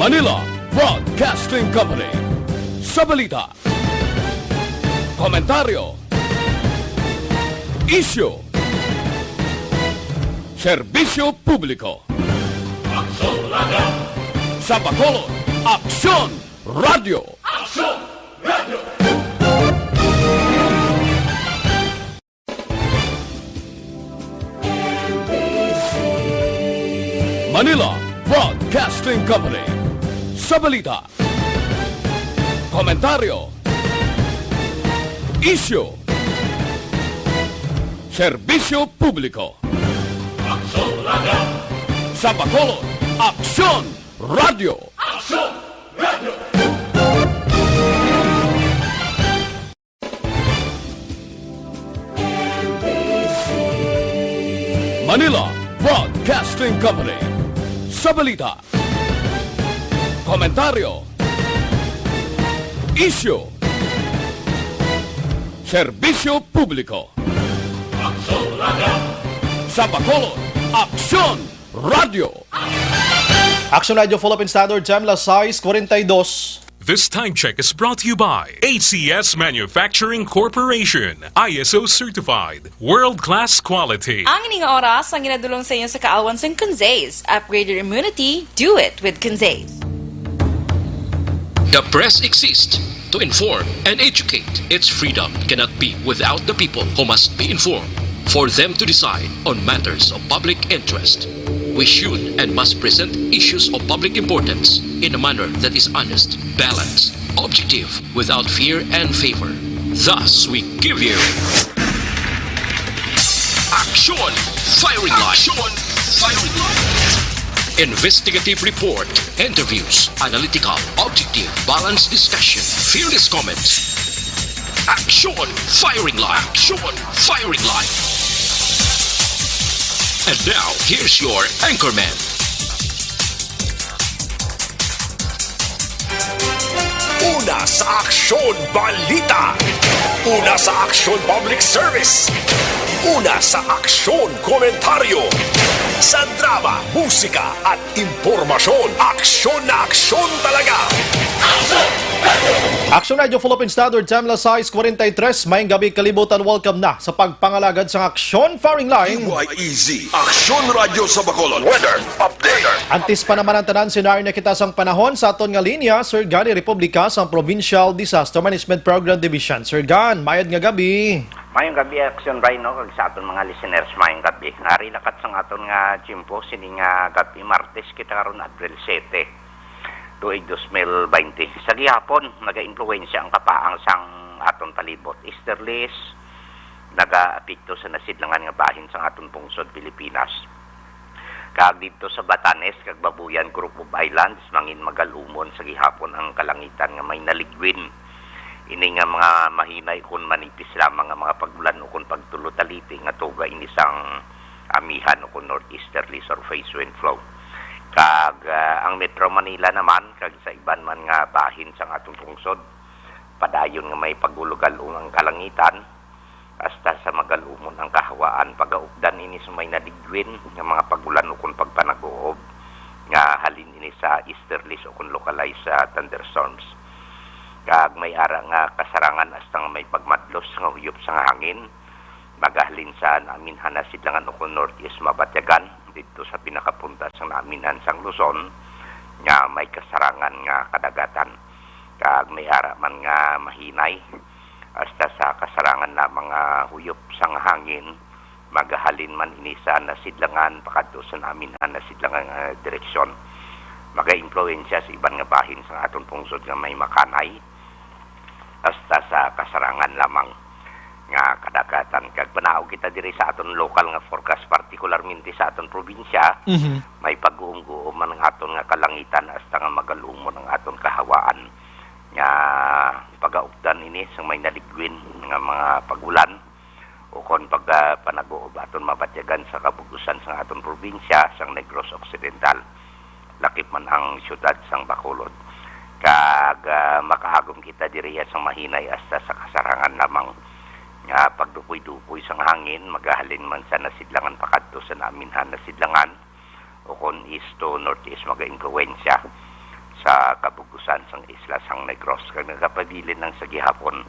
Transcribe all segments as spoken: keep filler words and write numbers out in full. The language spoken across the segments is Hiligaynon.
Manila Broadcasting Company. Sa balita, komentaryo, isyu, serbisyo publiko. Aksyon Radio. Sa Bacolod, Aksyon Radio. Aksyon Radio. Manila Broadcasting Company. Sa balita, komentaryo, isyu, serbisyo publiko. Aksyon Radio. Sa Bacolod, Aksyon Radio. Aksyon Radio. Manila Broadcasting Company. Sa balita, komentaryo, isyu, serbisyo publiko. Aksyon Radio. Sa Bacolod, Aksyon Radio. Action Radio Philippine Standard Time, las sais cuarenta y dos. This time check is brought to you by A C S Manufacturing Corporation, I S O certified, world-class quality. Ang ining oras ang ginadulong sa inyo sa kaawan sang Conzaze. Upgrade your immunity, do it with Conzaze. The press exists to inform and educate. Its freedom cannot be without the people who must be informed for them to decide on matters of public interest. We should and must present issues of public importance in a manner that is honest, balanced, objective, without fear and favor. Thus, we give you Action Firing Line. Action Firing Line. Investigative report, interviews, analytical, objective, balanced discussion, fearless comments. Action Firing Line. Action Firing Line. And now, here's your anchorman. Una sa Aksyon Balita. Una sa Aksyon Public Service. Una sa Aksyon Komentaryo. Sa drama, musika, at impormasyon, aksyon na aksyon talaga. Action Radio Philippine Standard Time, las sais cuarenta y tres. Maayong gabi, kalibutan. Welcome na sa pagpangalagad sang Aksyon Firing Line. D Y E Z, Aksyon Radio sa Bacolod. Weather update. Antes pa naman ang tanan, sinari na kita sang panahon sa aton nga linya, Sir Gani Republica sang Provincial Disaster Management Program Division. Sir Gan, mayad nga gabi. Mayong gabi, Action Rhino, kag sa aton mga listeners, mayong gabi. Ari lakat sang aton nga tiyempo, sini nga gabi, Martes kita karon, April siete, tuig dos mil baynte. Sa gihapon, nagaimpluwensya ang kapaang sang aton palibot. Easterlies, nagaapekto sa nasidlangan nga bahin sang aton pungsod, Pilipinas. Kag didto sa Batanes kag Babuyan Group of Islands, mangin magal-umon sa gihapon ang kalangitan nga may naligwin. Ini nga mga mahinay ukon manipis lamang nga mga pag-ulan ukon pagtulo taliti nga tuga ini sang amihan ukon northeasterlies or face wind flow. Kag, ah, ang Metro Manila naman kag sa iban man nga bahin sang aton pungsod, padayon nga may pag-ulogal-ong ang kalangitan, hasta sa magal-umon ang kahawaan. Pagaupdan ini sa may naligwin nga mga pag-ulan ukon pagpanag-uob nga halin ini sa easterlies ukon localized, ah, thunderstorms. Kag may ara nga kasarangan hasta nga may pagmadlos nga huyop sang hangin, magahalin sa naaminhan na sidlangan ukon northeast mabatyagan didto sa pinakapunta sang naaminhan sang Luzon nga may kasarangan nga kadagatan. Kag may ara man nga mahinay hasta sa kasarangan lamang nga huyop sang hangin, magahalin man ini sa nasidlangan pakadto sa naaminhan nasidlangan nga direksyon. Magaimpluwensya sa iban nga bahin sang aton pungsod nga may makanay hasta sa kasarangan lamang nga kadagatan. Kag panaog kita diri sa aton lokal nga forecast, partikularmente sa aton probinsya, Mhm. may pag-uumguom man ang aton nga kalangitan hasta nga magal-umon ang aton kahawaan. Nga pagaupdan ini sang may naligwin nga mga pag-ulan ukon pagpanag-uob aton mabatyagan sa kabug-usan sang aton probinsya sang Negros Occidental, lakip man ang siyudad sang Bacolod. Kag, ah, makaagom kita diriya sang mahinay hasta sa kasarangan lamang nga pagdupoy-dupoy sang hangin, magahalin man sa nasidlangan pakadto sa naaminhan nasidlangan, ukon east to northeast magaimpluwensya. sa kabugusan sang isla sang Negros, kag nagapabilin lang sa gihapon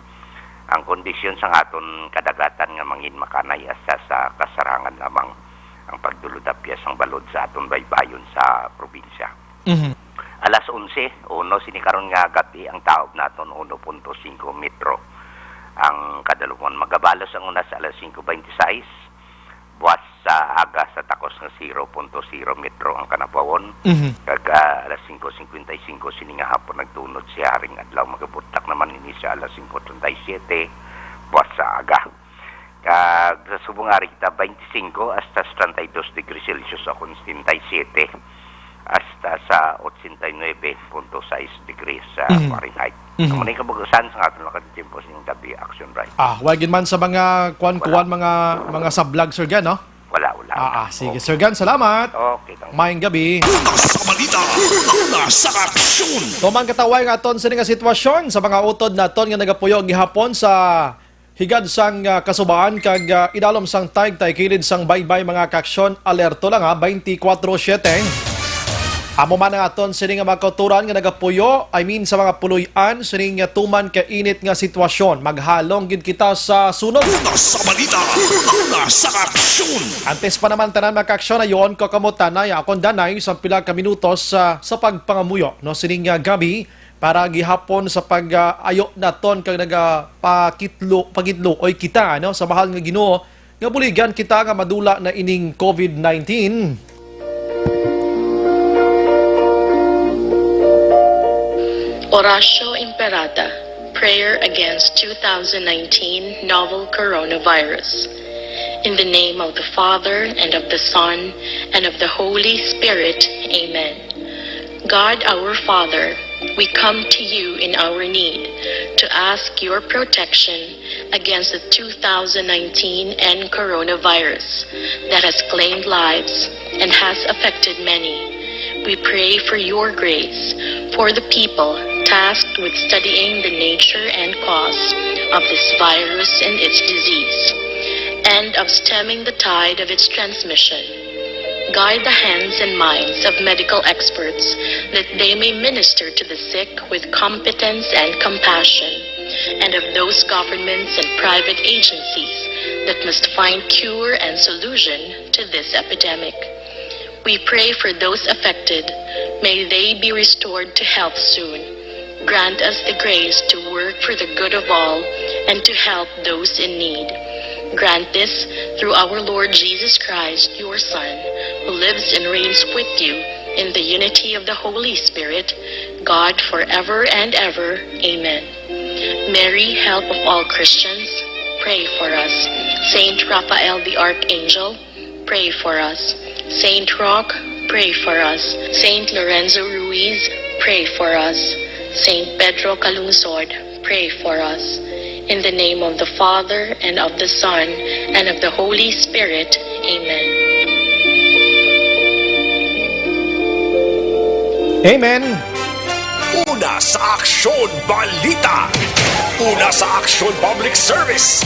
ang kondisyon sang aton kadagatan nga mangin makanay hasta sa kasarangan lamang ang pagdulod-apyas sang balod sa aton baybayon sa probinsya. Mhm. Alas onse, uno sini karon nga gab-i, ang taob naton uno punto singko metro ang kadalumon. Magabalos ang una sa alas singko bente sais, buwas sa aga sa takos nga zero punto zero metro ang kanabawon. Mhm. Kag, ah, alas singko singkwenta y singko sini nga hapon nagtunod si haring adlaw. Magabutlak naman ini sa alas singko treinta y siete, buwas sa aga. Kag sa subong ari kita, bente singko hasta sa treinta y dos degrees Celsius o kon setenta y siete hasta sa ochenta y nuebe punto sais degrees sa Mhm. Fahrenheit. Mhm. Amo na yung kabugasan sa aton mga katimpos ng gabi, Action Bright. Ah, wala gid man sa mga kuan-kuan, Wala. mga, mga sablag, Sir Gan, no? Wala, wala. Ah, ah, sige, Oo. Sir Gan, salamat. Okay, thank you. Maayong gabi. Una sa balita, una sa aksyon. Tuman kataway nga aton sini nga sitwasyon sa mga utod naton nga nagapuyo gihapon sa higad sang, ah, kasubaan kag, ah, idalom sang taytay kilid sang baybay, mga kaaksyon, alerto lang, ha, twenty-four seven. Amo man ang aton sini nga mga kauturan nga nagapuyo, I mean, sa mga puloy-an sining, ah, tuman ka init nga sitwasyon. Maghalong gid kita sa sunog. Una sa balita, una sa aksyon. Antes pa naman tanan, mga kaaksyon, ayon ko kamo tanay akon danay sa pila ka minutos, ah, sa pagpangamuyo, no, sining, ah, gabi para gihapon sa pag, ah, ayo naton kag nagapakitlo, pagitlo oy kita, no, sa mahal nga Ginoo nga buligan kita nga madula na ining covid nineteen. Oratio Imperata, prayer against two thousand nineteen novel coronavirus. In the name of the Father, and of the Son, and of the Holy Spirit, amen. God our Father, we come to you in our need to ask your protection against the two thousand nineteen N coronavirus that has claimed lives and has affected many. We pray for your grace for the people tasked with studying the nature and cause of this virus and its disease, and of stemming the tide of its transmission. Guide the hands and minds of medical experts that they may minister to the sick with competence and compassion, and of those governments and private agencies that must find cure and solution to this epidemic. We pray for those affected. May they be restored to health soon. Grant us the grace to work for the good of all and to help those in need. Grant this through our Lord Jesus Christ, your Son, who lives and reigns with you in the unity of the Holy Spirit, God, forever and ever. Amen. Mary, help of all Christians, pray for us. Saint Raphael the Archangel, pray for us. Saint Roch, pray for us. Saint Lorenzo Ruiz, pray for us. Saint Pedro Calungsod, pray for us. In the name of the Father, and of the Son, and of the Holy Spirit. Amen. Amen. Una sa Aksyon Balita. Una sa Aksyon Public Service.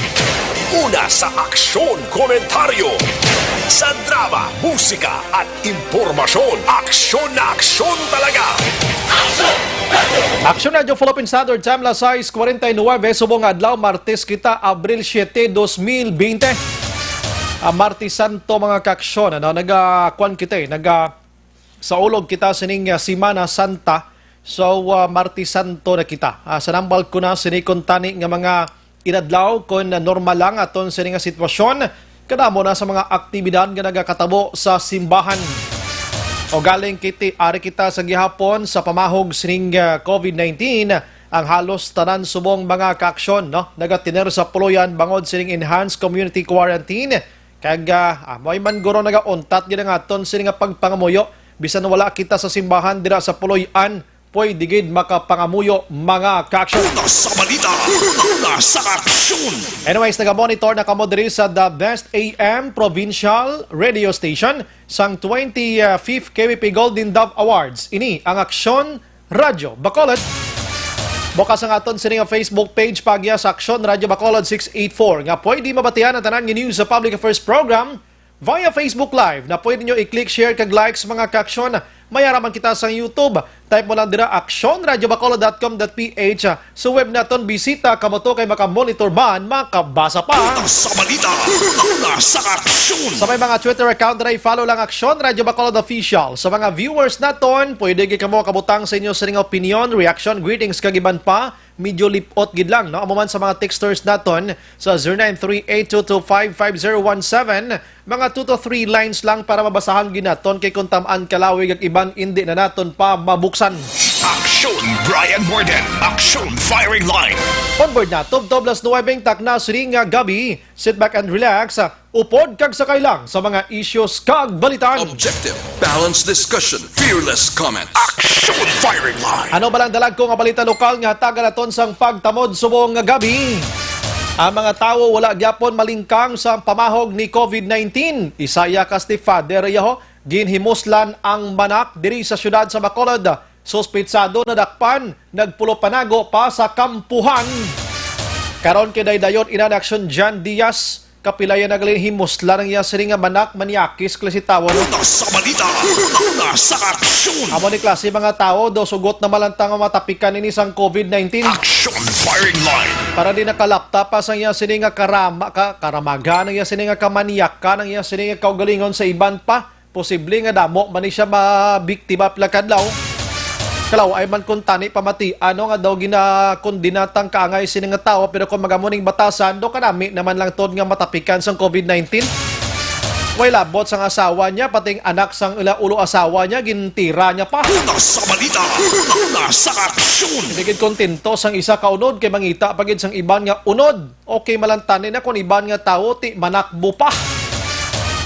Una sa Aksyon Komentaryo. Sa drama, musika, at impormasyon, aksyon na aksyon talaga. Action Radio Philippine Standard Time, alas sais kwarenta y nuebe, subong nga adlaw, Martes kita, Abril siete, dos mil bente. Ah, Martes Santo, mga kaaksyon, ano, naga, kuwan kita, eh, naga, saulog kita sining, ah, Semana Santa. So, ah, Martes Santo na kita. Ah, sa nambal ko na sini kuntani nga mga inadlaw, kon normal lang aton sini nga sitwasyon, kadamo na sa mga aktibidad nga nagakatabo sa simbahan. O galing kiti, ari kita sa gihapon sa pamahog sining, ah, covid nineteen, ang halos tanan subong mga kaaksyon, no, nagatiner sa puloy-an bangod sining enhanced community quarantine. Kag, ah, amoy man guro nagauntat gid ang aton sini nga pagpangamuyo, bisan wala kita sa simbahan dira sa puloy-an, pwede gid makapangamuyo, mga kaaksyon. Una sa balita, una sa aksyon. Anyways, nagamonitor na kamo diri sa The Best A M Provincial Radio Station sang twenty-fifth K B P Golden Dove Awards. Ini ang Aksyon Radyo Bacolod. Bukas ang aton sini nga Facebook page, pagya sa Aksyon Radyo Bacolod six eight four, nga pwede mabatian ang tanan nga news sa Public Affairs Program via Facebook Live, na pwede nyo i-click, share, kag likes, mga kaaksyon. May ara man kita sa YouTube. Type mo lang dira, action radio bacolod dot com dot p h. Sa web naton, bisita kamo to kay makamonitor man, makabasa pa. Una sa balita, una sa aksyon. Sa may mga Twitter account dira, i-follow lang Action Radio Bacolod Official. Sa mga viewers naton, pwede gyud kamo kabutang sa inyo sining opinion, reaction, greetings, kag iban pa. Medyo lipot gid lang, no? Amo man sa mga texters naton sa zero nine three eight two two five five zero one seven, mga two to three lines lang para mabasahan gid naton, kay kung tam-an kalawig ang iban, indi na naton pa mabuksan. Action, Brian Morden. Action, firing line. On board na, tubtob las nuwebe takna sini nga gabi. Sit back and relax. Upod kag sakay lang sa mga issues kag balitaan. Objective, balanced discussion, fearless comment. Action, firing line. Ano ba lang dalag ko nga balita lokal nga hatagan naton sang pagtamod subong nga gabi? Ang mga tawo wala gyapon malingkang sa pamahog ni covid nineteen. Isaya ka stepfather yaho, ginhimuslan ang manak diri sa siyudad sa Bacolod. Suspitsado nadakpan, nagpulopanago pa sa kampuhan. Karon kay daydayon ina ni Action Jan Diaz, kapila ya nagalinhimuslan ang iya sini nga manak, manyakis klase tawo, no? Una sa balita, una sa aksyon. Amo ni klase mga tawo, do sugot na malantang ang matapikan ini sang covid nineteen. Action, firing line. Para di nakalapta pa sang iya sini nga karama, ka, karamagan, ang iya sini nga kamanyakan, ang iya sini nga kaugalingon sa iban pa. Posible nga damo man ni siya mabiktima pila kadlaw. Kalaw-ay man kung tani pamati, ano nga daw ginakondinatang kaangay sini nga tawo, pero kung magamo ning batasan, do kanami naman lang tod nga matapikan sang covid nineteen. Way labot sang asawa niya, pati ang anak sang ila ulo asawa niya, gintira niya pa. Una sa balita, una sa aksyon. Hindi gid kontento sang isa ka unod, kay mangita pa gid sang iban nga unod. Okay, malantani na kung iban nga tawo ti manakbo pa.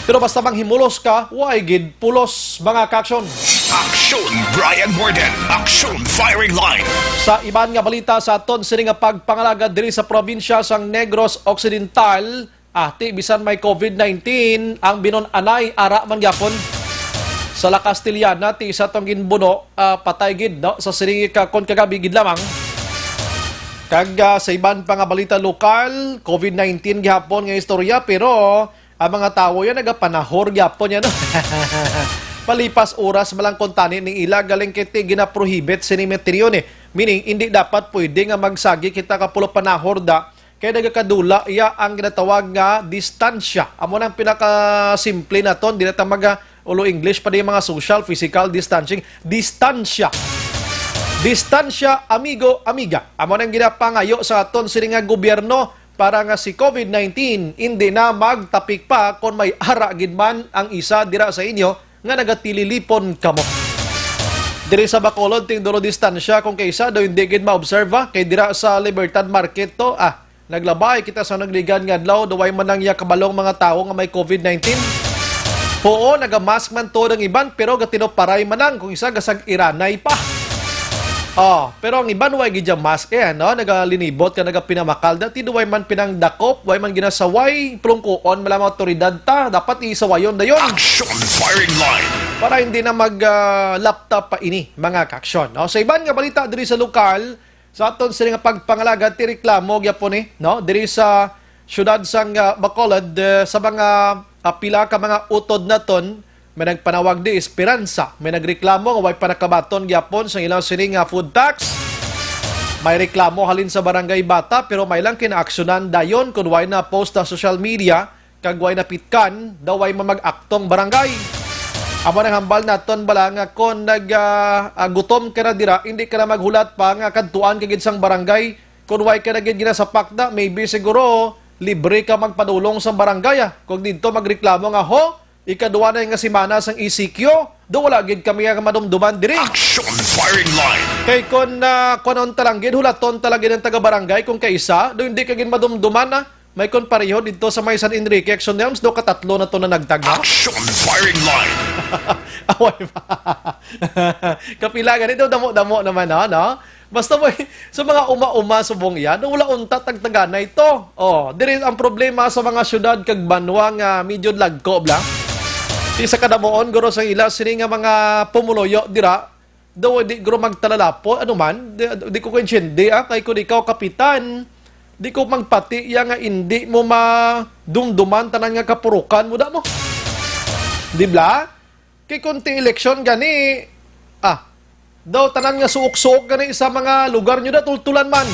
Pero basta manghimulos ka, way gid pulos, mga kaaksyon. Action, Brian Morden. Action, firing line. Sa iban nga balita sa aton sini nga pagpangalagad diri sa probinsya sang Negros Occidental, ah, ti bisan may covid nineteen, ang binun-anay ara man gyapon. Sa La Castellana, ti isa tong ginbuno, ah, patay gid, no? Sa sini ka, kon kagabi gid lamang. Kag, ah, sa iban pa nga balita lokal, covid nineteen gihapon nga istorya, pero ang mga tawo yan nagapanahor gyapon yan, no? Malipas oras man lang kuntani ning ila, galing kay ti ginaprohibit sini meteryon, eh. Meaning, hindi dapat pwede nga magsagi kita kapulo panahor da, kay nagakadula iya ang ginatawag nga distansya. Amo nang pinakasimple naton, di na ta mag, ah, ulo English pa di mga social, physical distancing. Distansya. Distansya, amigo, amiga. Amo nang ginapangayo sa aton sini nga gobyerno para nga si covid nineteen hindi na magtapik pa kon may ara gid man ang isa dira sa inyo nga nagatililipon kamo. Diri sa Bacolod, ting dulo distansya kung kaisa do hindi gid maobserba kay dira sa Libertad Market to, ah, naglabay kita sa nagligan nga adlaw, do way man lang iya kabalong mga tawo nga may covid nineteen. Oo, nagamask man to ang iban, pero gatinoparay man lang kung isa gasag-iranay pa. Oh, pero ang iban way gid iya mask, eh, ano, nagalinibot ka, nagapinamakal. Dati do way man pinangdakop, way man ginasaway, plungkuon man lang mga otoridad ta, dapat isawayon dayon. Action firing line. Para hindi na mag, ah, laptop pa ini, mga kaaksyon, no? Sa iban nga balita diri sa lokal, sa aton sini nga pagpangalagad, ti reklamo gyapon ni, no? Diri sa siyudad sang, ah, Bacolod, eh, sa mga, ah, pila ka mga utod naton, may nagpanawag di esperansa, may nagreklamo nga way pa nakabaton gyapon sa ilang sini nga food tax. May reklamo halin sa Barangay Bata, pero may lang kinaaksyonan dayon kun way na post sa social media. Kag way napitkan, daw way man mag-aktong barangay. Amo nang hambal naton bala nga kon nag, ah, ah, gutom ka na dira, hindi ka na maghulat pa nga kadtuan ka gid sang barangay. Kon way ka na gid ginasapak na, maybe siguro libre ka magpadulong sang barangay, ah. Kung didto magreklamo nga, "Ho, ikadua na nga semana sang E C Q, do wala gid kami nga madumduman diri." Action firing line. Kay kon, ah, kuanon ta lang gid, hulaton ta lang gid ang taga-barangay kung kaisa, do hindi ka gid madumduman, ah. May kon pareho didto sa may San Enrique, Action Nelms, do katatlo na to na nagtagna. Action firing line. Away pa. Kapila gani do, damo-damo naman, no? No? Basta mo, sa mga uma-uma subong iya, do wala unta tagtagana ito. Oh, diri ang problema sa mga syudad kag banwa nga medyo lagko lang. Di sa kadamuon, guro, sa ila, sini nga mga pumuluyo dira, daw di guro magtalalapo, ano man, di, di ko kaintindi, ah, kay kung ikaw kapitan, di ko magpati iya nga indi mo madumduman tanan nga kapurukan mo, da mo. Di bla? Kay kung ti eleksyon gani, Ah, daw tanan nga suok-suok gani sa mga lugar nyo da, tultulan man.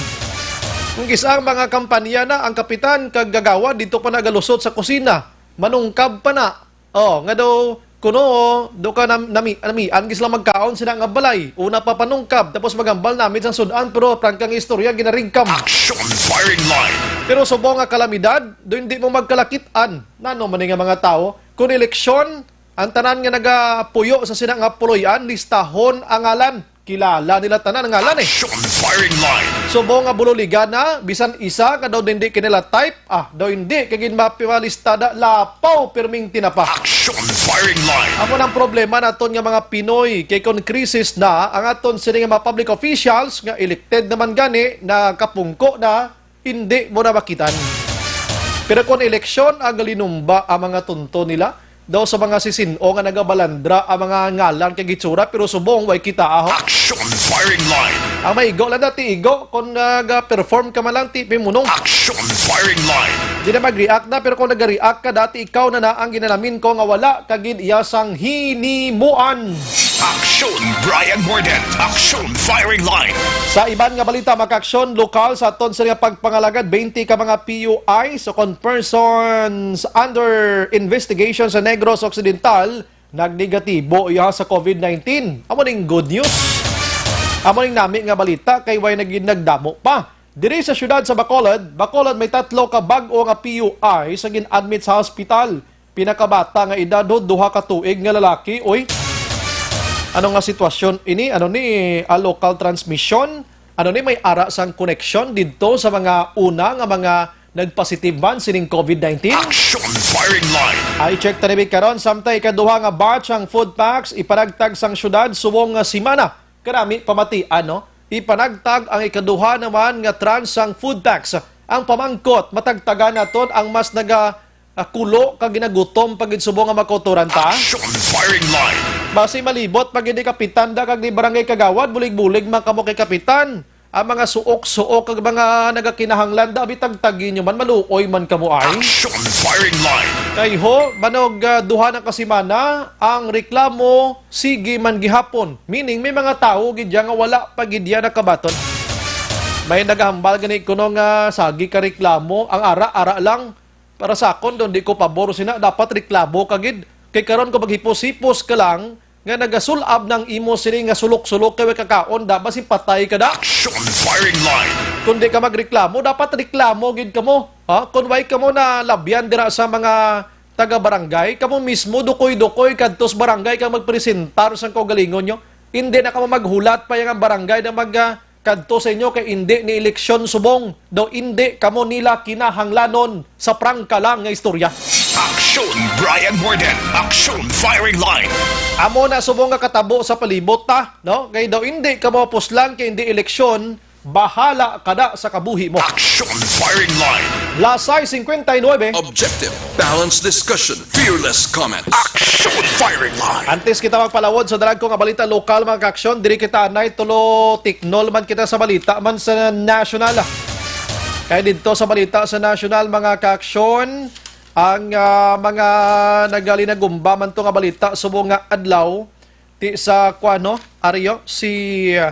Kung kis-a ang mga kampanya na, ang kapitan kag gagawa dito pa nagalusot sa kusina, manungkab pa na. Oh, nga daw kuno do ka nam nami namian gis lang magkaon sina nga balay. Una pa panungkab, tapos magambal namit sang sud-an, pero prangka nga istorya ginarigkam. Action firing line. Pero subong nga kalamidad, do hindi mo magkalakit-an. Nano man ni nga mga tawo? Kung eleksyon, ang tanan nga nagapuyo sa sina nga puloy-an, listahon ang ngalan. Kilala nila tanan ang ngalan eh. Action firing line. Subong nga bululigan na, bisan isa nga daw hindi kinila type, ah, daw hindi kay ginmapimalistada, lapaw pirming tinapa. Action firing line. Amo nang problema naton nga mga Pinoy, kay kon krisis na ang aton sini nga mga public officials nga elected naman gani, nakapungko na, hindi mo na makitan. Pero kon eleksyon ang linumba ang mga tunto nila, daw sa mga sisin-o nga nagabalandra ang mga ngalan kag itsura, pero subong way kita, aho. Action firing line. Ang maigo lang dati igo, kung naga-perform ka man lang, tipi mo nung. Action firing line. Di na mag-react na, pero kung nag-react ka dati, ikaw na na ang ginalamin ko nga wala ka gid iya sang hinimuan. Action Brian Morden. Action firing line. Sa iban nga balita, mga kaaksyon, lokal sa aton sa nga pagpangalagad, twenty ka mga P U I, so kon persons under investigation sa Negros Occidental, nagnegatibo iya sa COVID nineteen. Amo ning good news. Amo ning nami nga balita kay way na gid nagdamo pa. Diri sa siyudad sa Bacolod, Bacolod may tatlo ka bag-o nga P U I sa gin-admit sa hospital. Pinakabata nga edad, ho, duha ka tuig nga lalaki, oy. Ano nga sitwasyon ini? Ano ni, ah, local transmission? Ano ni, may ara sang koneksyon didto sa mga una nga mga nagpositive man sining COVID nineteen? Action firing line. Ay, check ta ni karon, samtay ikaduha nga batch ang food packs ipanagtag sang syudad subong nga semana. Karami pamatian, no? Ipanagtag ang ikaduha naman nga tranche sang food packs. Ang pamangkot, matagtagan naton ang mas naga, ah, kulo ka ginagutom pa gid subong nga makautoran ta? Action firing line. Basi malibot pa gid ni kapitan da kag ni barangay kagawad, bulig-bulig man kamo kay kapitan. Ang mga suok-suok kag mga nagakinahanglan, dabi tagtagi nyo man, maluoy man kamo ay. Action firing line. Kay ho, banog, ah, duha na ka semana, ang reklamo sige man gihapon. Meaning, may mga tawo gid dyan nga wala pa gid yan nakabaton. May nagahambal gani kuno nga sagi ka reklamo, ang ara-ara lang. Para sa akon, don, di ko pabor sina. Dapat reklamo ka gid. Kay karon, kung maghipos-hipos ka lang, nga nagasul-ab nang imo sini nga sulok-sulok kay way kakaon, da, basi patay ka da. Action firing line. Kung di ka magreklamo, dapat reklamo gid kamo. Ha? Kung way kamo na labyan dira sa mga taga-barangay, kamo mismo dukoy-dukoy kadto sa barangay kag magpresentar sang kaugalingon nyo. Hindi na kamo maghulat pa yang barangay na mag, ah, kadto sa inyo kay indi ni eleksyon subong, daw indi kamo nila kinahanglanon sa prangka lang nga istorya. Action Brian Morden, Action Firing Line. Amo na subong nga katabo sa palibot ta, no? Kay daw indi kamo puslan kay indi eleksyon, bahala ka da sa kabuhi mo. Action Firing Line. Las sais cincuenta y nueve. Objective, balanced discussion, fearless comment. Action Firing Line. Antes kita magpalawod sa dalagko nga balita lokal, mga kaaksyon, diri kita anay tulo tiknol man kita sa balita man sa national. Kay didto sa balita sa national, mga kaaksyon, ang, ah, mga nagalinagumba man to nga balita subong nga adlaw, ti sa kuan, no, Ario, si, ah,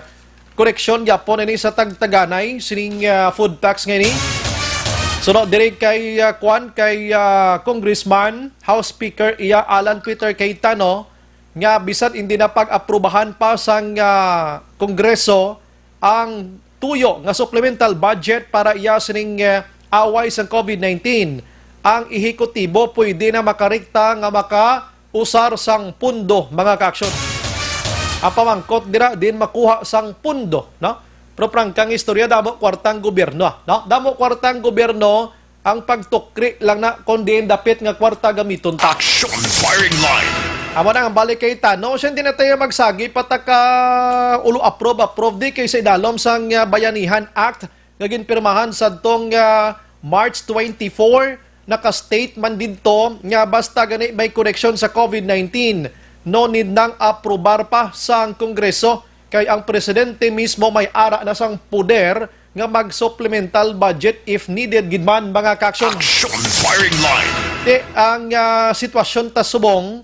koreksyon gyapon ini sa tagtaganay sining, ah, food tax nga ini. Suno diri kay, ah, kuan, kay, ah, Congressman, House Speaker iya Alan Peter Cayetano, nga bisan hindi na pag-aprubahan pa sang, ah, Kongreso ang tuyo nga supplemental budget para iya sining, ah, away sang COVID nineteen, ang ehekutibo pwede na makarikta nga maka usar sang pundo, mga kaaksyon. Ang pamangkot dira, din makuha sang pundo, no? Pero prangkang istorya, damo kwartang gobyerno, no? Damo kwartang gobyerno, ang pagtukri lang na kung diin dapit nga kwarta gamiton ta. Action Firing Line. Amo na ang balik kay Tano. Siya, hindi na tayo magsagi pataka ulo approve, approve di kay sa idalom sang, ah, Bayanihan Act nga ginpirmahan sadtong, ah, March twenty-four, naka-state man didto nga basta gani may koneksyon sa COVID nineteen, no need nang aprobar pa sang Kongreso, kay ang presidente mismo may ara na sang poder nga mag-supplemental budget if needed gid man, mga kaaksyon. Action Firing Line. Ti ang, ah, sitwasyon ta subong,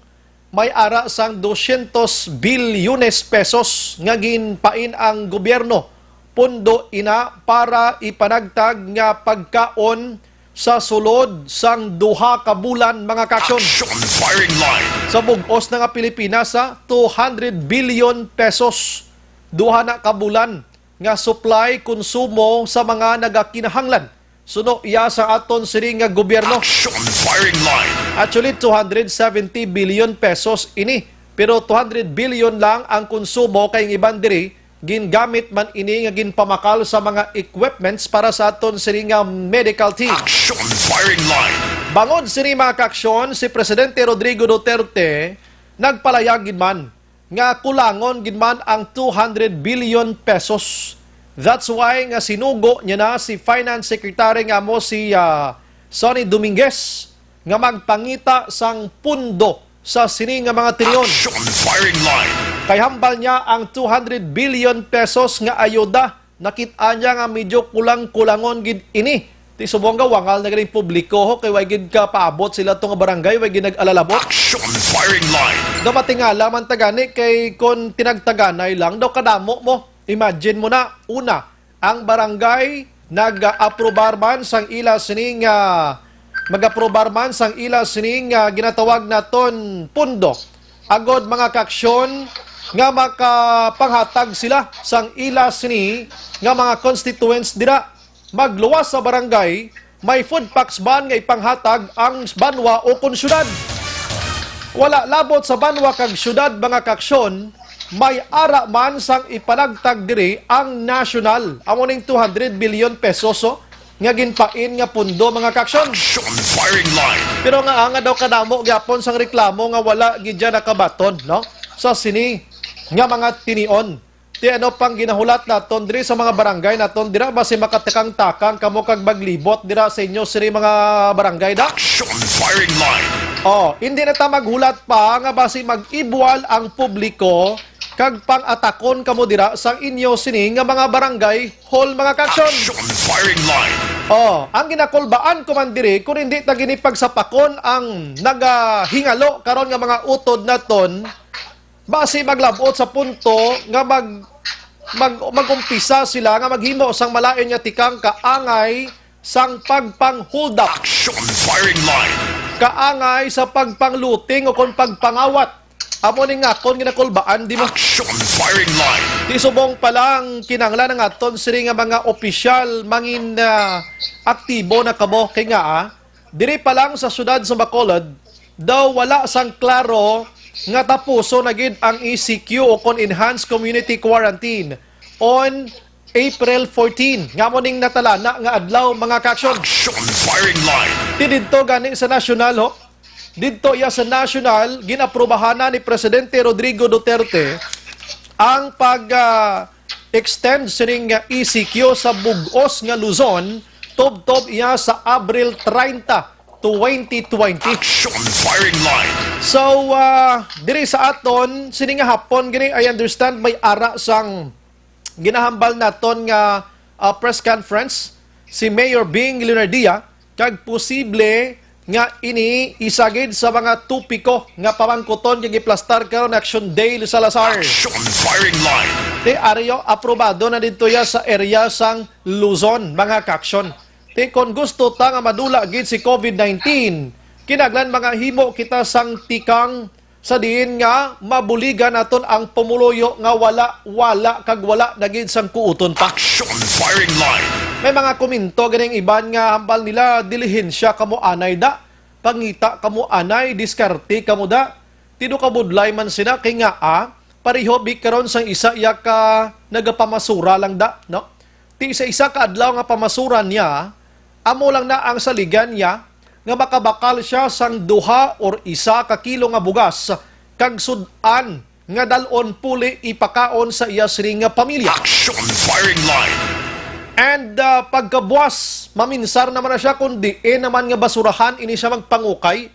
May ara sang dosyentos bilyones pesos nga ginpain ang gobyerno. Pundo ina para ipanagtag nga pagkaon sa sulod sang duha ka bulan, mga kaaksyon. Action Firing Line. Sa bug-os na nga Pilipinas, sa two hundred billion pesos, duha na ka bulan nga supply konsumo sa mga nagakinahanglan. Suno iya sa aton sini nga gobyerno. Action Firing Line. Actually, two hundred seventy billion pesos ini. Pero two hundred billion lang ang konsumo, kay ang iban diri gingamit man ini nga ginpamakal sa mga equipments para sa aton sini nga medical team. Action Firing Line. Bangod sini, mga kaaksyon, si Presidente Rodrigo Duterte nagpalayag gid man nga kulangon gid man ang two hundred billion pesos. That's why nga sinugo niya na si Finance Secretary nga mo si, ah, Sonny Dominguez nga magpangita sang pundo sa sini nga mga tinion. Action Firing Line. Kay hambal niya ang two hundred billion pesos nga ayuda, nakit-an niya nga medyo kulang-kulangon gid ini. Ti subong nga wangal na ganing publiko, ho, kay way gid ka paabot sila to nga barangay, way gid nag-alalabot. Action Firing Line. Daw matingala man ta gani kay kon tinagtaganay lang daw kadamo mo. Imagine mo na, una, ang barangay nag-aprobar man sang ila sining, ah, mag-aprobar man sang ila sining, ah, ginatawag naton pundo. Agod, mga kaaksyon, nga makapanghatag sila sang ila sini nga mga constituents dira. Magluwas sa barangay, may food packs ban nga ipanghatag ang banwa o kon syudad. Wala labot sa banwa kag syudad, mga kaaksyon, may ara man sang ipanagtag diri ang national. Amo ning two hundred billion pesos, oh, nga ginpain nga pundo, mga kaaksyon. Action Firing Line. Pero nga, nga daw kadamo gyapon sang reklamo nga wala gid dyan nakabaton, no? Sa sini nga mga tinion. Ti ano pang ginahulat naton diri sa mga barangay naton dira, basi makatakang-takang kamo kag maglibot dira sa inyo sini mga barangay da? Action Firing Line. Oh, hindi na ta maghulat pa nga basi mag-ibwal ang publiko kag pang-atakon kamo dira sa inyo sini nga mga barangay hall, mga kaaksyon. Action Firing Line. Oh, ang ginakulbaan ko man diri, kung hindi ta gini pagsapakon ang nagahingalo karon nga mga utod naton, basi maglabot sa punto nga mag-, mag-, mag-umpisa sila nga maghimo sang malain nga tikang kaangay sang pagpang-hold up. Action Firing Line. Kaangay sa pagpangluting o kon pagpangawat. Amo ni nga kon ginakulbaan, di mo? Action Firing Line. Di subong pa lang kinahanglan ang aton sini nga mga opisyal mangin, ah, aktibo na kamo kay nga, ah, diri pa lang sa siyudad sa Bacolod, daw wala sang klaro nga tapuso na gid ang E C Q o kon Enhanced Community Quarantine on April fourteen, nga mo ning natalana nga adlaw, mga kaaksyon. Action Firing Line. Ti didto gani sa nasyonal, ho? Didto iya sa nasyonal, ginaprobahan na ni Presidente Rodrigo Duterte ang pag, ah, extend sining E C Q sa bug-os nga Luzon, tubtob iya sa Abril treinta, twenty twenty. Action Firing Line. So, ah, diri sa aton, sini nga hapon gini, I understand may ara sang ginahambal naton nga, ah, press conference si Mayor Bing Leonardia, kag posible nga ini isa gid sa mga topiko nga pamangkuton nga giplastar karon ni Action Dale Salazar. Action Firing Line. Ti ari, aprobado na didto ya sa area sang Luzon, mga kaaksyon. Ti kon gusto ta nga madula gid si COVID nineteen, kinahanglan mangahimo kita sang tikang sa diin nga mabuligan naton ang pumuluyo nga wala, wala kag wala na gid sang kuuton pa. Action Firing Line. May mga komento ganing iban nga hambal nila, dilihensya kamo anay da, pangita kamo anay, diskarte kamo da. Ti daw kabudlay man sina kay nga, ah, pareho bi karon sang isa iya ka nagapamasura lang da, no? Ti sa isa ka adlaw nga pamasura niya, amo lang na ang saligan niya nga makabakal siya sang duha or isa ka kilo nga bugas kag sud-an nga dal-on puli ipakaon sa iya sini nga pamilya. Action Firing Line. And, ah, pagkabuas, maminsar naman na siya kung diin naman nga basurahan ini siya magpangukay.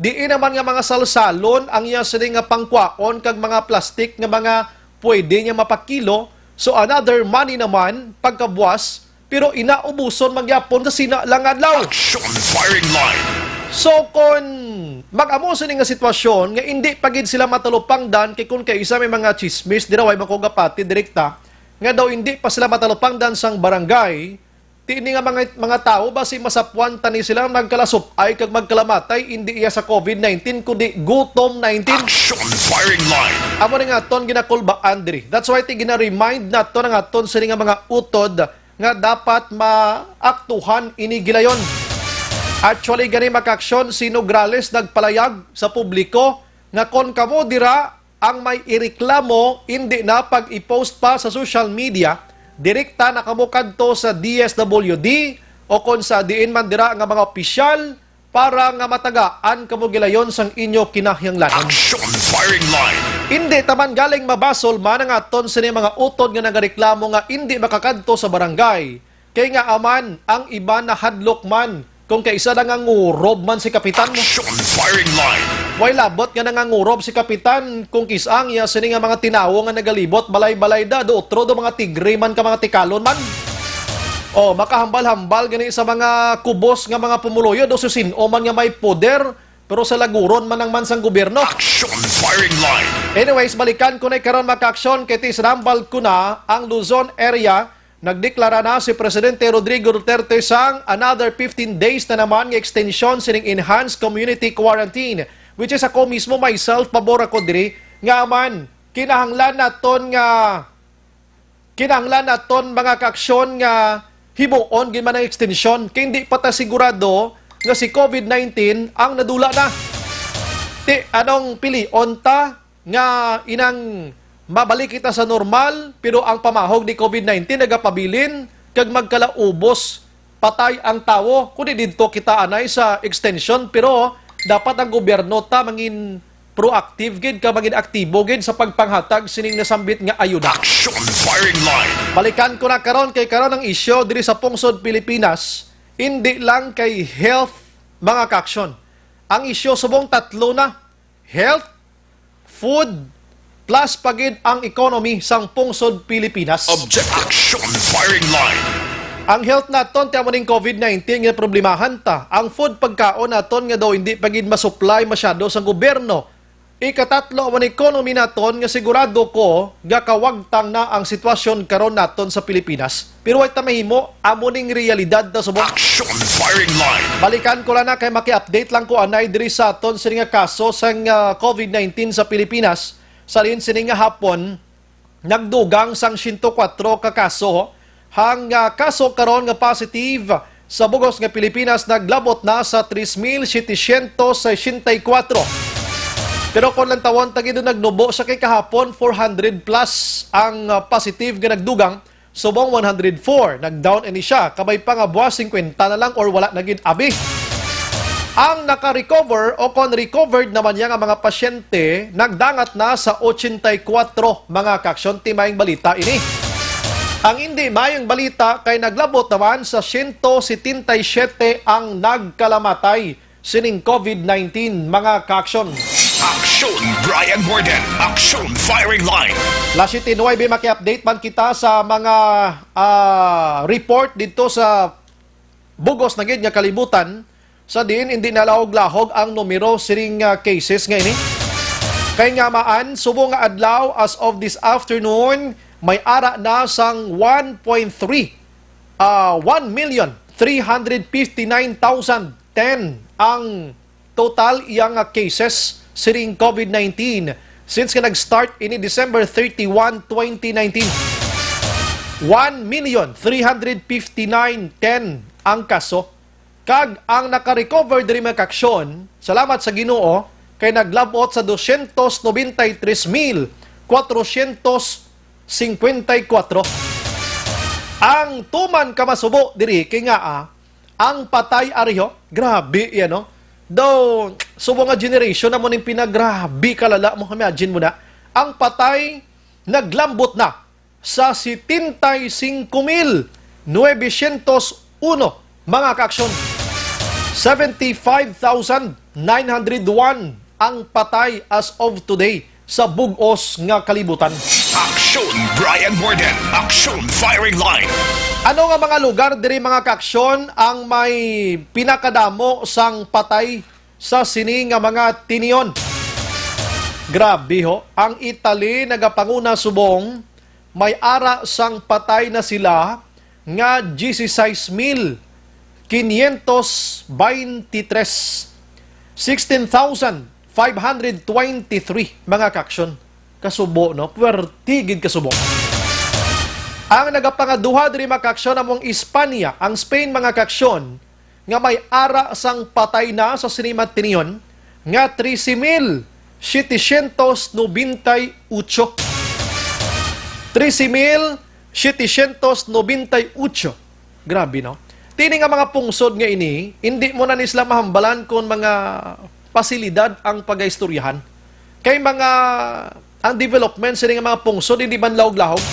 Diin naman nga mga salsalon ang iya sini nga pangkwaon kag mga plastik nga mga pwede niya mapakilo. So another money naman pagkabuas, pero ina ubuson man gyapon sa sina lang nga adlaw. Action Firing Line. So, kon mag-amo sini nga sitwasyon nga indi pa gid sila matalupangdan, kay kun kaisa may mga chismis dira, way man ko gapati direkta, nga daw indi pa sila matalupangdan sang barangay, ti ini nga mga, mga tawo, basi masapwan ta ni sila nagkalasupay kag magkalamatay, indi iya sa covid nineteen, kundi gutom nineteen. Action firing line. Amo ni nga aton ginakulbaan diri. That's why ti gina-remind naton ang aton sini nga mga utod nga dapat maaktuhan ini gilayon. Actually, gani, makaaksyon, si Nograles nagpalayag sa publiko nga kon kamo dira ang may ireklamo, indi na pag-i-post pa sa social media, direkta na kamo kadto sa D S W D o kon sa diin man dira nga mga opisyal para nga matagaan kamo gilayon sang inyo kinahanglanon. Action firing line. Indi ta man galing mabasol man ang aton sini mga utod nga nagareklamo nga indi makakadto sa barangay. Kay nga aman, ang iban nahadlok man kung kaisa nangangurob man si Kapitan. Action firing line. Way labot nga nangangurob si Kapitan kung kis-a ang iya sini nga mga tinawo nga nagalibot balay-balay da, do otro do mga tigre man ka mga tikalon man. O, makahambal-hambal gani sa mga kubos nga mga pumuluyo, do si sin-o man nga may poder, pero sa laguron man ang man sang gobyerno. Action firing line. Anyways, balikan ko na karon, makaaksyon, kay ti sinambal ko na ang Luzon area. Nagdeklara na si Presidente Rodrigo Duterte sang another fifteen days na naman nga extension sining enhanced community quarantine, which is ako mismo, myself, pabor ako diri nga man kinahanglan naton nga kinahanglan naton mga kaaksyon nga himuon gid man ang extension, kay hindi pa ta sigurado nga si covid nineteen ang nadula na. Ti anong pilion ta? Nga inang mabalik kita sa normal, pero ang pamahog ni covid nineteen nagapabilin kag magkalaubos, patay ang tawo. Kundi didto kita anay sa extension, pero dapat ang gobyerno ta mangin proactive gid ka mangin aktibo gid sa pagpanghatag sining nasambit nga ayuda. Action firing line. Balikan ko na karon, kay karon ang isyu diri sa pungsod Pilipinas, hindi lang kay health, mga kaaksyon. Ang isyu subong tatlo na. Health, food, plus pa gid ang economy sang pungsod Pilipinas. Objective. Action firing line. Ang health naton, ti amo ning covid nineteen nga problemahan ta. Ang food, pagkaon naton nga daw hindi pa gid masupply masyado sang gobyerno. Ikatatlo, amo ang economy naton nga sigurado ko nga kawagtang na ang sitwasyon karon naton sa Pilipinas. Pero way ta mahimo, amo ning realidad na subong. Action firing line. Balikan ko lang na kay maki-update lang ko anay diri sa aton sini nga kaso sang, ah, covid nineteen sa Pilipinas. Sa diin sini nga hapon, nagdugang sang siyento kwatro ka kaso. Ang, ah, kaso karon nga positive sa bugos nga Pilipinas naglabot na sa tres mil setecientos sesenta y cuatro. Pero kung lantawon ta gid, nagnubo siya kay kahapon, four hundred plus ang, ah, positive nga nagdugang. Subong one hundred four, nag-down ini siya, kabay pa nga buwas singkwenta na lang or wala na gid abi. Ang naka-recover o kon recovered naman niya nga mga pasyente, nagdangat na sa ochenta y kuwatro, mga kaaksyon. Ti maayong balita ini. Ang indi maayong balita kay naglabot naman sa siyento setenta y siyete ang nagkalamatay sining covid nineteen, mga kaaksyon. Action, Brian Morden. Action, firing line. Las siyete nuwebe, maki-update man kita sa mga, ah, report didto sa bugos na gid nga kalibutan, sa diin indi nalahog-lahog ang numero sining, ah, cases nga ini. Kay nga maan, subong nga adlaw, as of this afternoon, may ara na sang one point three, ah, one million three hundred fifty-nine thousand ten ang total iya nga cases sining covid nineteen since nga nag-start ini December thirty-one, twenty nineteen. One million three hundred fifty-nine ten ang kaso. Kag ang naka-recover diri, mga kaaksyon, salamat sa Ginoo, kay naglabot sa dosyentos nobenta y tres mil kwatrosyentos singkwenta y kuwatro. Ang tuman ka masubo diri kay nga, ah, ang patay ari, ho, grabe iya, no? Daw, subong nga generation na mo ning pinagrabe kalala mo. Imagine mo na, ang patay naglambot na sa setenta y cinco mil novecientos uno, mga kaaksyon. Seventy-five thousand nine hundred one ang patay as of today sa bug-os nga kalibutan. Action, Brian Morden. Action, firing line. Ano nga mga lugar diri, mga kaaksyon, ang may pinakadamo sang patay sa sini nga mga tinion? Grabe ho, ang Italy nagapanguna subong may ara sang patay na sila nga dieciséis mil quinientos veintitrés, sixteen thousand five hundred twenty-three, mga kaaksyon. Kasubo, no? Puwerte gid kasubo. Ang nagapangaduha diri, mga kaaksyon, among Espanya, ang Spain, mga kaaksyon, nga may ara sang patay na sa sini mga tinion nga trese mil setecientos nobenta y ocho. Trese mil setecientos nobenta y ocho. Grabe, no? Tini nga mga pungsod nga ini, hindi mo na ni sila mahambalan kung mga pasilidad ang pagaistoryahan. Kay mga, ang development sini nga mga pungsod, hindi man lahog-lahog.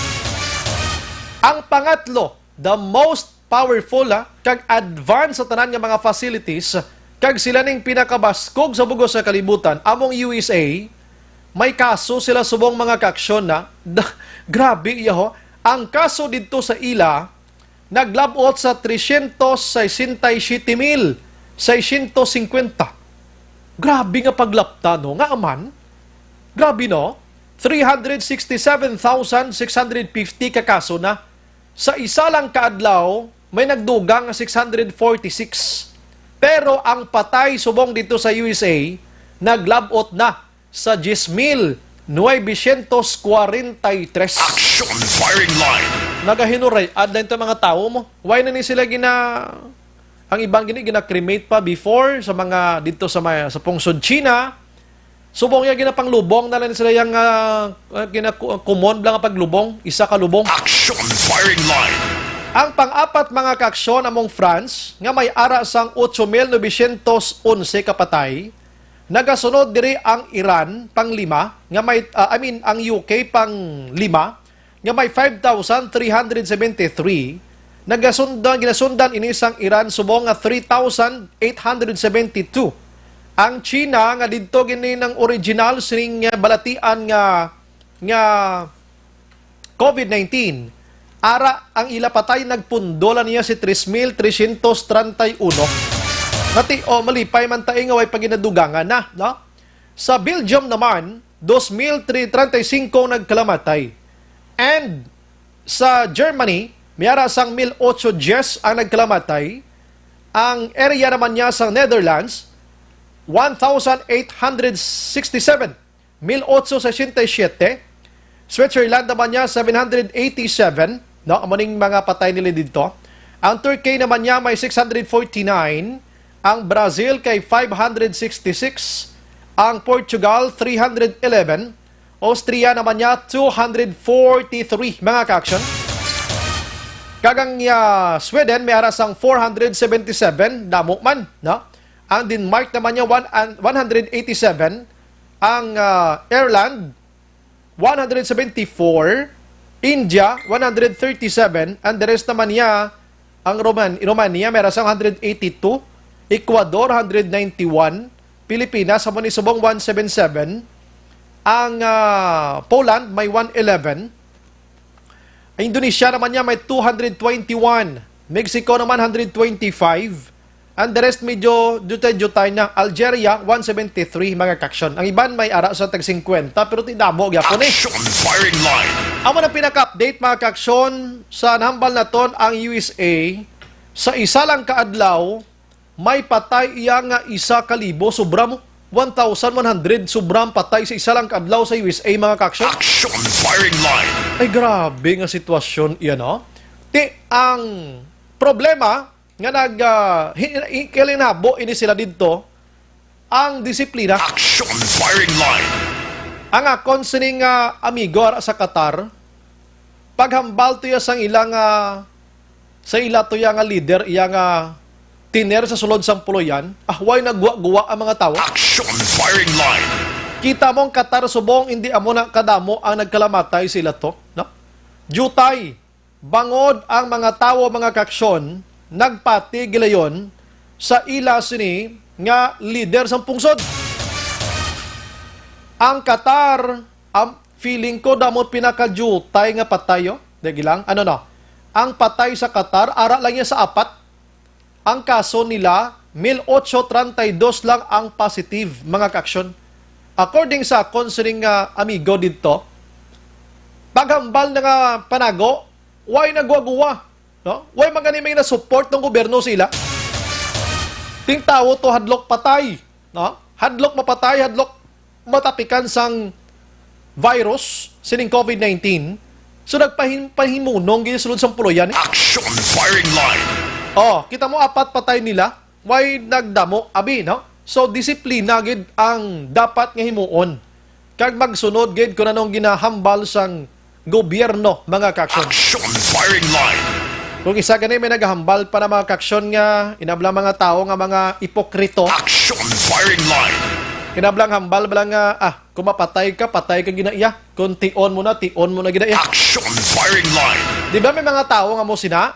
Ang pangatlo, the most powerful, ha, kag advanced sa tanan nga mga facilities, kag sila ning pinakabaskog sa bug-os nga kalibutan, among U S A, may kaso sila subong, mga kaaksyon, na, da-, grabe iya ho. Ang kaso didto sa ila, naglab-ot sa trescientos sesenta y siete mil seiscientos cincuenta. Grabe nga paglapta, no? Nga man, grabe, no? Three hundred sixty-seven thousand six hundred fifty ka kaso na. Sa isa lang ka adlaw, may nagdugang nga six hundred forty-six. Pero ang patay subong dito sa U S A, naglab-ot na sa diyes mil nuwebesyentos kwarenta y tres. Action Firing Line. Nagahinuray-ad lang ta mga tawo mo. Why na ni sila gina-, ang ibang gini gina-cremate pa before sa mga dito sa may, sa pungsod China. Subong ya ginapanglubong na lang sila yang, ah, ah, gina-, common lang ang paglubong, isa ka lubong. Action Firing Line. Ang pang-apat, mga kaaksyon, among France, nga may ara sang ocho mil novecientos onse ka patay. Nagasunod diri ang Iran, panglima, nga may, ah, I mean, ang U K, panglima, nga may five thousand three hundred seventy-three. Nagasundan, ginasundan ini sang Iran subong nga three thousand eight hundred seventy-two. Ang China, nga didto gini nang original sining, ah, balatian nga, nga COVID nineteen, ara ang ila patay nagpundolan niya si tres mil trescientos treinta y uno. Ngati, o, malipay man tayo nga way pa ginadugangan na, no? Sa Belgium naman, dos mil treinta y cinco nagkalamatay. And sa Germany, may ara sang mil ocho diyes ang nagkalamatay. Ang area naman niya sa Netherlands, one thousand eight hundred sixty-seven, mil ocho sesenta y siete. Switzerland naman niya, seven hundred eighty-seven, no? Amo ning mga patay nila didto. Ang Turkey naman niya may six hundred forty-nine, ang Brazil kay five hundred sixty-six, ang Portugal three hundred eleven, Austria naman niya two hundred forty-three, mga ka-action. Kag ang, ah, Sweden may ara sang four hundred seventy-seven, damo man, no? Ang Denmark naman niya one, an-, one hundred eighty-seven, ang, ah, Ireland one hundred seventy-four, India one hundred thirty-seven, and the rest naman niya, ang Roman-, Romania may ara sang hundred eighty-two, Ecuador hundred ninety-one, Pilipinas amo ni subong one seven seven, ang, ah, Poland may one eleven, Indonesia naman niya may two hundred twenty-one, Mexico naman hundred twenty-five, and the rest medyo jutay-jutay na. Algeria, one seventy-three, mga ka-action. Ang iban may ara sa tag singkwenta, pero ti damo gyapon eh. Action Firing Line. Amo na pinaka-update, mga ka-action, sa nahambal naton ang U S A. Sa isa lang ka adlaw, may patay iya nga isa ka libo, sobra mo. One thousand one hundred, sobra ang patay sa isa lang ka adlaw sa U S A, mga ka-action. Action Firing Line. Ay, grabe nga sitwasyon iya, no? Ti, ang problema, nga nag, ah, hi-, hi-, kalinabo ini sila didto, ang disiplina. Action Firing Line. Ang akon sining, ah, amigo ara sa Qatar, paghambal to iya sang ila nga, sa ila to iya nga leader, iya nga tiner sa sulod sang puloy-an, ah, way nagguwa-guwa ang mga tawo. Action Firing Line. Kita mo ang Qatar subong, hindi amo na kadamo ang nagkalamatay sa ila to, no? Jutay. Bangod ang mga tawo, mga ka-action, nagpati gilayon sa ila sini nga lider sang pungsod. Ang Qatar, ang feeling ko, damo pinakajutay nga patay, oh. Di lang, ano na? ang patay sa Qatar, ara lang niya sa apat. Ang kaso nila, mil otso treinta y dos lang ang positive, mga kaaksyon. According sa akon sining, ah, amigo didto, paghambal na nga panago, way nagwa-guwa, no? Way man gani may na-support ng gobyerno sila. Ting tawo to hadlok patay, no? Hadlok mapatay, hadlok matapikan sang virus sining COVID nineteen. So, nagpahin-, pahimunong gid sulod sang puloyan, eh. Action firing line. Oh, kita mo, apat patay nila. Way nagdamo, abi, no? So, disiplina gid ang dapat nga himuon. Kag magsunod gid kung anong ginahambal sang gobyerno, mga kaaksyon. Action firing line. Kung isa gani may nagahambal pa na, mga kaaksyon, nga inablang mga tawo nga mga ipokrito. Action firing line. Inablang hambal bala nga, ah, kung mapatay ka, patay ka gina iya. Kung tion mo na, tion mo na gina iya. Action firing line. Di ba may mga tawo nga mo sina?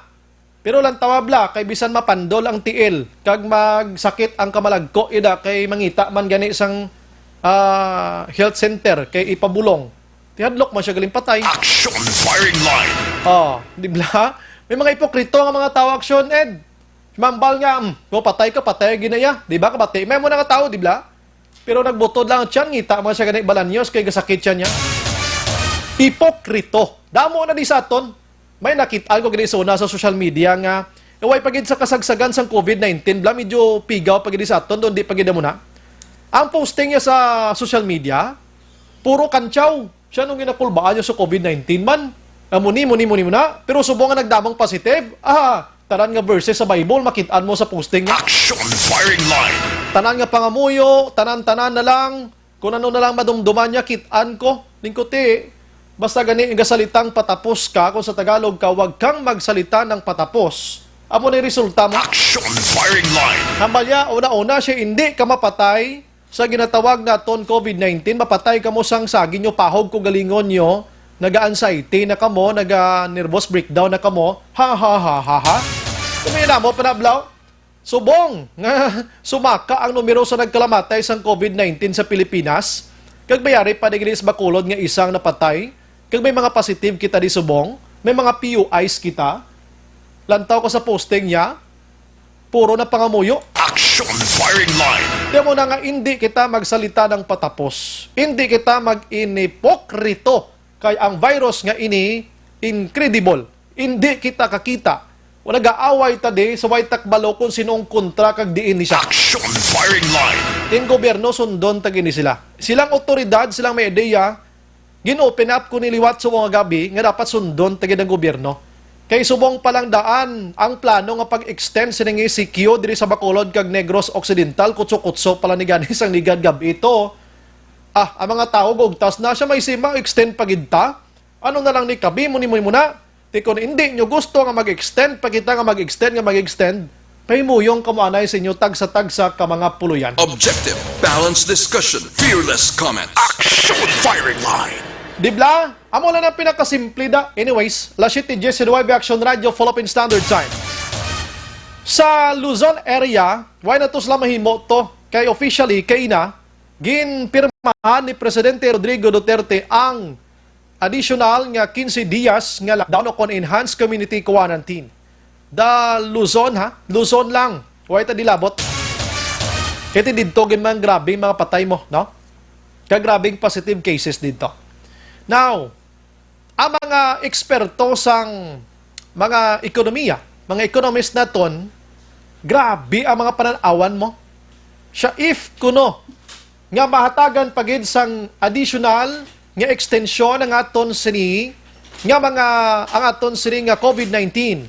Pero lang tawabla, kay bisan mapandol ang tiil, kag magsakit ang kamalagko, ida kay mangita man gani sang, ah, health center, kay ipabulong. Tihadlok man siya galing patay. Action firing line. Oh, di ba? May mga ipokrito nga mga tawo, aksyon, Ed. Mambal nga, mm, kung patay ka, patay ang ginaya. Di ba? Kabati, may mo na nga tao, di ba? Pero nagbutod lang ang tiyan, ngita man siya gani balanyos kay gasakit siya niya. Ipokrito. Damo na di sa aton. May nakit-an ko gani sa una sa social media nga, eh, way pa gid sa kasagsagan sang COVID nineteen, bla, medyo pigaw pa gid sa aton, doon di pa gid mo na. Ang posting niya sa social media, puro kantsaw. Siya nung ginakulbaan niya sa COVID nineteen man. Amo ni, mo ni, mo ni, mo na. Pero subong nga nagdamong positive, ah, tanan nga verses sa Bible, makit-an mo sa posting niya. Action firing line. Tanan nga pangamuyo, tanan-tanan na lang, kung ano na lang madumduman niya, kit-an ko. Lingkuti, basta gani nga salitang patapos ka, kung sa Tagalog ka, wag kang magsalita ng patapos. Amo ni resulta mo. Action firing line. Hambalya, una-una, siya hindi ka mapatay sa ginatawag naton COVID nineteen. Mapatay ka mo sang sagi nyo, pahog ko galingon nyo, naga-anxiety na kamo, naga-nervous breakdown na kamo. Ha, ha, ha, ha, ha. Kami na mo, panablaw. Subong nga sumaka ang numero sa nagkalamatay sang COVID nineteen sa Pilipinas, kag mayari pa digili sa Bacolod nga isang napatay, kag may mga positive kita di subong, may mga P U Is kita. Lantaw ko sa posting niya, puro na pangamuyo. Action firing line. Kaya mo na nga, hindi kita magsalita ng patapos. Hindi kita mag-inipokrito. Kay ang virus nga ini, incredible. Hindi kita kakita. Wala gaaway ta di sa way takbalo kung sino ang kontra kag diin ni siya. Action firing line. Ting gobyerno, sundon ta gini sila. Silang otoridad, silang may ideya, gin-open up ko ni liwat sa mga gabi nga dapat sundon ta gid ang gobyerno. Kay subong pa lang daan ang plano nga pag-extend sining E C Q diri sa Bacolod kag Negros Occidental, kutso-kutso pa lang ni gani sang ligad gab-i to. Ah, ang mga tawo gugtas na siya, may sima, extend pa gid ta. Ano na lang ni kabi mo ni mo na? Ti kon hindi nyo gusto nga mag-extend pa kita, nga mag-extend, nga mag-extend, pahimuyong kamo anay sa inyo tagsa-tagsa ka mga puloyan. Objective, balanced discussion, fearless comment. Action firing line. Di bla? Amo lang ang pinakasimple da. Anyways, alas siyete diecinuebe, Action Radio, Philippine Standard Time. Sa Luzon area, why na to sila mahimo to? Kay officially, kay na, ginpirmahan ni Presidente Rodrigo Duterte ang additional nga quince dias nga lockdown o kon enhanced community quarantine. The Luzon, ha? Luzon lang. Way ta dilabot. Kaya didto gid man grabe mga patay mo, no? Kag grabing positive cases didto. Now, ang mga eksperto sang mga ekonomiya, mga economist naton, grabe ang mga panan-awan mo. Siya, if kuno nga mahatagan pa gid sang additional nga extension ang aton sini nga mga, ang aton sini nga COVID nineteen,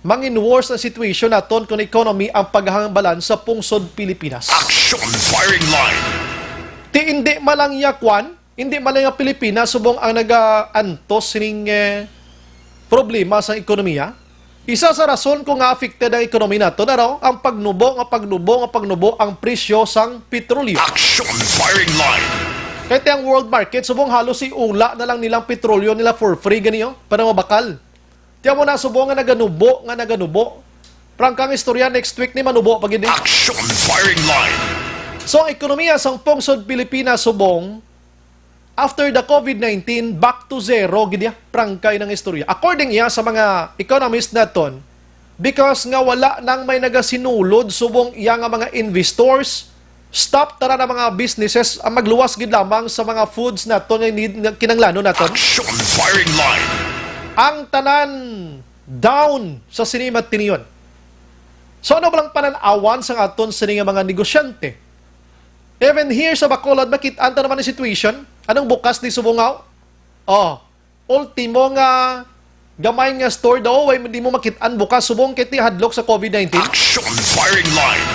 mangin worse ang situation naton kun economy ang pagahangbalan sa pungsod Pilipinas. Action firing line. Ti hindi man lang iya kwan, hindi man lang nga Pilipinas subong ang nagaantos sining, eh, problema sa ekonomiya. Isa sa rason kung nga affected ang ekonomiya nato na raw ang pagnubo nga pagnubo nga pagnubo ang presyo sang petrolyo. Action firing line. Kay ti ang world market subong halos iula na lang nilang petrolyo nila for free gani, oh, para mabakal. Ti amo na subong nga naganubo, nga naganubo. Prangkang istorya, next week ni manubo pa gid ni. Action firing line. So, ang ekonomiya sang pungsod Pilipinas subong after the COVID nineteen, back to zero gid ya, prangkay nang istorya. According iya sa mga economist naton, because nga wala nang may nagasinulod subong iya nga mga investors, stop tanan ang mga businesses, ang magluwas gid lamang sa mga foods naton nga need, nga kinanglanon naton. Action firing line. Ang tanan down sa sini matiniyon. So, ano ba lang panan-awan sa aton sini nga mga negosyante? Even here sa Bacolod, makit-an ta naman ang situation. Anong bukas ni subong? Oh, ultimo nga gamay nga store daw, way di mo makit-an bukas subong kay ti hadlok sa COVID nineteen. Action firing line.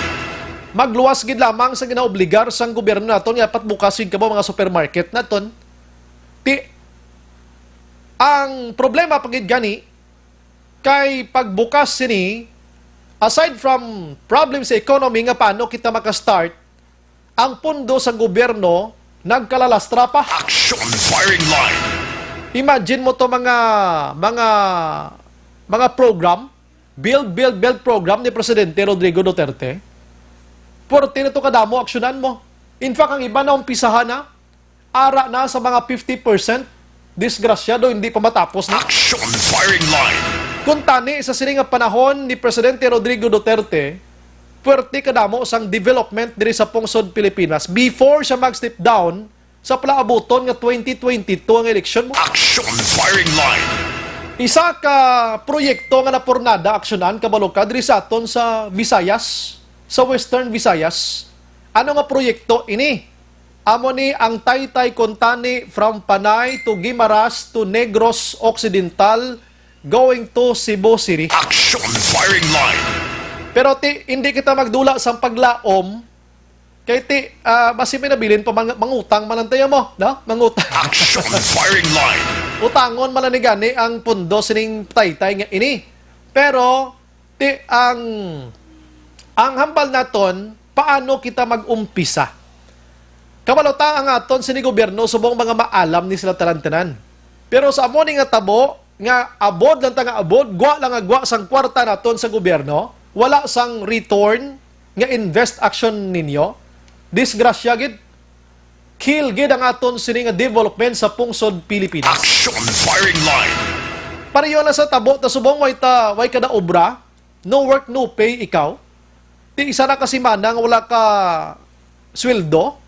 Magluwas gid lamang sa ginaobligar sang gobyerno naton nga dapat bukas gid kamo mga supermarket naton. Ti, ang problema pa gid gani kay pagbukas sini, aside from problem sa economy nga paano kita maka-start, ang pondo sa gobyerno nagkalalastra pa. Action firing line. Imagine mo to mga, mga, mga program, build, build, build program ni Presidente Rodrigo Duterte. Puwerte na to kadamo, aksyonan mo. In fact, ang iba na umpisahan na, ara na sa mga fifty percent. Disgrasyado, hindi pa matapos na. Action firing line. Kung tani sa sini nga panahon ni Presidente Rodrigo Duterte, puwerte kadamo sang development diri sa pungsod Pilipinas before siya mag-step down sa palaabuton nga twenty twenty-two ang eleksyon mo. Action firing line. Isa ka proyekto nga napurnada aksyonan, kabalo ka, diri sa aton sa Visayas, sa Western Visayas. Ano nga proyekto ini? Amo ni ang Taytay Contani from Panay to Guimaras to Negros Occidental going to Cebu City. Action firing line. Pero ti, hindi kita magdula sa paglaom. Kay ti, ah, basi may nabilin pa, mang-, mangutang man lang tayo mo, no? Mangutang. Action firing line. Utangon man lang ni gani ang pundo sining taytay nga ini. Pero ti, ang, ang hambal naton, paano kita mag-umpisa? Kabalo ta ang aton sini gobyerno subong mga maalam ni sila tanan-tanan. Pero sa amo ni nga tabo, nga abod lang ta nga abod, gwa lang nga gwa sang kwarta naton sa gobyerno, wala sang return nga invest action ninyo, disgrasya gid, kill gid ang aton sini nga development sa pungsod Pilipinas. Action firing line. Pareho na sa tabo, ta subong way ta, way ka na obra, no work, no pay ikaw. Ti isa na ka semana nga wala ka sweldo.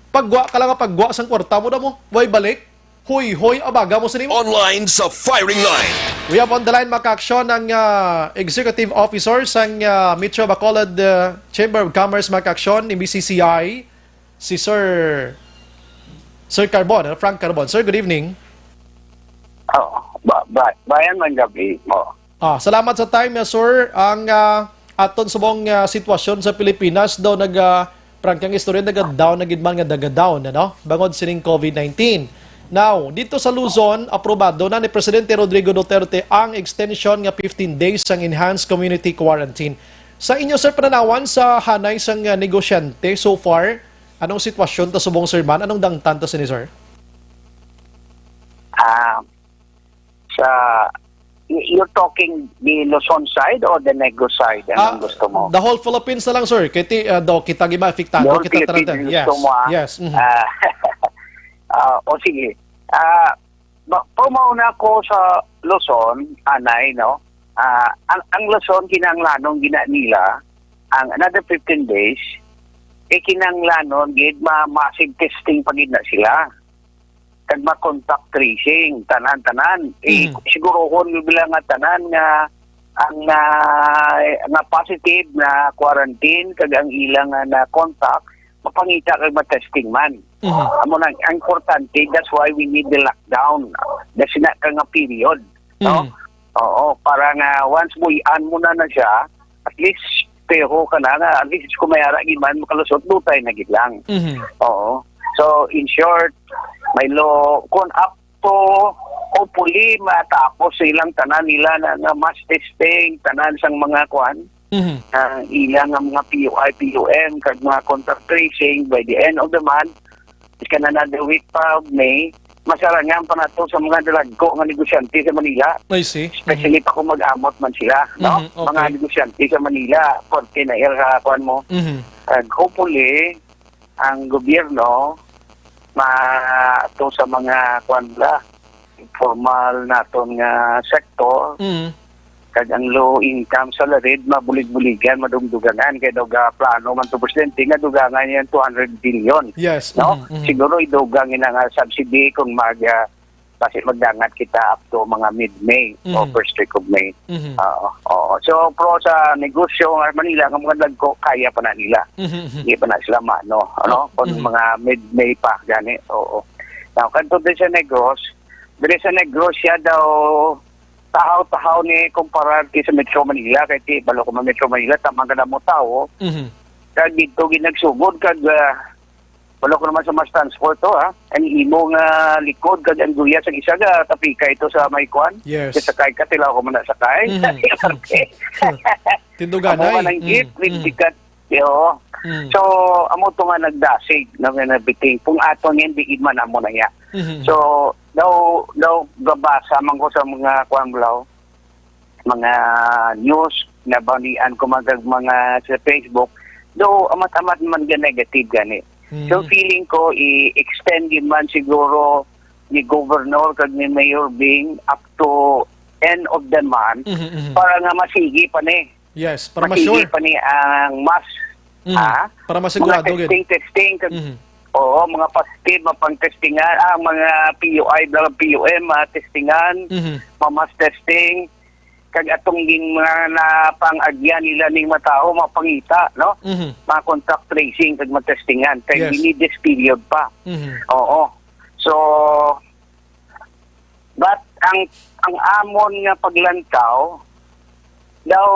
Paggwa ka lang nga paggwa sang kwarta mo na mo. Way balik. Hoy, hoy, abaga mo sa nimo. Online sa firing line. We have on the line, mga kaaksyon, ang, ah, Executive Officer sang, ah, Metro Bacolod, ah, Chamber of Commerce, mga kaaksyon, M B C C I, si Sir, Sir Carbon, ano, Frank Carbon. Sir, good evening. Oh, ba, ba, bayan man gabi mo. Ah, salamat sa time, ah, sir. Ang, ah, aton subong, ah, sitwasyon sa Pilipinas daw nag, ah, prangkang istorya, naga-down na gid man nga naga-down, ano? Bangod sining COVID nineteen. Now, dito sa Luzon, aprobado na ni Presidente Rodrigo Duterte ang extension nga fifteen days sang enhanced community quarantine. Sa inyo, sir, pananawan sa hanay sang, ah, negosyante so far, anong sitwasyon ta subong, sir, man? Anong dangtan ta sini, sir? Ah, sa, y-, you're talking the Luzon side or the Negros side? Anong Ah, gusto mo? The whole Philippines na lang, sir. Kay ti, ah, daw, kita gid maapektado, The whole kita Philippines tanan. Yes, gusto mo, ah? Yes, mhm. Ah, ah, o sige. Ah, ma-, pumauna ko sa Luzon, anay, no? Ah, ang, ang Luzon, kinahanglanon gina nila, ang another fifteen days, eh, kinahanglanon gid ma-, massive testing pa gid na sila. Kag ma-contact tracing, tanan-tanan. Eh, Mm. sigurohon mo bilang nga tanan nga ang, ah, nga positive na quarantine kag ang ilang, ah, na contact, mapangita kag ma-testing man. Mhm. Amo na ang importante, that's why we need the lockdown. That's na ka nga period, no? Mm. Oo, para nga once buy-an mo na na siya, at least, pero ka na nga, at least kung may ara gid man, makalusot, dutay na gid lang. Mhm. Oo. So, in short, may lo, kung up to, hopefully, matapos silang tanan nila na, na mass testing, tanan sang mga kwan, Mhm. ang ilang nga mga P U I, P U M, kag mga contact tracing by the end of the month, is kan another week pa of May, masarangan pa nato sa mga dalagko nga negosyante sa Manila. I see. Especially Mhm. pa kung mag-amot man sila, no? Mhm, okay. Mga negosyante sa Manila, forty na ira, kuwan mo. Mhm. Ag hopefully, ang gobyerno ma-, to sa mga, kwan la, informal naton nga sektor, Mm. kag ang low income, salaried, mabulig-buligan, madugdugangan, kay daw ga plano man to, Presidente, nga dugangan yan two hundred billion, Yes. no? Mhm, mhm. Siguro idugang ina nga subsidy kung mag, ah, basi magdangat kita up to mga mid-May o Mhm. first week of May. Mhm. Oo, oo. So, pero sa negosyo nga Manila, nga mga dagko, kaya pa na nila. Mhm, mhm. Hindi pa na sila mano, ano? Oh, Kung mhm. mga mid-May pa, gani, oo. Now, kadto din sa Negros, diri sa Negros siya daw tahaw-tahaw ni kumparar ki sa Metro Manila, kay ti, balo ko man Metro Manila, tamang ka na mo tawo. Mhm. Kag dito ginagsugod, kag, ah, wala ko naman sa mas transport to, ha? Ang imo nga likod, kag ang guya sa isa ga tapika ito sa may kwan, Yes. Kaya sakay ka, tila ako man nasakay. Mhm. Amo Tinduganay. man ang Mm, jeep, mm. Hindi ka, yo. Mm. So, amo to nga nagdasig, no, nga nabiting. Kung ato nga hindi man amo na niya. Mhm. So, daw, daw gabasa man ko sa mga kwan, bro, mga news, nabalian ko man kag mga sa Facebook, do amat-amat man ga negative gani. So, Mm. feeling ko, i-extend yun man siguro ni Governor kag ni Mayor Bing up to end of the month Mhm, mhm. para nga masigi pa ni. Yes, para Masigi ma-sure. pa ni ang mass. Mhm. Ha? Para Mga masigurado gid. testing, testing, kag, Mhm. oo, mga positive, mapang-testingan, ah, mga P U I, bla-, P U M, ah, testingan, Mhm. mga mass testing, kag atong gin-, mga napang-agyan nila ning matawo, mapangita, no? Mhm. Mga contact tracing, kag matestingan, kay Yes. ini this period pa. Mhm. Oo. So, but ang, ang amon nga paglantaw, daw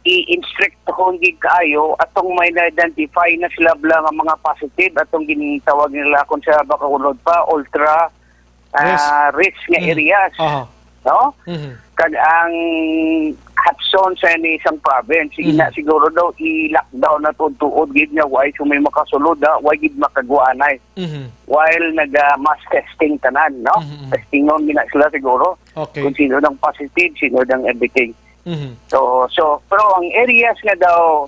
i-instrictahon gid kaayo atong may na-identify na sila bala nga mga positive, atong gintawag nila kung sa Bacolod pa, ultra, Risk. ah, risk nga Mm. areas. Aha. No? Mhm. Kag ang hot zone sa ni isang province, ina Mhm. siguro daw i-lockdown na tuod-tuod gid nga way so may makasulod, ha? Way gid makaguanay. Mhm. While naga-mass testing tanan, no? Mhm, mhm. Testingon gina sila siguro. Okay. Kung sino nang positive, sino nang everything. Mhm. So, so, pero ang areas nga daw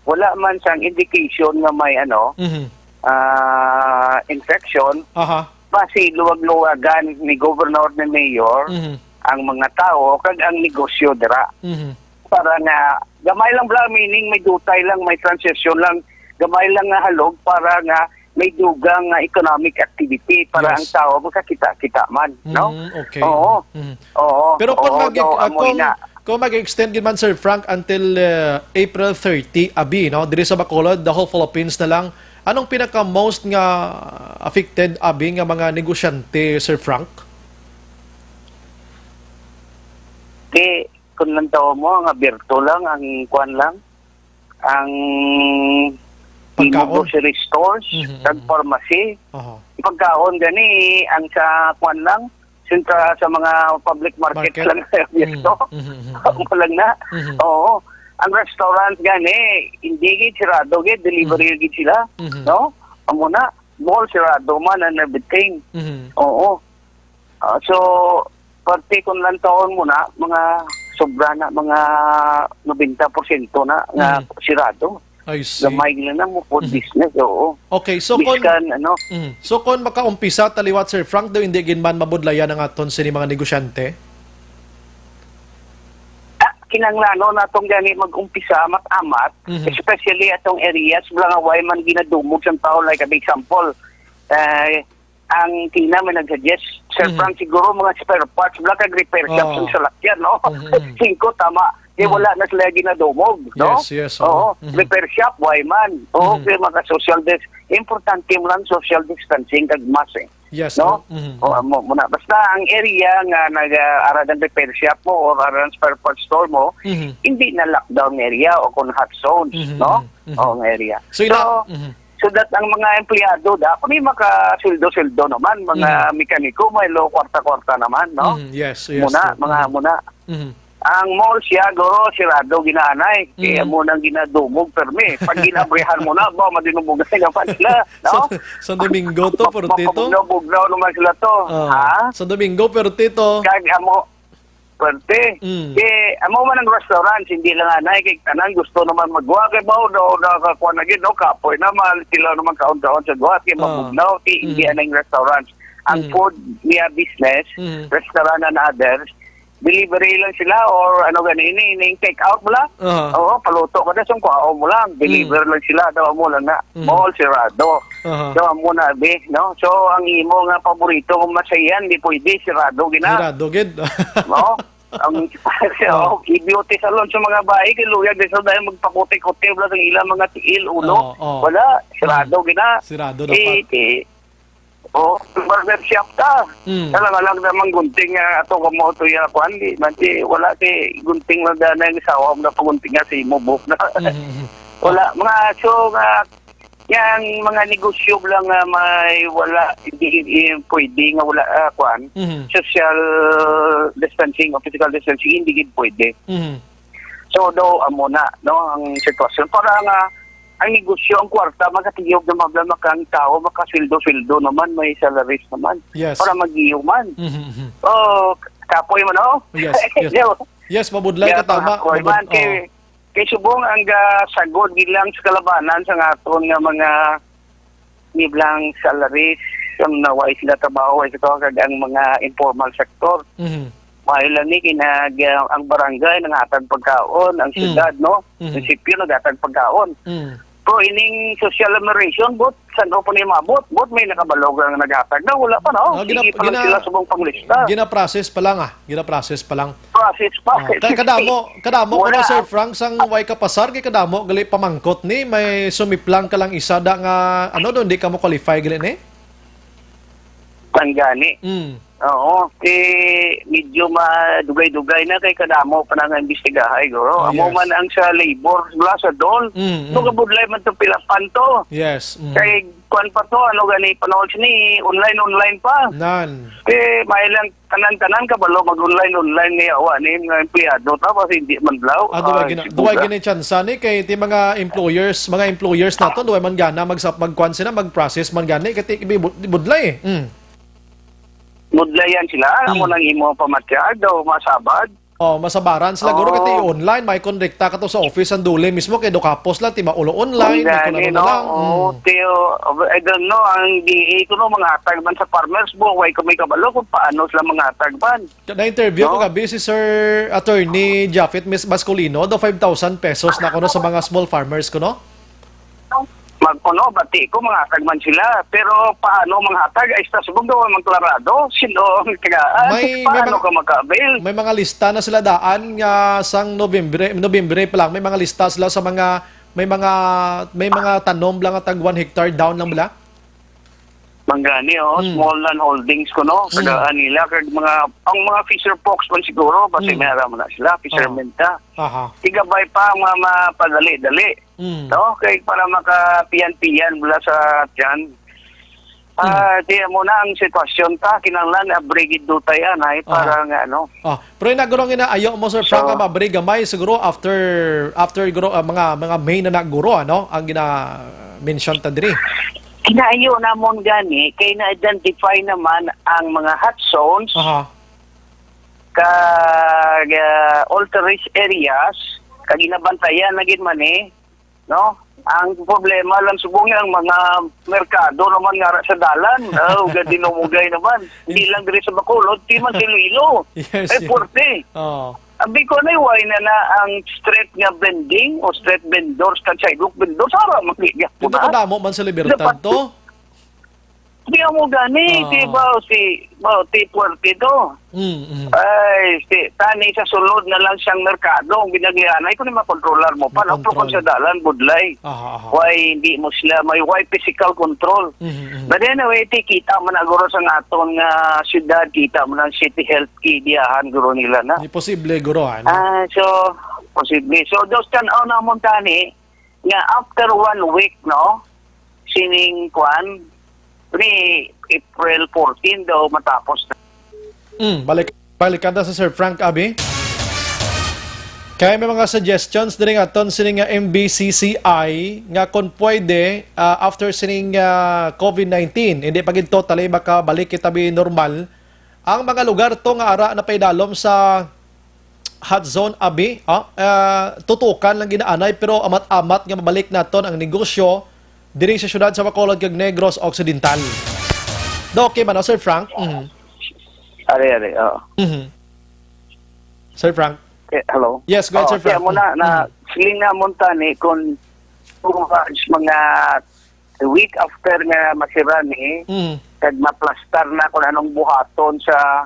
wala man sang indication nga may ano, Mhm. ah, infection, Aha. basi luwag-luwagan ni Governor, ni Mayor, Mhm. ang mga tawo kag ang negosyo dira. Mhm. Para nga gamay lang bala, meaning may dutay lang, may transition lang, gamay lang nga halog para nga may dugang nga economic activity para Yes. ang tawo makakita-kita man, no? Mm, okay. Oo. Mm. Oo, Pero kung oo, mag-, daw, ah, amo kung, ina. kung mag-extend gid man, Sir Frank, until, uh, April thirty, abi, no? Diri sa Bacolod, the whole Philippines na lang. Anong pinaka-most nga affected, abi, nga mga negosyante, Sir Frank? Di, kung lang tawag mo, ang abierto lang, ang kuwan lang, ang Pagkaon? imo grocery stores, Mhm, kag mhm. pharmacy. Oho. Pagkaon gani, ang sa kuwan lang, sintra sa mga public market Market? lang ang abierto. Mm, mhm, mhm, mhm. Amo lang na. Mhm. Oo. Ang restaurant gani, hindi gid, sirado gid, delivery Mhm. gid sila. Mhm. No? Amo na, mall sirado man and everything. Mhm. Oo. Ah, so, parte kung lantawon mo na, mga sobra na, mga nobenta porsyento na nga Mhm. sirado. I see. Gamay lang na mo food Mhm. business, oo. Okay, so kon, Biskan, ano. Mhm. So kon makaumpisa ta liwat, Sir Frank, daw hindi gid man mabudlayan ang aton sini mga negosyante? Ah, kinahanglanon natong gani mag-umpisa amat-amat, Mhm. especially atong areas bala nga way man ginadumog sang tao, like, an example, eh, ang Tina may nag-suggest, Sir Mhm. Frank, siguro mga spare parts bala kag repair shop Oo. sa salakyan, no? Mhm, mhm. Singko, tama. Kay Mhm. wala na sila ginadumog, no? Yes, yes, Oo, oo. Mhm. repair shop, way man. Oo, Mhm. kay mga social dis-, importante man lang social distancing kag mask, eh. Yes, No? oh, mhm, O, mhm. amo, muna. Basta ang area nga nag-, ah, ara ng repair shop mo or ara ng spare parts store mo, Mhm. hindi na lockdown area o kung hot zones, Mhm, no? mhm, mhm. Oo, nga area. So, So, ina-, mhm. so that ang mga empleyado da, kung may makasildo-sildo naman, mga Mhm. mekaniko, may lo kwarta-kwarta naman, no? Mhm, yes, yes, Muna, sir. mga Mhm. muna. Mhm. Ang mall siya, guro, sirado ginaanay. Kaya Mhm. mo nang ginadumog, permi. Pag ginabrihan mo na, ba, madinumog na naman sila, no? Sa, sa Domingo to, Map-, pero tito? mapabugnaw-bugnaw naman sila to. Ah, Ha? sa Domingo, pero tito. Kag amo, Puwerte. Mm. Kay amo man ang restaurant, hindi lang anay, kay tanan gusto naman magwa, kay mao daw nakakuha na gid, no? Kapoy naman, sila naman kaon-kaon sa guwa, kay Ah. mabugnaw, kay hindi Mm. anay ang restaurant. Ang Mm. food niya business, Mm. restaurant and others, delivery lang sila or ano gani ini, ini take out mo lang. Aha. Oo, paluto ka na, sung kuhaon mo lang, deliver Mm. lang sila, daw mo lang na. Mm. Mall, sirado. Aha. So, amo na, be, no? So, ang imo nga paborito, kung masayan, di pwede, sirado gina. Sirado gid. No? Ang, Ah. oh, beauty salon sa mga bayi, kay luyag, di sa dahil magpakuti-kuti, wala sa ilang mga tiil, ulo. Oh, oh. Wala, sirado Mm. gina. Sirado Eh, dapat. eh, oh, barber shop ka. Mm. Alang-alang naman gunting nga ato ka mo to ya, kuan, di, man, di, wala, kay gunting lang daan ang sawa mo na pagunting nga sa imo, buhok na. Mm, mm, mm. Wala, Oh. mga, so, nga, yang mga negosyo lang nga may wala, hindi, hindi pwede nga wala, ah, kuan, Mhm. social distancing o physical distancing, hindi gid pwede. Mhm. So, daw, amo na, no, ang sitwasyon. Para nga, ang negosyo, ang kwarta, makatiyog na mabla, makang tao, makasweldo-sweldo naman, may salaries naman. Yes. Para mag-iyo man. Mhm, mhm. Oh, kapoy man, oh. Yes, yes. Yo. Yes, mabudlay Yeah, ka, tama. kapoy Mabud-, man, kay, oo. kay subong ang, ah, sagod gilang sa kalabanan sa aton nga mga niblang salaries, ang naway sila trabaho, ay sa kag ang mga informal sector. Mhm. Maayo lang ni kinag-, ang barangay nangatag pagkaon, ang Mm. syudad, no? Mm. Munisipyo naghatag pagkaon. Mm. Pero ining social remuneration, but saan po ni maabot? But may nakabalog ang naghatag na, wala pa, no? Ah, gina-, Sige pa lang gina-, sila subong panglista. gina-process pa lang, ah. Gina-process pa lang. Process pa. Ah, ka-, kadamo, kadamo ko Wala. na, Sir Frank, sang way kapasar, kay kadamo gali pamangkot ni, may sumiplang ka lang isa da nga, ano, doon, di ka mo qualify gali ni? Tanggani. Mm. Oo, kay medyo madugay-dugay na kay kadamo pa na nga imbestigahay, guro. Oh, Amo yes. man ang sa labor, wala sa dol. Mm, mm. Ito kabudlay man to pilapan to. Yes. Mm. Kay kuan pa to, ano gani, panahon sini, online-online pa. Nan. Kay may lang tanan-tanan kabalo mag-online-online ni awa ni mga empleyado, tapos hindi man blaw. Ah, duwa Ah, gina-, si duwa Buga. gini tsansa ni kay ti mga employers, mga employers nato, duwa man gana magsap-, magkuan sila, mag-process man gani, kay ti-, ibi-, bud-, budlay. Mm. Budlayan sila, Mm. amo nang imo pamatyag daw masabad. Oh, masabaran sila, guro, Oo. kay ti online, may kondekta ka to sa office ang duli mismo, kay do kapos lang, ti maulo online, Ang may kuno gani, ano na no? lang. Oo, Mm. ti, oh, I don't know, ang D A kuno, mga atag man sa farmers mo, way ko may kabalo kung paano sila mga atag man. Na-interview ko No? gabi si Sir Attorney Japhet Mis-, Masculino, do five thousand pesos na kuno sa mga small farmers kuno. Magkuno, bati ko, mga atag man sila. Pero paano mga atag? Ay, sa subong daw, magklarado. Sino ang tagaan? May, may Paano mga, ka maka-avail? may mga lista na sila daan nga sang Nobyembre, Nobyembre pa lang. May mga lista sila sa mga, may mga, may mga tanom lang nga tag one hectare down lang bala? Manggani, oh, Mm. small land holdings ko, no? Mm. Tagaan nila, kag mga, ang mga fisher folks man siguro, basi Mm. may aram na sila, fishermen Ah. ta. Aha. Tigabay pa ang mga mapadali-dali. Mm. No? Kay para makapiyan-piyan mula sa tiyan. Ah, Mm. di mo na ang sitwasyon ta, kinahanglan, abrigid dutay, anay, Aha. para nga, ano. Ah, pero ina, guro, ang inaayo mo, Sir Frank, So, nga mabri gamay, siguro after, after, guro, ah, mga, mga May na na, guro, ano, ang gina-mention ta diri. Kinaayo namon gani, kay na-identify naman ang mga hot zones, Aha. kag, ah, ultra-rich areas, kag ginabantayan na gid man, eh, no? Ang problema lang subong ang mga merkado naman nga ra sa dalan. Oh, gadinumugay naman. Hindi lang diri sa Bacolod, di man sa Iloilo. Yes, Ay, yes. Puwerte. Oo. Abi ko na, why na na ang street nga vending o street vendors kag sidewalk vendors? Ara, makigyap ko Di ba na. kadamo man sa Libertad Dapat to? Di mo gani, Oo. di ba, si, mo, ti puwerte to. Mm, mm. Ay, si, tani sa sulod na lang siyang merkado, ang ginaglianay, kung makontrolar mo pa, no? Makontrol. Pero kung sa dalan, budlay. Aha, aha. Why, hindi mo sila, may why physical control. Mm, mm. But anyway, ti, kita man na guro sa aton nga syudad, kita man ang city health kay diyahan guro nila na. Di posible, guro, ano? Ah, so, posible. So, dos tan-aw na mo tani, nga after one week, no, sining kwan, ni April fourteen daw matapos na. Mm, balik, balikan ta sa Sir Frank, abi. Kaya may mga suggestions diri nga aton sini nga M B C C I nga kung pwede, ah, after sining, ah, COVID nineteen, hindi pa gid totally makabalik kita bi normal. Ang mga lugar to nga ara na paidalom sa hot zone, abi, ah, ah, tutukan lang ginaanay, pero amat-amat nga mabalik naton ang negosyo diri sa siyudad sa Bacolod kag Negros Occidental. Do, okay man, oh, Sir Frank? Mhm. Ari, ari, oo. Mhm. Sir Frank? Eh, hello? Yes, go ahead, Oh, Sir Frank. Kaya mo na, na Mm. siling na mo tani kung two months, mga week after nga masira ni, Mm. kag maplastar na kung anong buhaton sa,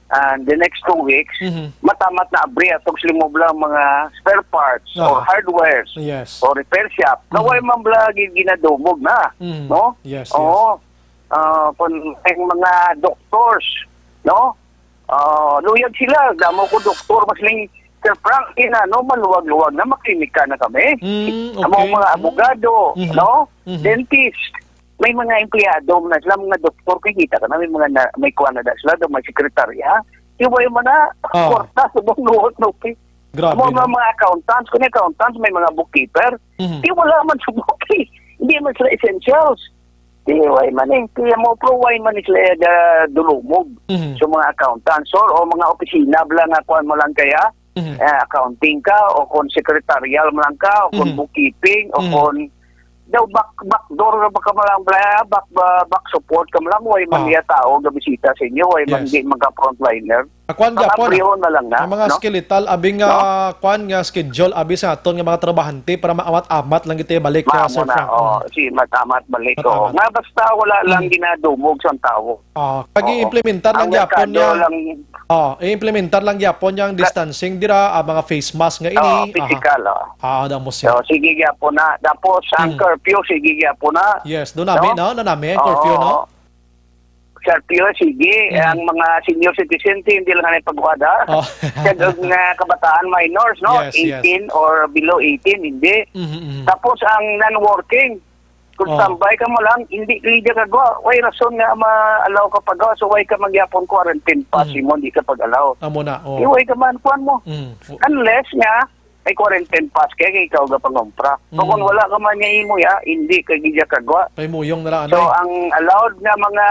ah, the next two weeks, Mhm. matamat na abri atong siling mo bala mga spare parts Aha. or hardwares Yes. or repair shop na Mhm. way man bala gi-, ginadumog na, Mm. no? Yes, Oo. yes. Ah, kung ang mga doctors, no? Ah, luyag sila, damo ko doktor, mas ling, Sir Frank, ina, no, maluwag-luwag na, maklinika na kami. Mm, Amo okay. mga abogado, Mhm. no? Mhm. Dentist, may mga empleyado man na sila, mga doktor, kay kita ka na, may mga na, may kuwan na da sila, daw may sekretarya. Iway man na, Ah. kwarta, subong luhot, no, okay. Grabe, Amo no? mga, mga accountants, kung accountants, may mga bookkeeper. Mhm. Di wala man subok, eh. Hindi man sila essentials. Di, way man eh. Kaya mo, pro, way man sila da, dulumog Mhm. sa mga accountant, sir, o mga opisina bala nga kuan mo lang kaya, Mhm. eh, accounting ka, o kung secretarial mo lang ka, o kung Mhm. bookkeeping, o Mhm. kung daw back, back door na ba ka mo lang, bla, back, ba, back support ka mo lang, way man Ah. niya tao nga bisita sa inyo, way man Yes. di man ka frontliner. Ah, kuwan Mga gihapon, ah. abrihon na lang na, Ang mga no? skeletal, abi nga, No? kuwan nga schedule, abi sa aton nga mga trabahante para maamat-amat lang kita balik, ah, Mao Sir na, Frank. oh, Mm. si matamat balik, Matamat. oh. Nga basta wala lang Mm. ginadumog sa tao. Ah, kag Oo. i-implementar lang Ang gyapon merkado niya. lang. Oh, i-implementar lang gyapon niya ang Ka- distancing dira, ah, mga face mask nga ini. Oh, Aha. physical, oh. Ah, damo siya. So, sige gyapon na. Tapos, ang Mm. curfew, sige gyapon na. Yes, doon namin, No? no? Doon namin, curfew, Oo. no? Sir Pio, sige, Mm. ang mga senior citizen, ti, hindi lang na pagwada. Oh. Kag ang, ah, kabataan, minors, no? Yes, yes. Eighteen or below eighteen, hindi. Mhm, mhm. Tapos ang non-working, kung Oh. standby ka mo lang, hindi ka gwa. Way rason nga ma-allow ka pag-, so way ka magyapon quarantine pass Mhm. mo, hindi ka pag-allow. Amo na, oh. Di way ka man, kuwan mo. Mm. Unless nga, may quarantine pass kay, kay ikaw ga pangumpra. So, Mm. kung wala ka man niya imo ya, hindi ka gid ya kagwa. Pahimuyong na lang, So, anay. ang allowed nga mga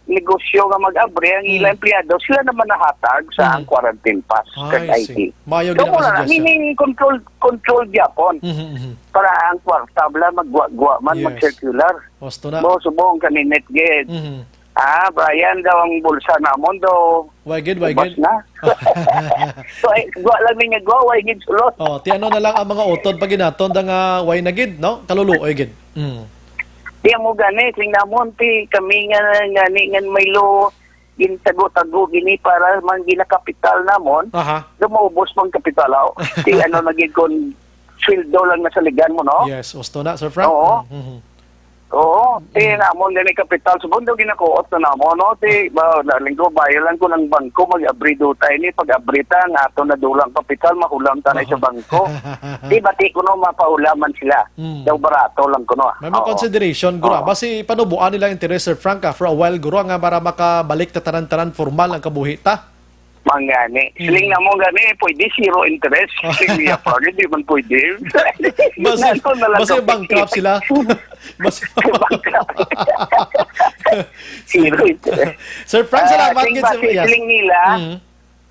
negosyo nga mag-abri, ang Mm. ilang empleyado, sila naman nahatag sa Mm. ang quarantine pass kag Ay, I T. see. Maayo So, gid ang wala na. suggestion. Meaning, control, control gyapon. Mhm, mhm. Para ang kwarta, bala, maggwa-gwa man, Yes. mag-circular. Gusto na. Mo, subong, kaninit gid. Mhm. Ah, Brian daw ang bulsa namon daw. Way gid, way Ubas gid. na. So, ay, gwa lang ninyo, gwa, way gid sulod. Oh, ti ano na lang ang mga utod pag ginaton da nga way na gid, no? Kaluluoy gid. Mm. Di mo gani, sing namon, ti kami nga, gani, nga may lo, gintago-tago gini para man ginakapital namon. Aha. Daw maubos pang kapital, aw. Ti ano na gid kon sweldo lang nasaligan mo, no? Yes, gusto na, Sir Frank. Oo. Mm, mhm. Oo, ti Mm. namon gani kapital, subong daw ginakuot na namon, no? Ti, ba, daling ko, bayo lang ko ng bangko, mag-abri do tayo ni, pag-abri ta, ang ato na dulang kapital, mahulam ta na sa Aha. bangko. Ti, bati ko, no, mapahulaman sila. Mm. Daw barato lang ko, no? May mga Oo. consideration, guro. Oo. Basi panubuan nila ang interes, Sir Frank, ah, for a while, guro, nga para makabalik ta tanan-tanan formal ang kabuhi ta. Mangani. Hmm. Siling na mo gani, pwede zero interest. Siling niya pa, hindi man pwede. Basi, Nandun na lang basi ka bankrupt pwede. sila. Basi Bankrupt. Zero interest. Sir Frank, Ah, salamat sing gid sa basi, yes. siling nila, Mhm.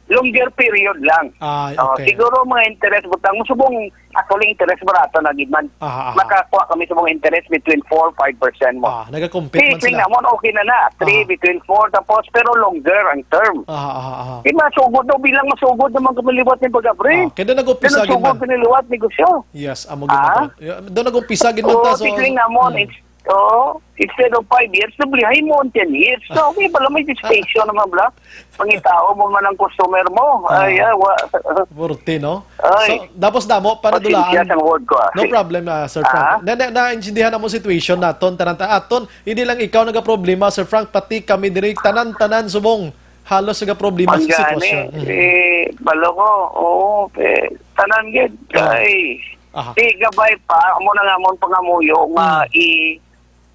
longer period lang. Ah, Oh, okay. siguro mga interest butang mo subong, actually interest barato na gid man. Aha, aha. Makakuha kami sa mga interest between four, five percent mo. Ah, nagakompete Di, man sila. tingnan mo, okay na na. Three, Aha. between four, tapos, pero longer ang term. Aha, aha, aha. Di masugod, no? Bilang masugod naman kami liwat ng pag-abri. Ah, kaya doon nag-umpisa Doon gid sugod man. kami liwat negosyo. Yes, amo gid Ah? man to. Yeah, doon nag-umpisa gid man Oo, ta, so, tingnan mo, mm. it's, oo, instead of five years, nablihay mo ang ten years. So, okay, bala may distinction naman, bala. Pangitao mo man ang customer mo. Ah. Ay, ah, wa. Burti, no? Ay. So, tapos damo, para Pasensya dulaan. sa word ko, ah. No problem, ah, Sir Frank. Ah? Na, na, naintindihan na mo situation naton, tanan ta-, aton, hindi lang ikaw nagaproblema, Sir Frank, pati kami diri, tanan-tanan subong halos nagaproblema sa Ang gani, sitwasyon. Mm. eh, balo ko, oo, eh, tanan gid. Oo. Ay, Aha. di gabay pa, amo na nga amon pangamuyo nga Mm. i-,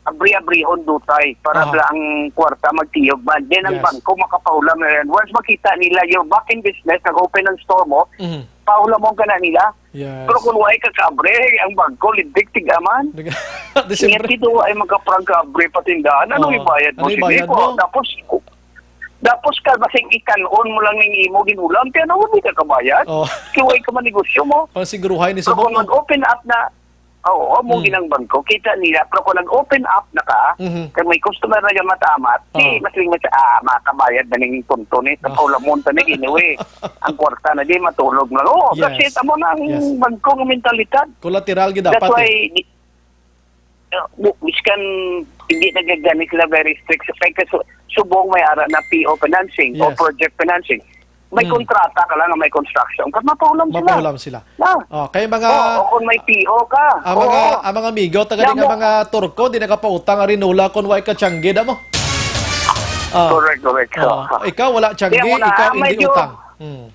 abri-abrihon dutay para Aha. bala ang kwarta magtiyog man. Then ang Yes. bangko makapahulam na yan. Once makita nila you're back in business, nag-open ang store mo, Mhm. pahulamon ka na nila. Yes. Pero kung way ka kabre, ang bangko, lintik, tigaman. Di Siya siyempre. tito ay magkaprang kabre patindahan. Anong Oo. ibayad mo? Ano Sige ibayad po. mo? Tapos, Tapos ka, basig ikan-on mo lang ning imo ginulam, kaya na wala ka kabayad. Oh. Kaya way ka manegosyo mo. Pansiguruhay ni Pero kung subong, no? Mag-open up na, oo, mo Hmm. ginang bangko, kita nila. Pero kung nag-open up na ka, Mhm. kag may customer na gamatamat, di Oh. mas ling mas, ah, makabayad na ning punto ni, sa Ah. paulamon ta ni, anyway. Ang kwarta na di, matulog lang. Oo, that's Yes. it. Amo na ang Yes. bangko nga mentalidad. Collateral gid That's dapat, why, eh. di, uh, bu-, biskan hindi nagagani sila very strict. Sa kay kasu-, subong may ara na P O financing o Yes. project financing. May Hmm. kontrata ka lang nga may construction. Kag mapaulam sila. Mapaulam sila. Na. Oh, kay mga Oh, o kung may P O ka. Ang mga, Oo. ang mga amigo, taga Yan nga mo. Mga Turko, di nakapautang ang Rinola kung way ka tiyanggi, damo. Ah. Correct, correct. Oh, ikaw wala tiyanggi, Kaya mo na, ikaw ah, hindi medyo utang. Hmm.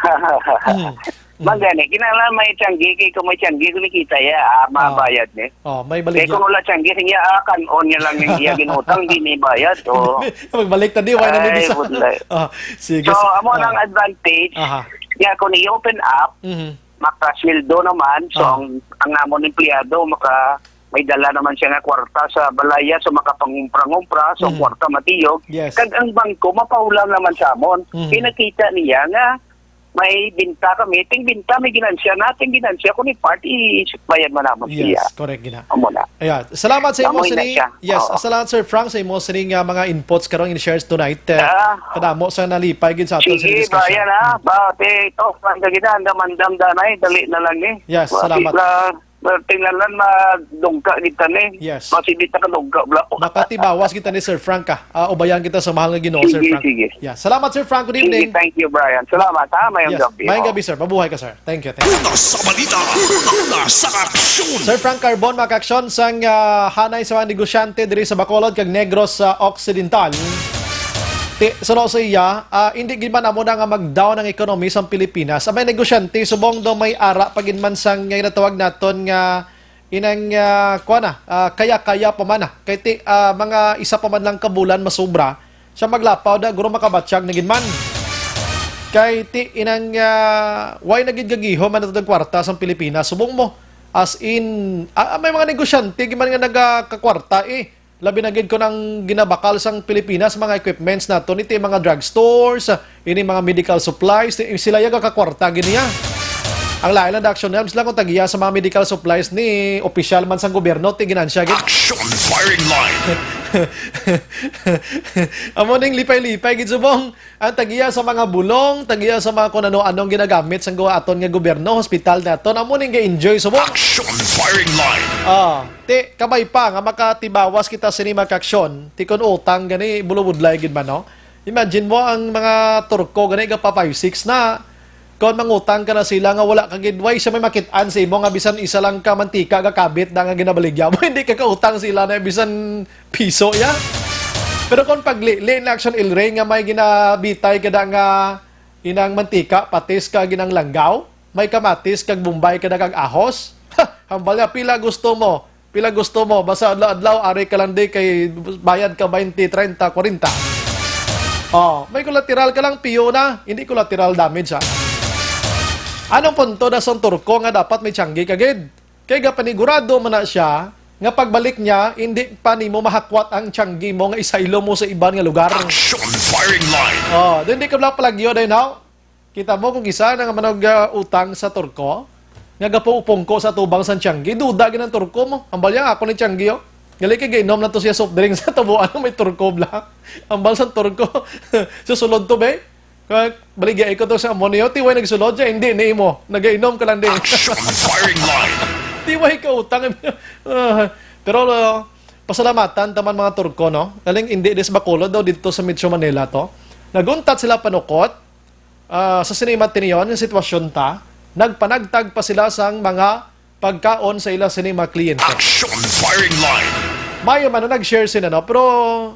Mm. Mangani, kinahanglan may tiyanggi, kay kung may tiyanggi, kumikita ya, ah, Ah. mabayad ni. Oh, may Kay baligya. Kung wala tiyanggi, sige, ah, kan-on niya lang yung iya ginutang, di may bayad, oh. Magbalik ta di, wala na Ay, di sa budlay. Ah, sige, So, sa amo ah. nang advantage, Aha. Kaya kung i-open up, Mhm. makasweldo naman, so Ah. ang, ang namon empleyado, maka, may dala naman siya nga kwarta sa balaya, so makapangumpra-ngumpra, so ang Mhm. kwarta matiyog. Yes. Kag ang bangko, mapaulam naman sa amon. Mhm. Kinakita niya nga may binta kami, ting binta, may ginansya na, ting ginansya, kung i-part, i-bayad man namon siya. Yes, correct, gina. Amo na. Ayan. Salamat sa imo Amo na sini. siya. Yes, Oo. salamat, Sir Frank, sa imo sining, ah, mga inputs karong in-share tonight. Eh, Ah. kadamo sa nalipay gid sa aton Sige, sining discussion. Brian, ha? Hmm. Ba, te, ito, ang kagina, ang damandam danay, dali na lang, eh. Yes, Wa, salamat. di na, tingnan lang, madungka kita ni. Yes. Basi di ta kadungka, bla. Makatibawas kita ni Sir Frank, ah. Ah, ubayan kita sa mahal nga Ginoo, Sir Sige, Frank. sige. Yeah. Salamat, Sir Frank. Good Sige, evening. thank you, Brian. Salamat, ha? Mayong Yes, gabi. mayong Oh. gabi, sir. Mabuhay ka, sir. Thank you, thank you. Una sa balita, una sa aksyon. Sir Frank Carbon, mga kaaksyon, sang, ah, hanay sa mga negosyante diri sa Bacolod kag Negros, ah, Occidental. Ti-, suno sa iya, ah, hindi gid man amo na nga mag-down ang ekonomi sang Pilipinas. Ang mga negosyante, subong daw may ara pa gid man sang nga ginatawag naton nga inang, ah, kuwan na, ah, kaya-kaya pa man na. Kay ti-, ah, mga isa pa man lang ka bulan masubra, siya maglapaw da, guro makabatyag na gid man. Kay ti-, inang, ah, way na gid gagiho man nato ang kwarta sang Pilipinas. Subong mo, as in, ah, may mga negosyante gid man nga nagakakwarta, eh. Labi na gid kon ang ginabakal sang Pilipinas, mga equipments nato, ni ti mga drugstores, ini mga medical supplies, ti-, sila ya gakakwarta gid niya. Ang lain lang, Action Helms lang kung tagiya sa mga medical supplies ni opisyal man sang gobyerno, ti ginansya gid. Action firing line. Amo ning lipay-lipay gid subong. Ang tagiya sa mga bulong, tagiya sa mga kung ano-anong ginagamit sang go-, aton nga gobyerno, hospital naton, amo ning ga-enjoy subong. Action firing line. Ah, ti, kabay pa nga makatibawas kita sini, mga kaaksyon, ti kun utang gani, bulubudlay gid man, no? Imagine mo ang mga Turko gani, gapa five six na. Kon mangutang ka na sila nga wala ka gid, way siya may makit-an sa imo nga bisan isa lang ka mantika gakabit na nga ginabaligya mo, hindi ka kautang sila na bisan piso ya. Pero kung paglili na Action El Rey nga may ginabitay kada nga inang mantika, patis ka ginang langgaw, may kamatis kag bombay kada kag ahos. Ha, hambal niya, pila gusto mo? Pila gusto mo? Basta adlaw-adlaw, ari ka lang di kay bayad ka twenty, treinta, kwarenta. Oh, may collateral ka lang, piyo na. Hindi collateral damage, ha? Anong punto na sang Turko nga dapat may tiyanggi ka gid? Kay gapanigurado man na siya nga pagbalik niya, hindi pa nimo mahakwat ang tiyanggi mo nga isaylo mo sa iban nga lugar. Action firing line. Oh, di, hindi ka lang palagyo, day, now? Kita mo kung isa na nga manog, ah, utang sa Turko, nga gapuupong ko sa tubang sa tiyanggi, duda gid ang Turko mo. Ang balya nga ako ni tiyanggi, oh. Gali kay gainom na to siya soft drink sa tubuan nga may Turko, bla. Ang bal sa Turko. Susulod to, be. Kag baligya ko to sa amo niyo, tiway nagsulod siya, hindi ni imo. Nagainom ka lang din. Action firing line. Tiway ka utang. Ah, pero, uh, pasalamatan taman mga Turko, no? Galing hindi dis Bacolod daw dito sa Metro Manila to. Naguntat sila panukot, ah, sa sini matiniyon, yung sitwasyon ta, nagpanagtag pa sila sang mga pagkaon sa ila sini mga kliyente. Action firing line. Mayo man, no, nag-share sila, no? Pero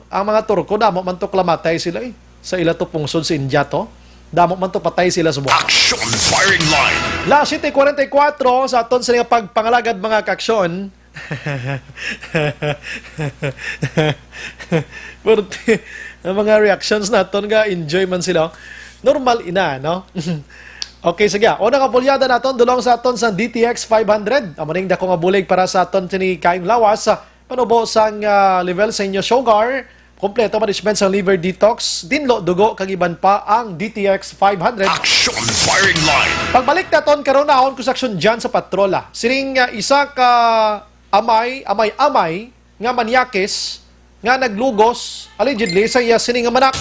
ang mga Turko, damo man to kalamatay sila, eh. Sa ila to pungsod sa India to. Damo man to patay sila subong. Action firing line. Las siete cuarenta y cuatro, sa aton sa nga pagpangalagad, mga kaaksyon. Pero ang mga reactions naton nga enjoy man sila. Normal ina, no? Okay, sige. Una nga pulyada naton, dulong sa aton sa D T X five hundred. Amo ning dako nga bulig para sa aton sini kaayong lawas. Panubo sang, ah, level sa inyo sugar. kompleto management sang liver detox, dinlo dugo, kag iban pa ang D T X five hundred. Action Firing Line. Pagbalik naton karon, naon ko sa aksyon dyan sa patrola. Sining, ah, isa ka amay, amay-amay nga manyakis nga naglugos, allegedly, sa iya sini nga manak.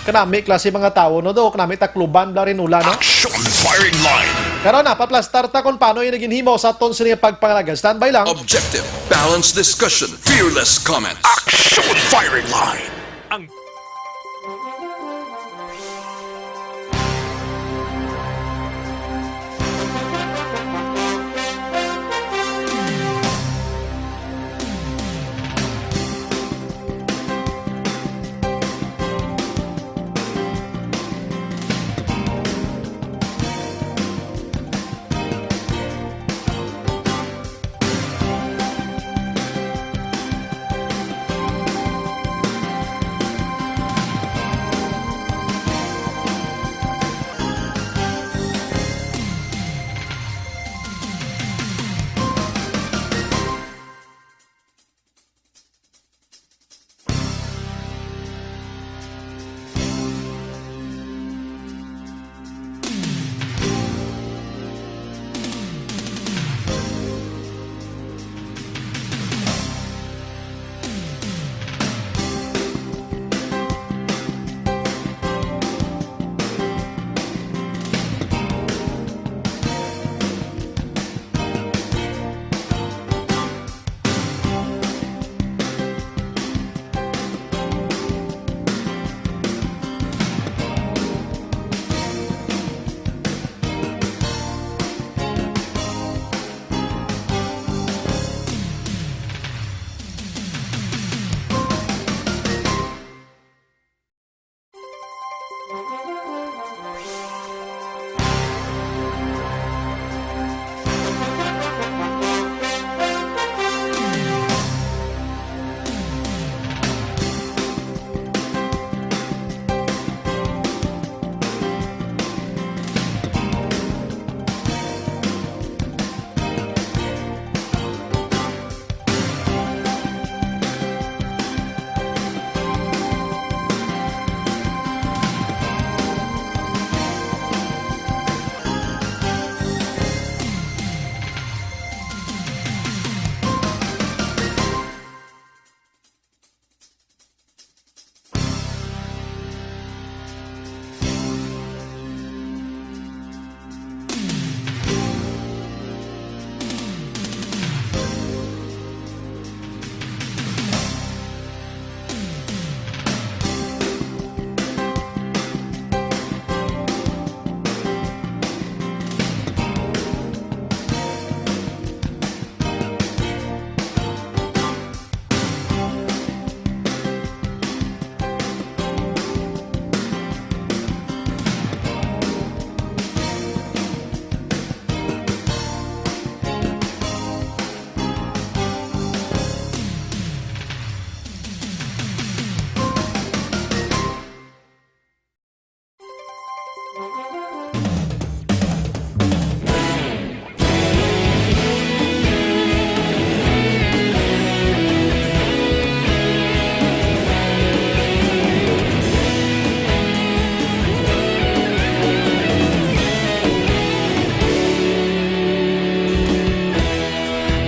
Kanami klase mga tawo, no, do? Kanami Tacloban, bala rin ula, no? Action Firing Line. Karon na, paplastar ta kung paano yung naging himo sa aton sini nga pagpangalaga. Standby lang. Objective, balanced discussion, fearless comments. Action Firing Line. Ang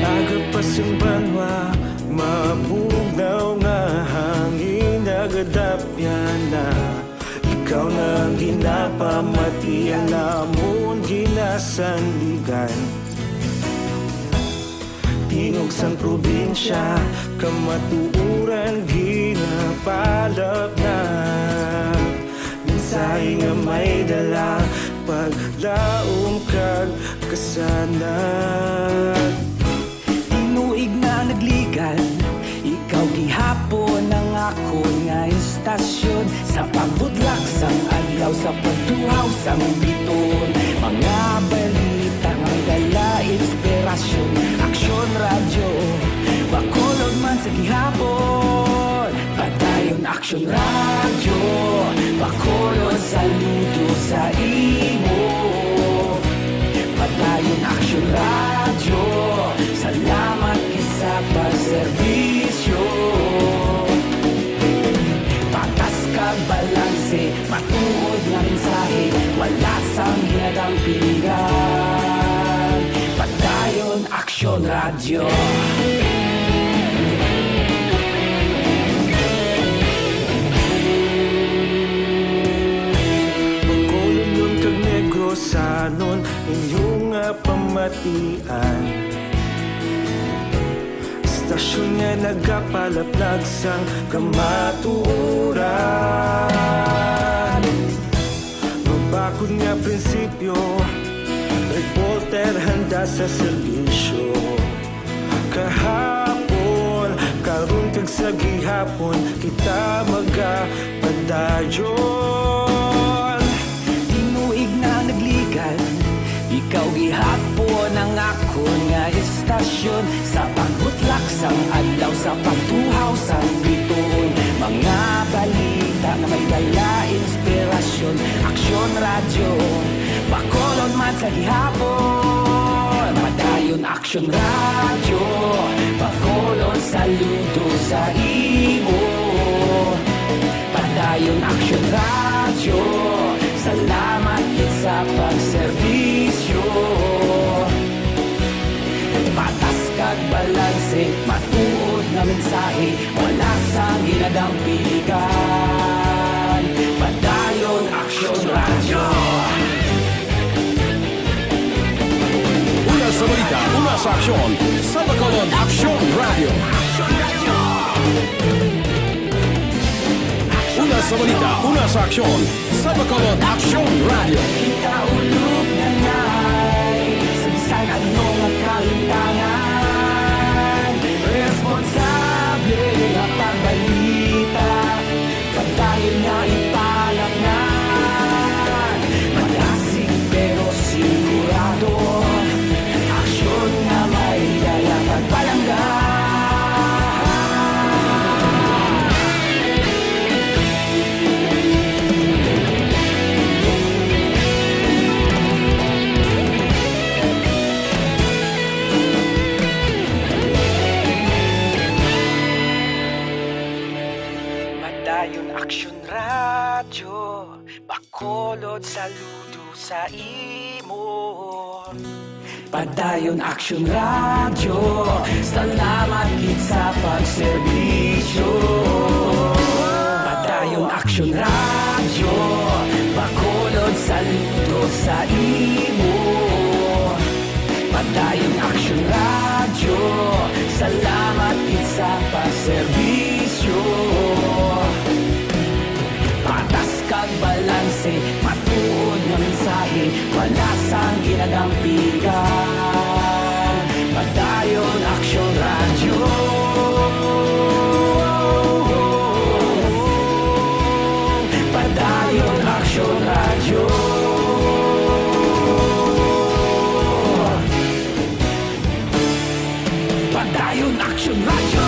Aga pa sing banwa, mabugnaw nga hangin nagadapyan na. Ikaw na ang ginapamati, ang amon ginasandigan. Tingog sang probinsya, kamatuoran ginapalapnag. Mensahe nga may dala, paglaom kag kasanag. Tinuig na nagligad, ikaw gihapon ang akon nga istasyon. Sa pagbudlak sang adlaw, sa pagtuhaw sang biton, mga balita nga dala inspirasyon. Aksyon Radyo, Bacolod man sa gihapon. Padayon Aksyon Radyo, Bacolod, saludo sa imo. Padayon Aksyon Radyo, salamat gid sa pagserbisyo. Balanse, matuod nga mensahe, wala sang ginadampigan. Padayon Aksyon Radyo. Bacolodnon kag Negrosanon, inyo nga pamatian. Istasyon nga nagapalaplag sang kamatuoran. Mabakod nga prinsipyo, reporter handa sa serbisyo. Kahapon, karon kag sa gihapon, kita magapadayon. Tinuig na nagligan, ikaw gihapon ang akon nga istasyon. Sa pagbutlak sang adlaw, sa pagtuhaw sang bituon, mga balita nga may dala inspirasyon. Aksyon Radyo, Bacolod man sa gihapon. Padayon Aksyon Radyo, Bacolod, saludo sa imo. Padayon Aksyon Radyo, salamat gid sa pagserbisyo. Patas kag balanse, matuod nga mensahe, wala sang ginadampigan. Padayon Aksyon Radyo. Una sa balita, una sa aksyon, sa Bacolod Aksyon Radyo. Una sa balita, una sa aksyon, sa Bacolod Aksyon Radyo. Ikaulog na ngay, sa bisan ano nga kahitangan, responsable nga pagbalita. Padayon nga ipalapnan, malasig pero sigurado. Aksyon nga may dala pagpalangga. Padayon Aksyon Radyo, Bacolod, saludo sa imo. Padayon Aksyon Radyo, salamat gid sa pagserbisyo. Padayon Aksyon Radyo, Bacolod, saludo sa imo. Padayon Aksyon Radyo, salamat gid sa pagserbisyo. Patas kag balanse, matuod nga mensahe, wala sang ginadampigan. Padayon Aksyon Radyo. Padayon Aksyon Radyo. Padayon Aksyon Radyo.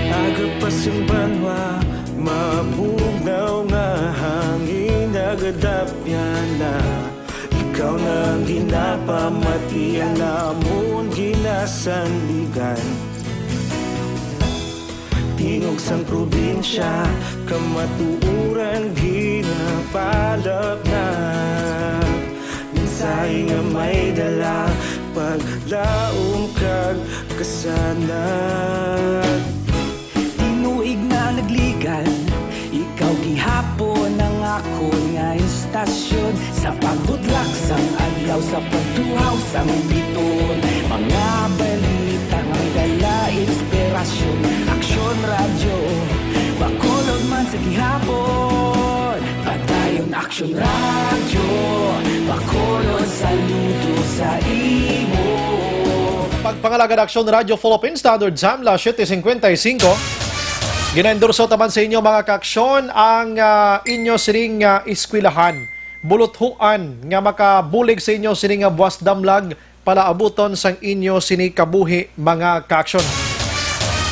Aga pa sing banwa, mabugnaw nga hangin nagadapyan na. Ikaw na ang ginapamati, ang amon ginasandigan. Tingog sang probinsya, kamatuoran ginapalapna. Mensahe nga may dala, paglaom kag kasanag. Tinuig na nagligan, ikaw gihapon ang akon nga istasyon. Sa pagbutlak sang adlaw, sa pagtuhaw sang bituon, mga balita nga may dala inspirasyon. Aksyon Radyo, Bacolod man sa gihapon. Padayon Aksyon Radyo, Bacolod, saludo sa imo. Pagpangalagad Aksyon Radyo Philippine Standard Samla siyete cincuenta y cinco. Ginaendorso taman sa inyo, mga kaaksyon, ang, ah, inyo sining, ah, eskwelahan. Buluthuan nga makabulig sa inyo sining nga buwas damlag palaabuton sang inyo sini kabuhi, mga kaaksyon.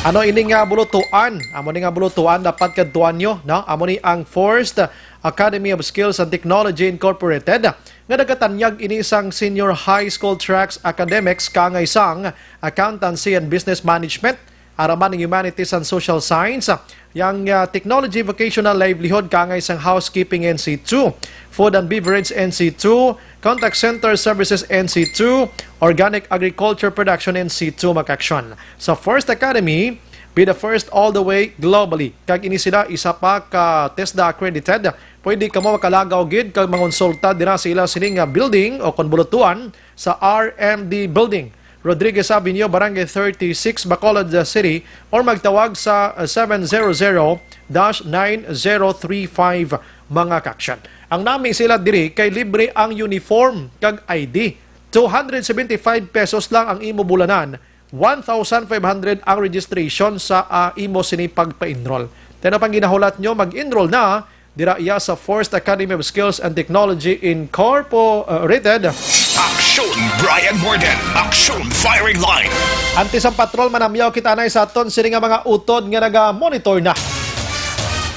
Ano ini nga buluthuan? Amo ni nga buluthuan dapat kadtuan nyo, no? Amo ni ang First Academy of Skills and Technology Incorporated, nga nagatanyag ini sang senior high school tracks academics kaangay sang accountancy and business management, araman ning humanities and social science, yang, ah, technology vocational livelihood kaangay sang housekeeping N C two, food and beverage N C two, contact center services N C two, organic agriculture production N C two, mga kaaksyon. Sa First Academy, be the first all the way globally. Kag ini sila isa pa ka TESDA accredited. Pwede kamo makalagaw gid kag mangonsulta dira sa ila sining nga building o kon buluthuan sa R M D Building, Rodriguez Avenue, Barangay thirty-six, Bacolod City, or magtawag sa seven zero zero dash nine zero three five, mga kaaksyon. Ang nami sila diri kay libre ang uniform kag I D. Two hundred seventy-five pesos lang ang imo bulanan, one thousand five hundred ang registration sa, ah, imo sini pagpa-enroll. Ano pang ginahulat nyo, mag-enroll na dira iya sa First Academy of Skills and Technology Incorporated. Aksyon Brian Morden, Aksyon Firing Line. Antes ang patrol, manamyaw kita na sa aton sini nga mga utod nga naga-monitor na.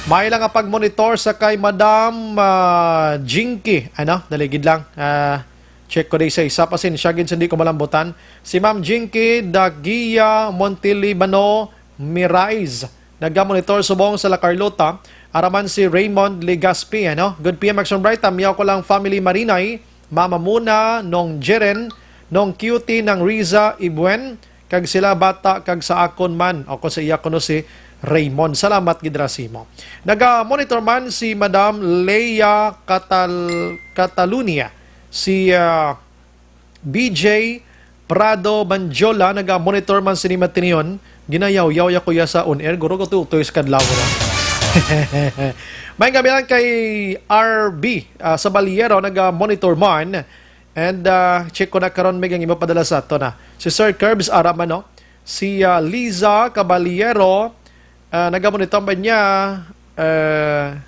May lang nga pag-monitor sa kay Madam, ah, Jinky. Ano? Daligid lang. Ah, check ko di sa isa. Pasensya gid sa hindi ko malambutan. Si Ma'am Jinky Dagia Montilibano Miraiz, naga-monitor subong sa La Carlota. Araman si Raymond Legaspi, ano? Good P M Action Bright, tamyaw ko lang family Marinay, Mama Muna, Nong Jeren, Nong Cutie, Nang Riza Ibuen, kag sila bata, kag sa akon man, o kung sa iya kuno si Raymond. Salamat gid ra sa imo. Naga-monitor man si Madam Leia Catal-, Catalunya, si, ah, B J Prado Manjola, naga-monitor man sini matinion. Ginayawyaw ya kuya sa on air, guro ko tutoy sa kadlaw, no? May gabi lang kay R B, ah, sa Baliero, naga-monitor man. And, ah, check ko na karon, may ang imo padala sa ato na. Si Sir Curbs Aramano, si, ah, Liza Caballero, ah, nagamonitor ba niya, ah,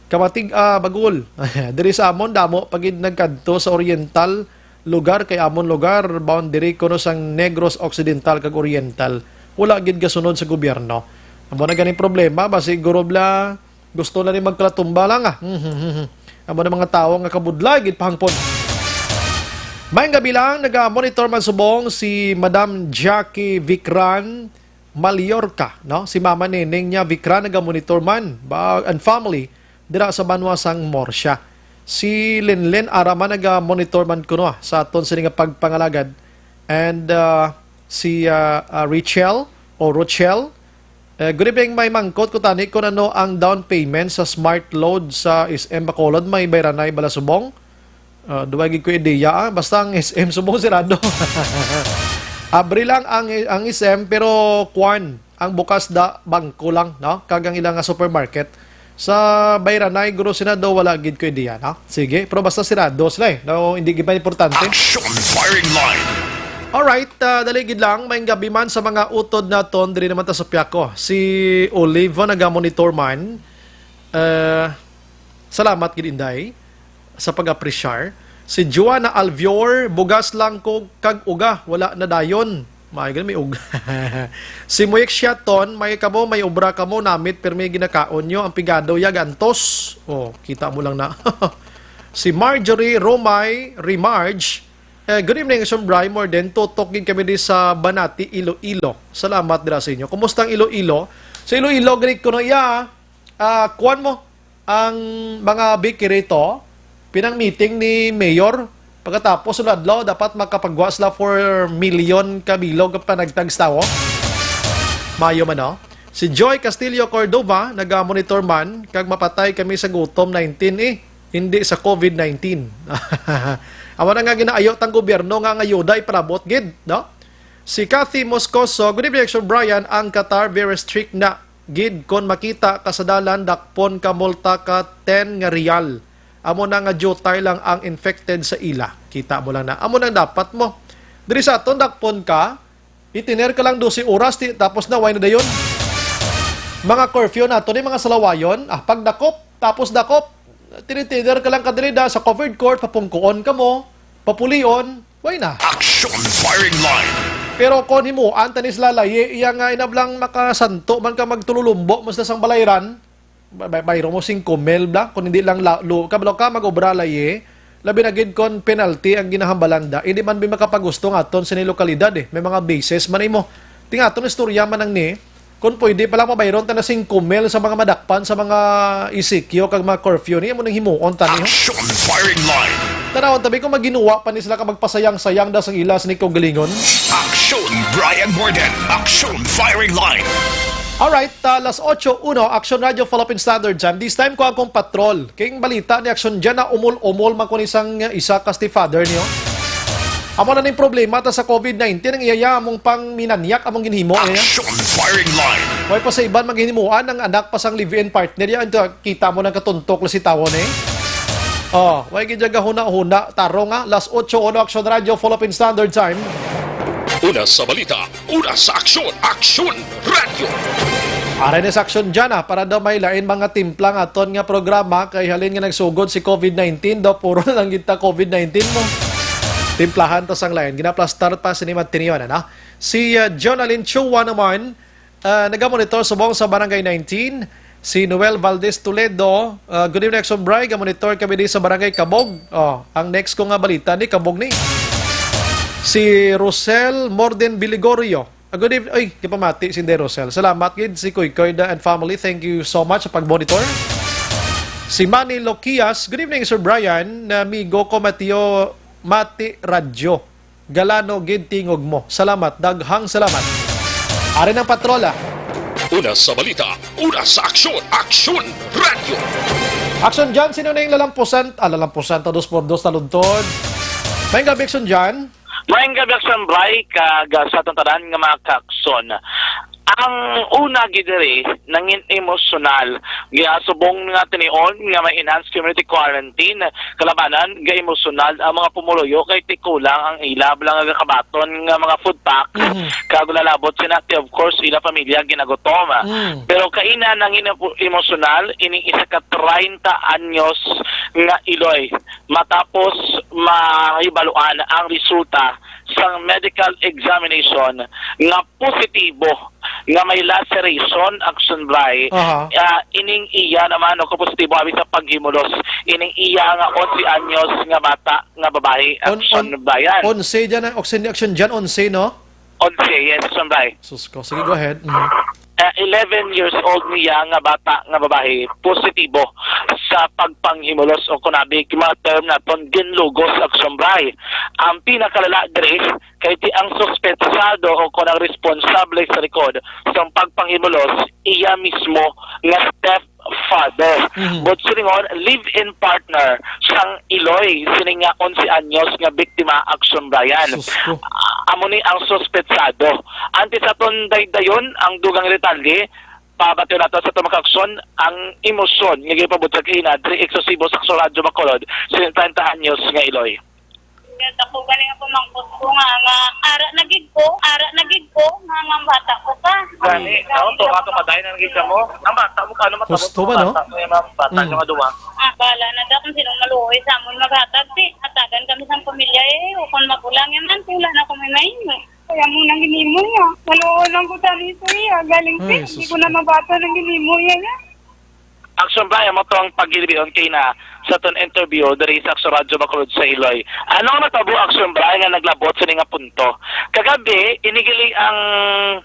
Kamatig-a, Bagul. Diri sa amon, damo pa gid nagkadto sa oriental lugar, kay amon lugar, boundary kuno sang Negros Occidental kag Oriental. Wala gid gasunod sa gobyerno. Amo na ganing problema, basi guro bla, gusto na ni magkalatumba lang, ah. Amo na mga tawo nga kabudlay gid pahangpon. May gabi lang, naga-monitor man subong si Madam Jackie Vicran Mallorca, no? Si Mama Neneng niya, Vicran, naga-monitor man, ba, and family, dira sa banwa sang Murcia. Si Lenlen Araman naga-monitor man kuno, ah, sa aton sini nga pagpangalagad. And, ah, si, ah, ah, Richel o Rochelle, eh, good evening, may mangkot ko tani kung ano ang down payment sa Smart Load sa S M Bacolod, may bayranay bala subong. Ah, duwa gid ko ideya, ah. Basta ang S M subong sirado. Abri lang ang, ang S M, pero kwan, ang bukas da bangko lang, no? Kag ang ilang nga supermarket. Sa bayranay, guro, Senado, wala gid ko ideya, no? Sige, pero basta sirado sila, eh. No, hindi gid pa importante. Action Firing Line. Alright, ah, dali gid lang. Maayong gabi man sa mga utod naton diri naman ta sa Piaco. Si Olivo naga-monitor man. Ah, salamat gid, Inday, sa pag-apresyar. Si Joanna Alvior, bugas lang ko kag uga, wala na dayon. Maayo gid, may uga. Si Muik Siaton, may kamo, may obra kamo, namit, pirmi ginakaon nyo, ang pigado, yag antos. Oh, kita mo lang na. Si Marjorie Romay Remarge, eh, good evening, Sombray, more than tutok gid kami di sa Banati, Iloilo. Salamat dira sa inyo. Kumusta ang Iloilo? Sa Iloilo, gani kuno iya, ah, kuwan mo, ang mga bakery to, pinang-meeting ni Mayor. Pagkatapos, sulod adlaw, dapat makapagwa sila four million ka bilog ang panagtag sa tawo. Mayo man, no? Si Joy Castillo Cordova, naga-monitor man, kag mapatay kami sa gutom nineteen, eh. Hindi sa COVID nineteen. Amo na nga ginaayo tang gobyerno nga ang ayuda ipalabot gid, no? Si Cathy Moscoso, good evening, Action Brian, ang Qatar very strict na gid, kon makita ka sa dalan, dakpon ka, multa ka ten nga riyal. Amo na nga diutay lang ang infected sa ila. Kita mo lang na. Amo nang dapat mo. Diri sa aton, dakpon ka, itiner ka lang dose oras, ti-, tapos na, way na dayon. Mga curfew nato ni mga salawayon, ah, pagdakop, tapos dakop, tinitider ka lang kadiri da sa covered court, papungkuon ka mo, papulion, way na. Action Firing Line. Pero kon himuan ta ni sila layi, iya nga inablang makasanto man ka magtululumbo mo sila sang balayran, may, may, mayro mo singko mil bla, kung hindi lang la, lu, kabalo ka mag-obra layi, labi na gid kon penalty ang ginahambalan da, hindi man bi makapagusto nga aton sini lokalidad eh, may mga bases man imo. Ting aton istorya man ang ni, kung pwede pala mabayron ta na singko mil sa mga madakpan sa mga E C Q kag mga curfew ni, amo nang himuon ta ni, ha? Action Firing Line. Tanawon tabi kung maginuwa pa ni sila ka magpasayang-sayang da sang ila sa ni kaugalingon. Action Brian Morgan. Action Firing Line. Alright, ah, las otso uno, Action Radio Philippine Standard Time. This time ko akong patrol. Kay ang balita ni Action dyan na umol-umol man ko ni sang isa ka stepfather niyo. Amo na ning problema ta sa covid nineteen, ang iyaya among pang minanyak among ginhimo niya. Action Firing Line. Way pa sa iban maghimuan ang anak pa sang live-in partner ya. Ito, kita mo nang katuntok la si tawon eh. Oh, way gid gahuna-huna tarong nga las otso uno Action Radio Philippine Standard Time. Una sa balita, una sa aksyon, Aksyon Radio. Aray na sa aksyon dyan, ah, para daw may lain mga timpla nga aton nga programa kay halin nga nagsugod si covid nineteen daw, puro na lang kita covid nineteen mo. Timplahan ta sang lain. Ginaplastar pa sini Martinion, ano? Si, ah, Jonalyn Chua naman, ah, nagamonitor subong sa Barangay nineteen. Si Noel Valdez Toledo, ah, good evening, Action Bri. Gamonitor kami di sa Barangay Kabog. Oh, ang next ko nga balita ni Kabog ni. Si Rosel Morden Biligorio. Ah, good evening. Ay, kipamati si Inday Rosel. Salamat gid si Kuy Koy Da and family. Thank you so much sa pag-monitor. Si Manny Loquias, good evening, Sir Brian. Amigo ko, Mateo, Mati Radyo. Galano gid tingog mo. Salamat, daghang salamat. Ari ng patrola. Una sa balita, una sa aksyon, Aksyon Radio. Aksyon dyan, sino na yung lalampusan? Ah, lalampusan, ta dos por dos, taludtod. May gabi, Aksyon dyan. Maayong gabi, Aksyon Bri, kag, ah, sa atong tanan nga mga kaakson. Ang una gid diri, nangin emosyonal. Giasubong nga tinion nga may enhanced community quarantine, kalabanan, ga-emosyonal ang mga pumuluyo kay tikulang ang ila bala nga gakabaton nga mga food pack, Mhm. kag lalabot sina, of course, ila pamilya ginagutom. Mm. Pero kaina nangin emosyonal ining isa ka treinta anyos nga iloy matapos mahibaluan ang resulta sang medical examination nga positibo nga may laceration, Aksyon Bri, Aha. ah, ining iya naman, o, positibo abi sa paghimulos, ining iya nga onse anyos nga bata nga babayi, On-, Aksyon on-, Brian. Onse dyan, ang Aksyon, Aksyon dyan, onse, no? Onse, yes, Aksyon Bri. Sus ko. Sige, go ahead. Mhm. Ah, eleven years old niya nga bata nga babayi, positibo sa pagpanghimulos o kunabi, mga term naton, ginlugos, Aksyon Bri. Ang pinakalala diri, kay ti ang suspetsado o kon ang responsable sa likod sang pagpanghimulos, iya mismo nga stepfather. Mhm. But silingon, live-in partner sang iloy sini nga onse anyos nga biktima, Aksyon Brian. Sus ko. Ah, amo ni ang suspetsado. Antes aton daydayon ang dugang detalye, pabatiyon nato sa tumakakson ang emosyon nga gipabutyag kaina diri eksklusibo sa Aksyon Radyo Bacolod, sa treinta anyos nga iloy. Ako galing ako mangkot ko nga, nga ara na gid ko, ara na gid ko, nga, nga bata ko pa. Gani, Ang no? To, ato padayon na gid kamo. Ang bata mo, paano matapos Gusto ang ba, no? bata mo, yung mga bata Mm. nyo nga duwa? Ah, bahala na daw kung sinong maluoy sa amon maghatag, ti. Hatagan kami sa pamilya, eh. O kung magulang yan man, wala na kami mainyo. Kaya mo nang ginimo niya. Maluoy lang ko sa nito, iya. Galing Ay, ti, hindi sus ko na ko. mabata ng ginimo niya, ya. Action Brian, mo to ang pagilibion kay na sa ton interview diri sa Action Radyo Bacolod sa Iloy. Ano ang natabo, Action Brian, nga naglabot sa nga punto? Kagabi, inigili ang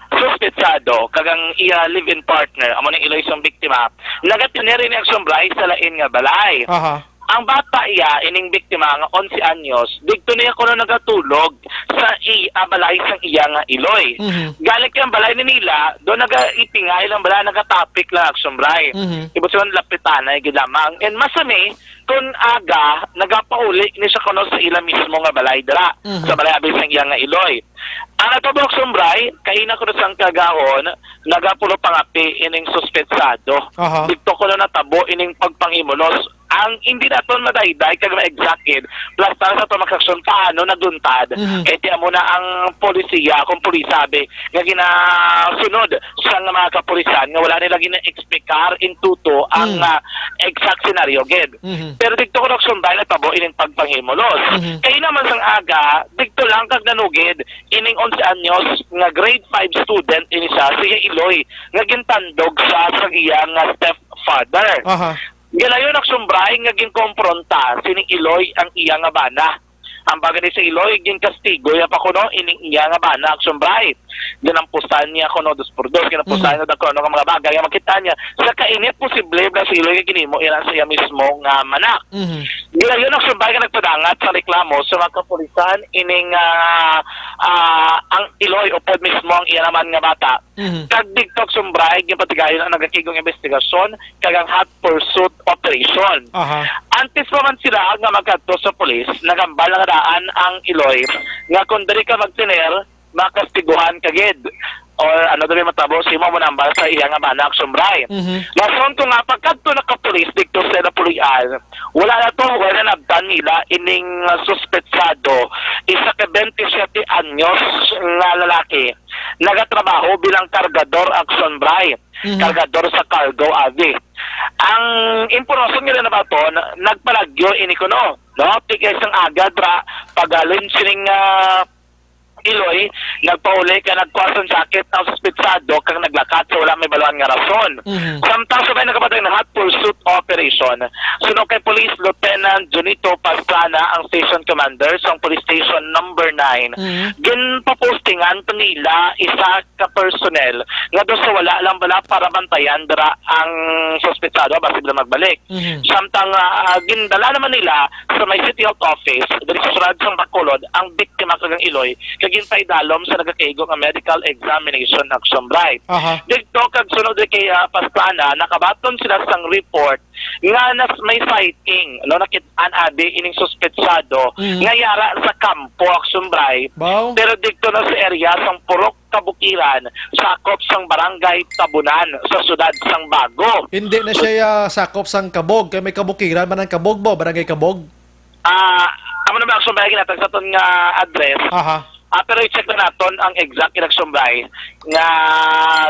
suspetsado kag ang iya live-in partner, amo ning Iloy sang biktima, nagatineri ni Action Brian sa lain nga balay. Aha. Ang bata iya, ining biktima nga onse anyos, didto niya kuno nagatulog sa i-, ah, balay sang iya nga iloy. Mhm. Gani kay ang balay ni nila, do nagaipingay lang bala, nagatapik lang, Action Bri. Mhm. Ibot siya, lapitanay gid lamang. And masami, kun aga, nagapauli ni siya kuno sa ila mismo nga balay dira, Mhm. sa balay abi sang iya nga iloy. Ang natabo, Action Bri, kaina kuno sang kaagahon, nagapulo pangapi ining suspetsado. Aha. Didto kuno natabo ining pagpanghimulos. Ang hindi naton madayday kag ma-exact gid, basta sa aton magsaksyon paano naduntad. Mhm. Kay ti amo na ang polisiya, kung pulis sabi, nga ginasunod sa nga mga kapulisan nga wala nila gina-explicar in tuto ang, Mm. ah, exact scenario gid. Mhm. Pero dito ko nagsunday na tabo ining pagpanghimulos. Mhm. Kay naman sang aga, dito lang kag nanugid ining onse anyos nga grade five student ini siya, si Iloy, nga gintandog sa, sa iya nga stepfather. Aha. Gilayon ang sumbray nga ginkompronta sining Iloy ang iya nga bana. Ang bagay ni si Iloy, ginkastigo niya pa kuno ining iya nga bana ang sumbray. Ginampusan niya kuno dos por dos, ginampusan Mhm. niya dagko nga mga bagay nga makita niya. Sa kainit, posible ba si Iloy nga ginimo ina sa iya mismo nga manak? Mhm. Gilayon ang sumbray nga nagpadangat sa reklamo sa mga kapulisan ining, ah, ah, ang Iloy upod mismo ang iya naman nga bata. Mhm. Kag dito ang sumbray, ginpatigayon ang nagakigong investigasyon kag ang hot pursuit operation. Aha. Antes pa man sila nga magkadto sa pulis, nagambal na nga daan ang Iloy nga kung diri ka magtener, makastiguhan ka gid. Or ano diri matabo, si mo manambal sa iya nga bana ang sumbray. Mhm. Rason ko nga pagkadto na ka pulis dito sa napulian, wala na to, wala na nabtan nila ining, uh, suspetsado, isa ka twenty-seven anyos nga lalaki, nagatrabaho bilang kargador ang sumbray, Mhm. kargador sa cargo, abi. Ang impormasyon nila na baton, nagpalagyo ini kuno, no? Tigay sang agad ra, pagaling sining, ah, Iloy, nagpauli ka nagkuha sang jacket ang suspetsado kag naglakat sa wala may baluan nga rason. Mhm. Samtang sa may nagapatay na hot pursuit operation, suno kay Police Lieutenant Junito Pastrana ang station commander sang Police Station Number nine. Mhm. Ginpapostingan pa nila isa ka personnel nga daw sa wala lang bala para bantayan dira ang suspetsado basi bala magbalik. Mhm. Samtang, ah, ah, gindala naman nila sa may City Health Office, diri sa siyudad sang Bacolod, ang biktima kag ang Iloy, kag ginpaidalom sa nagakaigo nga medical examination action right. Aha. Dito kag sunod kay, ah, Pastrana, nakabaton sila sang report nga nas may sighting, no, nakit-an abi ining suspetsado Mhm. nga yara sa kampo action right. Baw. Pero dito na sa area sang Purok Kabukiran, sakop sang Barangay Tabunan, sa siyudad sang Bago. Hindi na siya, ah, sakop sang Kabog, kay may Kabukiran man ang Kabog, bo, Barangay Kabog? Ah, amo na ba ang sumbay ginatag sa aton nga address? Aha. Ah, pero i-check na naton ang exact inagsumbay nga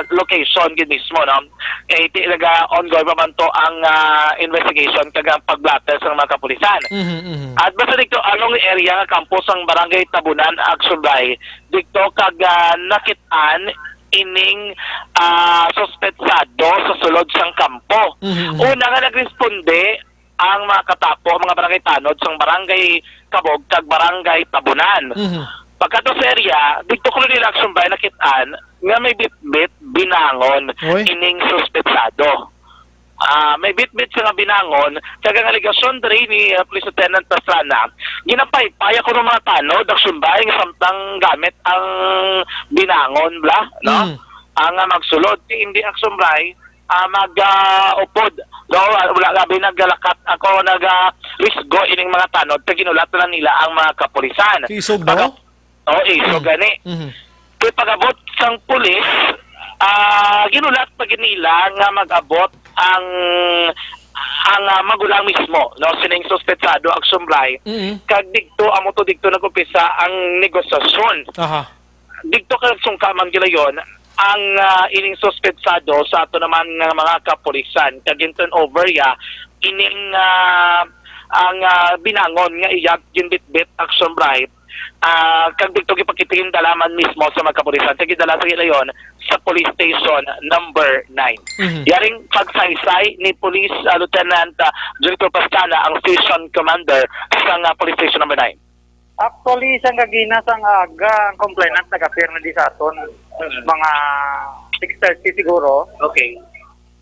location gid mismo, no? Kay ti-, naga-ongoing pa man to ang, ah, investigation kag ang pagblatter sa mga kapulisan. Mhm, mhm. At basta dito, anong area nga kampo sang Barangay Tabunan, Agsumbay, dito kag, ah, nakit-an ining, ah, suspetsado sa sulod sang kampo. Mhm, mhm. Una nga nagresponde ang mga katapo, mga barangay tanod sang Barangay Kabog kag Barangay Tabunan. Mhm. Pagkadto sa area, dito ko nila Agsumbay nakit-an nga may bitbit binangon Oy. ining suspetsado. Ah, may bitbit sa nga binangon, kag ang alegasyon diri ni, ah, Police Lieutenant Pastrana, ginapaypay ako ng mga tanod, Agsumbay, nga samtang gamit ang binangon, bla, no? Mm. Ang, ah, magsulod, si hindi Agsumbay, ah, mag, ah, upod. No, wala, labi naggalakat ako, nag, ah, risgo ining mga tanod, kag ginulat na nila ang mga kapulisan. Isog, no? Pag-, oh, isog Mm. gani. Mhm. Kay pag-abot sang pulis, ah, ginulat pa gid nila nga mag-abot ang, ang, ah, magulang mismo, no, sining suspetsado, Agsumbay. Mhm. Kag digto, amo to digto nag-umpisa ang negosasyon. Aha. Digto kag sungka man gilayon ang, ah, ining suspetsado sa ato naman nga mga kapulisan. Kag gin-turn over ya ining, ah, ang, ah, binangon nga iya ginbitbit, Agsumbay. Ah, kag dito gipakita, gindala man mismo sa mga kapulisan. Kag gindala sa gilayon sa police station number nine. Mhm. Yaring pagsaysay ni Police, ah, Lieutenant, ah, Junito Pastrana, ang station commander sa nga police station number nine. Actually, isang kagina sang aga, ang complainant nag-appear na di sa aton. Mm. Mga six thirty siguro. Okay.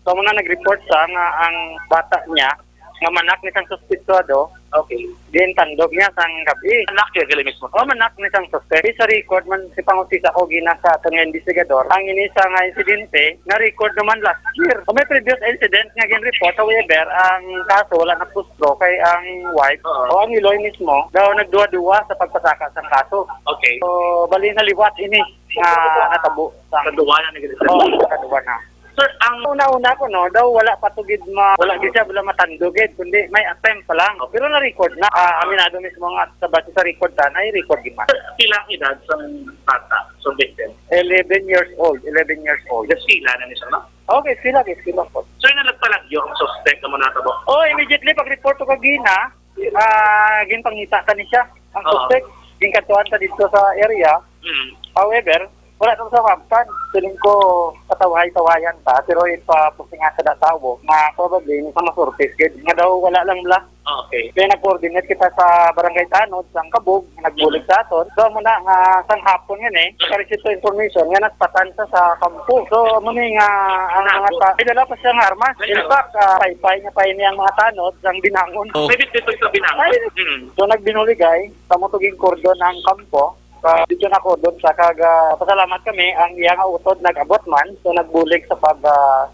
So, muna nag-report sa nga ang bata niya, nga manak ni sang suspetsado, Okay. din tandog niya sang gabi. Anak niya, gali mismo. O, manak ni sang suspect. Sa record man, si pangusisa ko gina sa aton nga investigador, ang ini sa nga insidente, na record naman last year. O, may previous incident nga gin-report, however, ang kaso wala na pustro kay ang wife Oo. o ang Iloy mismo daw nagduwa-duwa sa pagpasaka sang kaso. Okay. So, bali na liwat ini nga natabo sa Kaduwa na nag-, Oo, kaduwa na. Sir, ang una-una ko, no, daw wala pa to gid ma-, wala gid siya, wala matandog gid, kundi may attempt pa lang. Pero na-record na. Ah, aminado mismo nga sa base sa record ta, na-record gid man. Sir, pila ang edad sang bata, sa victim? Eleven years old, eleven years old. Eskwela na ni sir, no? Okay, eskwela, eskwela po. Sir, nalagpalagyo ang suspect nga mga natabo? Oh, immediately pag-report ko kagina, ah, ginpangita ka ni siya, ang Oo. suspect, ginkadtuan ka dito sa area. Mm. However, wala naman sa mabtan. Feeling ko, patawhay-tawhayan pa, pero ipapusingan sa tawo nga probably, may sa masurtis, gid. Nga daw, wala lang bla. Okay. Kaya nag-coordinate kita sa barangay Tanod, sa Kabog, nagbulig sa aton. So, muna nga, sang hapon yun eh, nakareceive sa information nga nagpatan sa, sa kampo. So, muna nga, ang mga ta-, may dala pa siya nga armas. In fact, ah, paypay niya pa ini ang mga tanod, sang binangon. Oh. May bitbit sa binangon. Ay, Hmm. so, nagbinuligay, sa mutuging kordon ang kampo. Sa video na ko doon sa kag, ah, pasalamat kami, ang iya nga utod nag-abot man, so nagbulig sa pag, ah,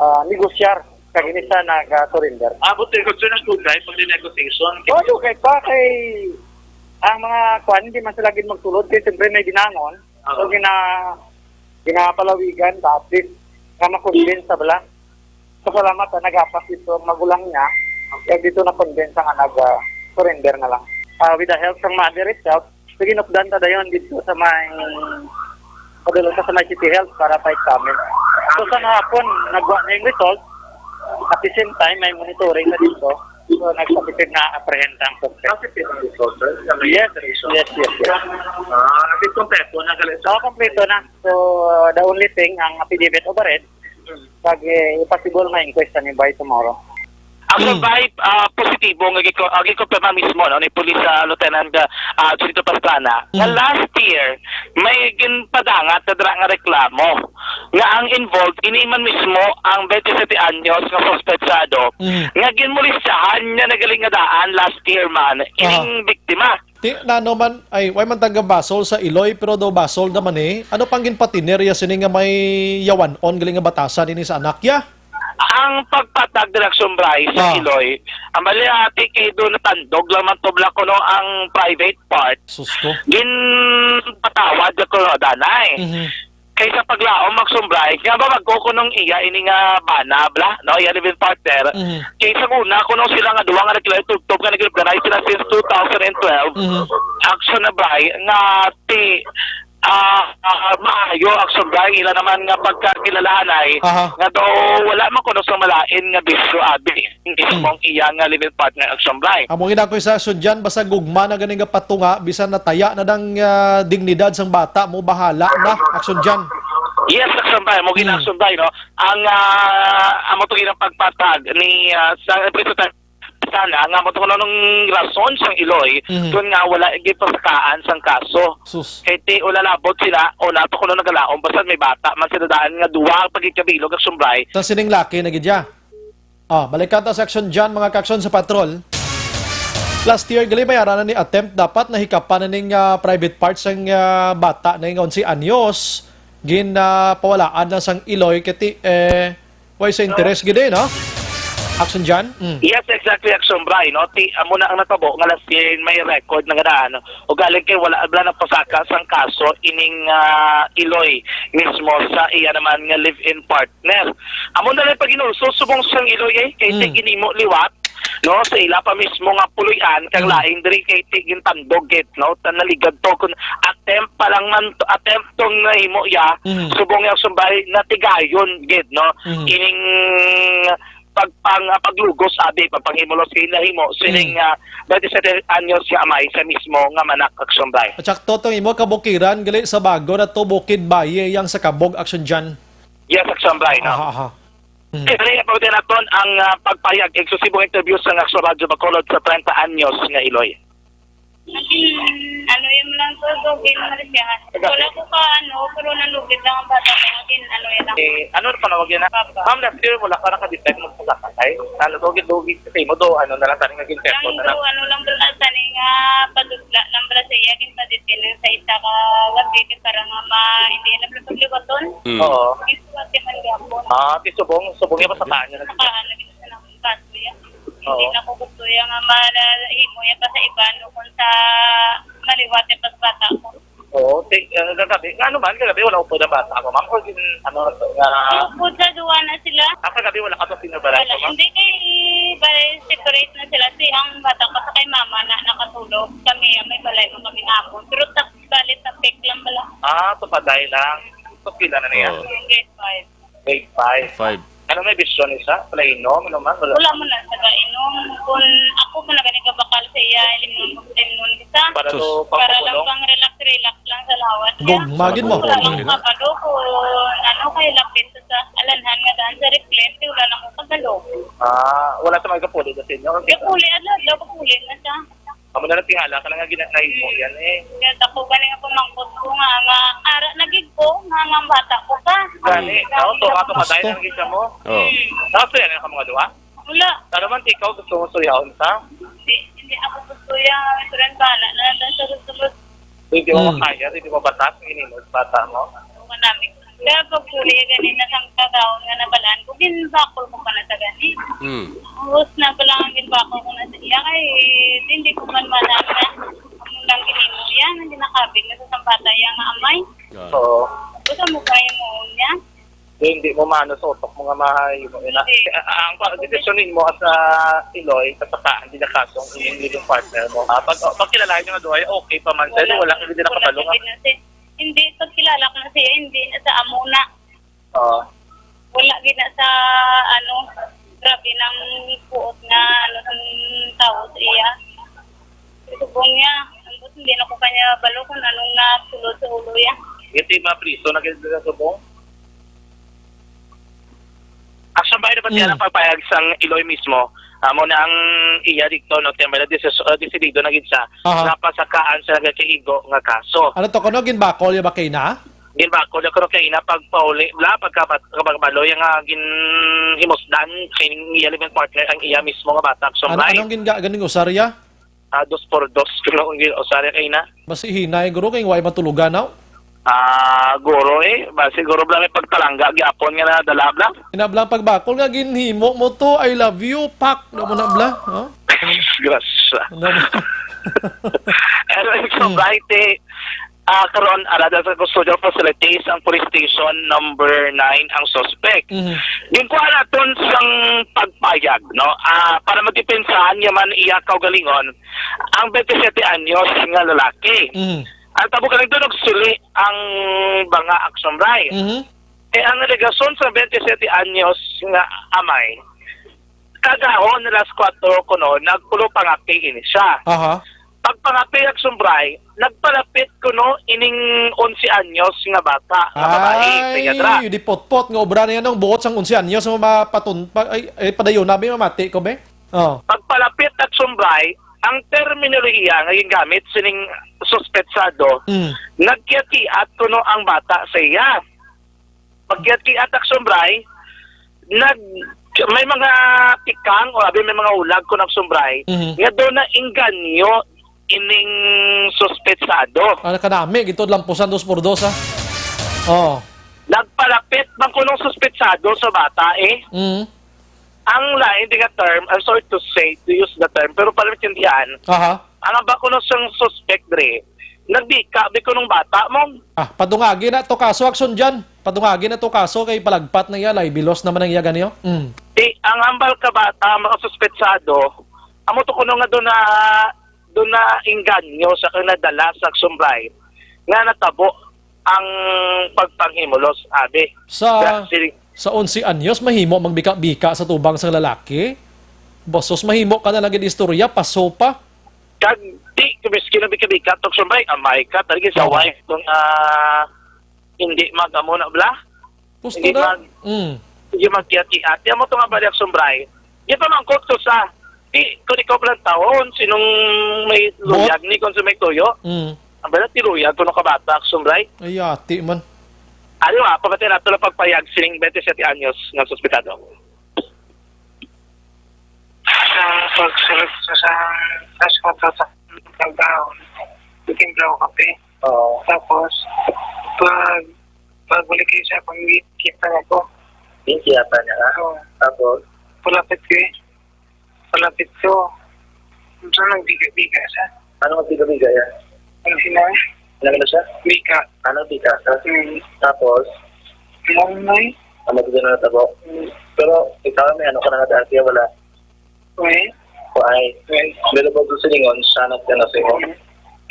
ah, negosyar, kag ini siya nag-surrender. Abot kay Kutsun ang tunay pag negotiation. Oh, okay pa kay ang mga kwan, hindi man sila gid magsulod, kay siyempre may binangon. Oo. So, gina-, ginapalawigan, at least, nga ma-convince sa bala. Pasalamat, ah, nagapas dito ang magulang niya. Kaya dito na-convince nga nag, ah, surrender na lang. Ah, with the help ng mother itself, so, ginupdan ta dayon dito sa may, padulong sa may City Health para pa-examine. So, sa hapon, nagwa na yung result. At the same time, may monitoring na dito. So, nagpapitid na apprehend ang suspect. Positive ang result, sir, sa may Yes, operation? Yes, yes, yes. Ah, at least kompleto na galing sa Oo, kompleto na. So, the only thing, ang affidavit of arrest, pag, eh, possible nga inquest ani by tomorrow. Ang Hmm. survive, ah, positibo nga giko-, ah, gikumpirma mismo, no, ni Police, ah, Lieutenant, ah, ah, Junito Pastrana, nga Hmm. last year, may ginpadangat na dira nga reklamo nga ang involved, ini man mismo ang twenty-seven anyos nga suspetsado, Hmm. nga ginmolestyahan niya na gali nga daan last year man, Aha. ining biktima. Ti, nano man, ay, way man taga basol sa Iloy, pero daw basol naman eh. Ano pang ginpatiner ya sini nga may yawan-on gali nga batasan ini sa anak ya? Ang pagpatag, Direksyon Bryce, sa Ah. Iloy, ang bali, ati, kay do natandog lang man to bla kuno ang private part. Sus ko. Ginpatawad ya kuno danay. Mhm. Kaysa paglaom magsumbray, nga ba, bag-o kunong iya ini nga bana, bla, no, iya live-in partner. Mhm. Kaysa una kunong sila nga duha nga nagkilala tubtob nga nag-organize sila since two thousand and twelve, Mhm. action na bray, nga ti, ah, ah, maayo action bray, ila naman nga pagkakilalahanay, Aha. nga daw wala man kuno sa malain nga bisyo, abi, mismong Mm. iya nga live-in partner, action bray. Amo gid ako sa action dyan, basta gugma na gani nga patunga, bisan nataya na dang, ah, dignidad sang bata mo, bahala na, action dyan. Yes, action bray, mo gid Mm. action bray, no? Ang, ah, amo to ginang pagpatag ni, ah, sa Presidente sana nga mo to nung rason sang Iloy, Mm. kun nga wala gipasakaan sang kaso. Sus. Kay ti, o lalabot sila, o nato kuno nagalaom, basta may bata man sila daan nga duha ang pagkikabilog, action bray. Ta sining laki na gid ya. Ah, balikan ta sa action dyan, mga kaaksyon sa patrol. Last year, gali may ara na ni attempt, dapat nahikapan na ning, ah, private parts sang, ah, bata na yung onse anyos, gin, ah, pawalaan na sang Iloy, kati, eh, way sa interes gid eh, no? Action dyan? Mm. Yes, exactly, action bray, no? Ti, amo na ang natabo nga last year may record na ganahan, no? O galing kay wala bla nagpasaka sang kaso ining, ah, Iloy mismo sa iya naman nga live-in partner. Amo na lang pag-inulso subong sang Iloy, eh, kay Mm. ti ginimo liwat, no, sa ila pa mismo nga puloy-an, kag Mm. lain diri kay ti gintandog gid, no, ta naligad to kun attempt pa lang man to, attempt tong nahimo iya, Mm. subong yang sumbay natigayon gid, no, Mm. ining pagpang-, ah, paglugos, abi, pagpanghimulos kay nahimo sining, Mm. ah, twenty-seven anyos nga amay sa mismo nga manak, action bray. At sakto tong imo kabukiran, gali sa bago na to, Bukid Baye, yang sa Kabog, action dyan. Yes, action bray, no? Aha, aha. Mm. Eh, dali, pwede naton ang, ah, pagpahayag, eksklusibong interview sa Action Radyo Bacolod sa treinta anyos nga Iloy. Naging, ano, yun lang to, so, gin-, Marisiangan. Wala ko ka, ano, pero nalugid lang ang bata ko, naging, ano, yun lang. Eh, ano na panawag yan, ah? Papa. Ma'am, last year, wala ka nakadetect mo sa sakatay? Ano, lugid-lugid kasi mo do, ano, na lang, tani, naging Ang tempo na lang. do, ano lang, bro, na, tani, nga, padudla, ng Brasilia, gin, paditin, sa isa ka, wag, para nga, ma, hindi na, bro, pagliwaton. Mm. Oo. Giswerte man gihapon. Ah, ti subong, subong yung pasakaan niya na. Pasakaan na gid sa nang kaso yan. Oo. Hindi na ko gusto yan nga malahimo yan pa sa iba, no, kung sa maliwat yan pa sa bata ko. Oo, ti-, ah, kagabi. Nga ano man, kagabi wala upod ang bata ko, ma'am? Or gin-, ano, nga Upod sa duwa na sila. Ah, kagabi wala ka pa pinubalay Wala, ko, ma'am? Hindi kay balay separate na sila. Si ang bata ko sa kay mama na nakatulog. Kami, may balay mo kami na ako. Pero tas balit sa pek lang bala. Ah, tupaday lang. So, pila na niya? Oo. Yung grade five. Grade five. Five. Ano may bisyon isa? Wala inom, ano man? Wala. Wala mo na sa gainom. Kung ako mo na gani kabakal sa iya, ilimnon ko sa ilimnon isa. Para Sus. to Para lang pagpakulong? pang relax-relax lang sa lawas niya. Gugma gid mo. Wala lang kabalo ko. Ano kay lapit sa, sa alanhan nga daan sa reflex, wala lang ko kabalo. Ah, wala sa mga kapuli na sa inyo? Kapuli, adlaw-adlaw kapuli na siya. Amo na lang tingala ka lang nga gina-, nahimo yan eh. Kaya ako gani nga pamangkot ko nga, nga ara na gid ko, nga, nga bata ko pa. Gani, Ang oo, to, ato ka Gusto. tayo lang gid mo. Oh. Tapos yan, ang mga duha? Wala. Ano man, ikaw gusto mo suyahon sa? Hindi, hindi ako gusto yan. Ito rin, bahala na lang sa gusto mo. Hindi mo Mm. makaya, hindi mo batas, hindi mo bata mo. Wala, may Kaya pag huli, gani na sang kagaon nga nabalaan ko, ginbakol ko pa na sa gani. Hmm. Ubos na pala ang ginbakol ko na sa iya, kay hindi ko man manana. Amo lang ginimo yan, ang ginakabig na sa sambata iya nga amay. Ah. Oo. Ubos ang mukha yung muon niya. Hindi mo mano sa utok mo nga mahimo ina. Hindi. Ah, ang pa-, desisyon nimo as a Iloy, kasakaan din ang kasong inyong living partner mo. Ah, pag, pag kilalahin nyo nga duha, okay pa man sila, wala, hindi na Wala kabalo nga. Hindi na si-, hindi, pagkilala ko na siya, hindi na sa amo na. Oo. Wala gid na sa, ano, grabe nang puot nga, ano, ang tao sa iya. Subong niya, ambot hindi na ko kanya balo kung anong nasulod sa ulo niya. Ito yung mga priso na gid sa subong? Action ba na ba siya Mm. ang pagpayag sang Iloy mismo? Amo na ang iya dito, no? Kaya may na desis-, uh, desidido na gid siya Aha. nga pasakaan sa nagakaigo nga kaso. Ano to, kuno ginbakol ya ba kay na? Ginbakol ya kuno kay na pagpauli, bla, pagkabat-, pagkabaloy nga ginhimusdan kay iya living partner ang iya mismo nga bata, Ano, Sombray. anong gin-, ganing usar ya? Ah, dos por dos, kuno ang gin-, usar ya kay na. Mas ihinay, guro, kay wa'y matulugan, no? Ah, guro eh. Ba, siguro bla may pagtalangga, gyapon nga nadala, bla. Inablang pagbakol nga ginhimo mo to, "I love you, pak." Ano mo na, bla? Oh? Grasa. Ano mo? Pero ito, Hmm. Bright, eh, ah, karon, ara sa custodial facilities ang police station number nine ang suspect. Mhm. Ginkuha naton sang pagpayag, no? Ah, para magdepensahan niya man iya kaugalingon, ang twenty-seven anyos nga lalaki. Mhm. Ang tabo galing doon, nagsuli ang mga action, Bright. Mhm. Eh, ang alegasyon sa twenty-seven anyos nga amay, kagahon alas kuwatro kuno, nagpulo pangapi ini siya. Aha. Pagpangapi ang sumbray, nagpalapit kuno ining onse anyos nga bata nga babae sa iya dra. Ay, di potpot nga obra na yan, ang buot sang onse anyos nga mapatun-, pa-, ay, ay, padayon na, may mamati ko, be? Oh. Pagpalapit ang sumbray, ang terminolohiya nga gingamit sining suspetsado, Mm. nagkiat-kiat kuno ang bata sa iya. Pagkiat-kiat ang sumbray, nag-, may mga tikang o abi may mga ulag kuno ang sumbray, Mhm. nga doon na inganyo ining suspetsado. Ah, nakanami, gito lampusan dos por dos, ah. Oh. Nagpalapit man kunong suspetsado sa bata, eh. Mhm. Ang lain di nga term, I'm sorry to say, to use the term, pero para maintindihan, Aha. ang aba kuno sang suspect dre, nagbika, bi kunong bata mo. Ah, padungagi na to kaso, action dyan. Padungagi na to kaso kay palagpat na iya, libilos naman ang iya ganiyo. Mm. Di, ang hambal ka bata, mga suspetsado, amo to kuno nga doon na, doon na inganyo sa kang nadala sa sumbray nga natabo ang pagpanghimulos, abi. Sa, Sa sili- sa onse anyos, mahimo magbika-bika sa tubang sang lalaki? Basos, mahimo ka na lang gid istorya, paso pa. Kag di, kung miskin na bika-bika, tok sumbay, amay ka, talaga sa Tama. wife, kung, ah, hindi mag-amo na, bla? Gusto Hindi na? mag-, Mm. hindi mag-ati-ati. Amo to nga balik sumbray. Di pa man ko to sa, di, kung ikaw pala taon, sinong may Buot? luyag ni, kung sa may tuyo? Mm. Ang bala, tiluyag, kung nakabata, sumbray. Ay, ati man. Ano nga, pagkati nato lang pagpayag, sining twenty-seven anyos nga suspitado. Sa pagsulod ko sa, sa, sa, sa, sa, sa, Itim daw kape. Oo. Tapos, pag, pagbalik kayo sa pangkita na ko. Yung siyata niya, ha? Oo. Tapos? Palapit ko eh. Palapit ko. Ito nang biga-biga siya. Ano ang biga-biga yan? Ang sinang? Ano na siya? Bika. Ano, bika? Tapos? Hmm. Tapos? Mong may? Ano, di na natabo? Hmm. Pero, ikaw, may ano ka na nga dati, wala? May? Why? May? Pero pag gusto ningon, siya nag-, ano, sa'yo. Hmm.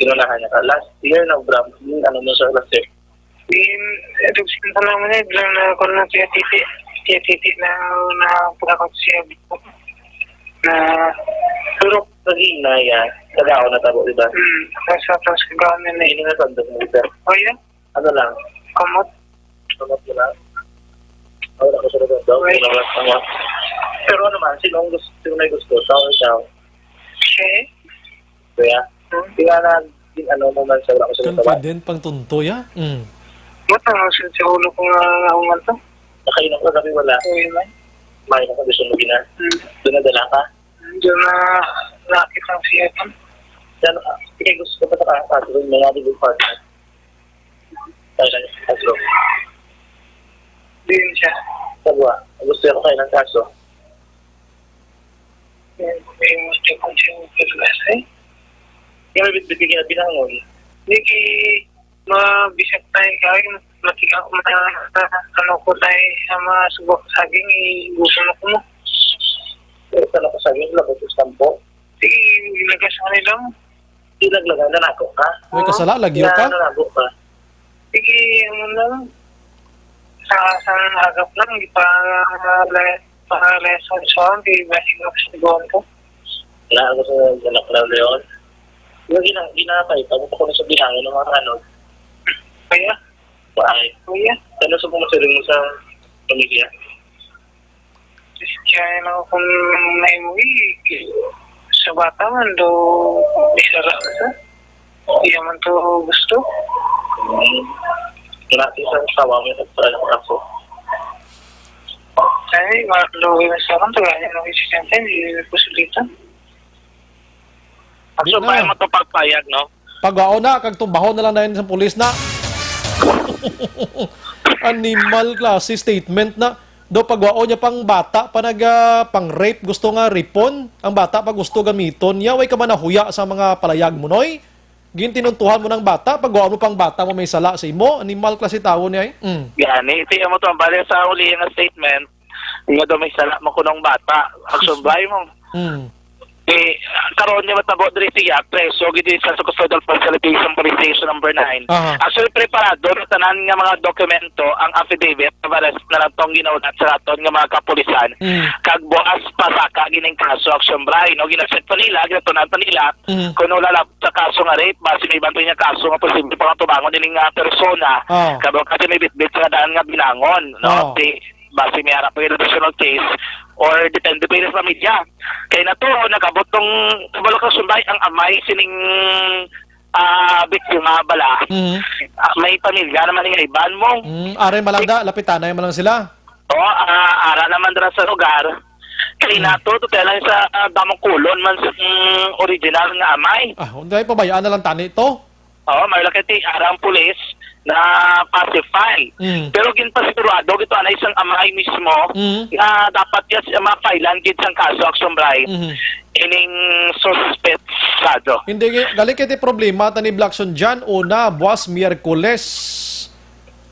Tinunahan niya ka. Last year, na, Bram, hmm, ano mo siya, last year? Din, eduksin pa naman eh, bilang na ako na siya titi, siya titi na, na pagkakot siya na turok. Sa gina, yan. Sa gaon na tabo, di ba? Hmm, sa, sa, sa gaon na na. Hindi na tandog mo, di ba? O, yun? Ano lang? Kamot. Kamot mo lang? Wala ko sa tandog. Wait. Wala ko sa tandog. Pero ano man, sino ang gusto, sino may gusto? Tao, ikaw? Siya eh. Kuya? Hmm? Di nga na, di-, ano mo man sa wala ko sa tandog. Confident pang tunto, ya? Mm. Ba't ang asin sa ulo ko nga, nga uman to? Nakainom ka gabi, wala? Uy, man. May na kondisyon mo gina. Hmm. Doon na dala ka? Doon na, nakit ang siya. Yan, ah, sige, gusto ko pa sa kaso, yung mga di partner. Tayo lang, kaso. Diin siya? Sa buwa. Gusto ko kayo ng kaso. Yung, yung, yung, yung, yung, eh? Yung may bitbit yung binangon. Hindi, mabisag tayo, kaya yung matika, mata-, ano ko tayo sa mga subok saging, eh, gusto na ko mo. Pero sa nako saging, labot sa sampo. Sige, ginagas mo nila mo. Di naglaga na nako ka? Uy, kasala, lagyo ka? Na nalago ka? Sige, ano lang. Sa, sa agap lang, di pa, uh, le-, pa lesson sa akin, di ba, siguro sa buwan ko? Wala ako sa anak na Leon. Yung gina-, ginapay, tapos ako na sa bilangan ng mga ano. Kaya? Why? Kaya? Ano sa pumasiling mo sa pamilya? Kaya lang kung naimuwi, sa bata man do, isara sa. Iya man to gusto. Wala sa asawa mo yung nagpaalam ako. Ay, wala do, sa akin to, kaya nang isisente, hindi ko sulitan. Di na. Ang sumpay mo to pagpayag, no? Pagwaon na, kag tumbahon na lang dayon sa pulis na. Animal klase statement na. Do pagwaon niya pang bata pa nag, ah, pang rape, gusto nga ripon. Ang bata pa gusto gamiton niya. Way ka man nahuya sa mga palayag mo, Noy? Gintinuntuhan mo ng bata, pagwaon mo pang bata mo may sala sa imo. Animal klase tawo niya, eh. Mm. Gani, iti mo to ang bali sa uli nga statement. Nga daw may sala mo kunong bata. Action by mo. Mm. Eh, karon niya matabo diri siya, preso gid sa custodial facility sa police station number nine. Aha. Actually, preparado na tanan nga mga dokumento ang affidavit of arrest na natong ginahulat sa aton nga mga kapulisan. Mm. Kag buas pa saka gining kaso, action by, no? Ginaset pa nila, ginatunan pa nila, mm, kung wala lang sa kaso nga rape, basi may iban pa niya kaso nga posible pangatubangon ining, ah, persona. Oh. Kabo kasi may bitbit nga daan nga binangon, no? Oh. Ti, basi may ara pa yung additional case or depende pa yung pamilya. Kay na to, nagabot tong kabalo ka sumbay ang amay sining, ah, biktima bala. Mhm. Ah, may pamilya naman nga iban mo. Mm, aray malanda, lapitanay man lang sila. O, ah, ara naman dira sa lugar. Kay, mm, nato, to kaya lang sa, ah, damong kulon man sa, mm, original nga amay. Ah, unday pabayaan na lang tani to? Oo, may lakay ti ara ang pulis na pacify. Mm. Pero ginpasigurado gito anay sang amay mismo, mm, nga dapat ya siya ma-filean gid sang kaso action by, mm, ining suspetsado. Hindi, gi-, gali kay ti problema tani Blackson dyan, una, buwas Miyerkules.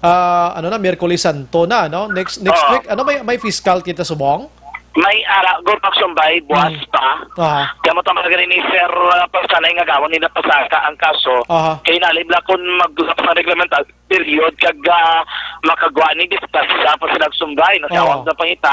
Ah, ano na, Miyerkules Santo na, no? Next, next, oo, week, ano, may, may fiscal kita subong? May ara, go, action by, buwas, mm, pa. Aha. Kaya mo tama gani ni Sir, uh, Pagsanay nga gawon nila pasaka ang kaso. Aha. Kay nalibla kung mag-, sa reglemental period, kag, ah, makagwa ni dispatch sa pa sila sumbay, no? Kaya, oo, wag na pangita.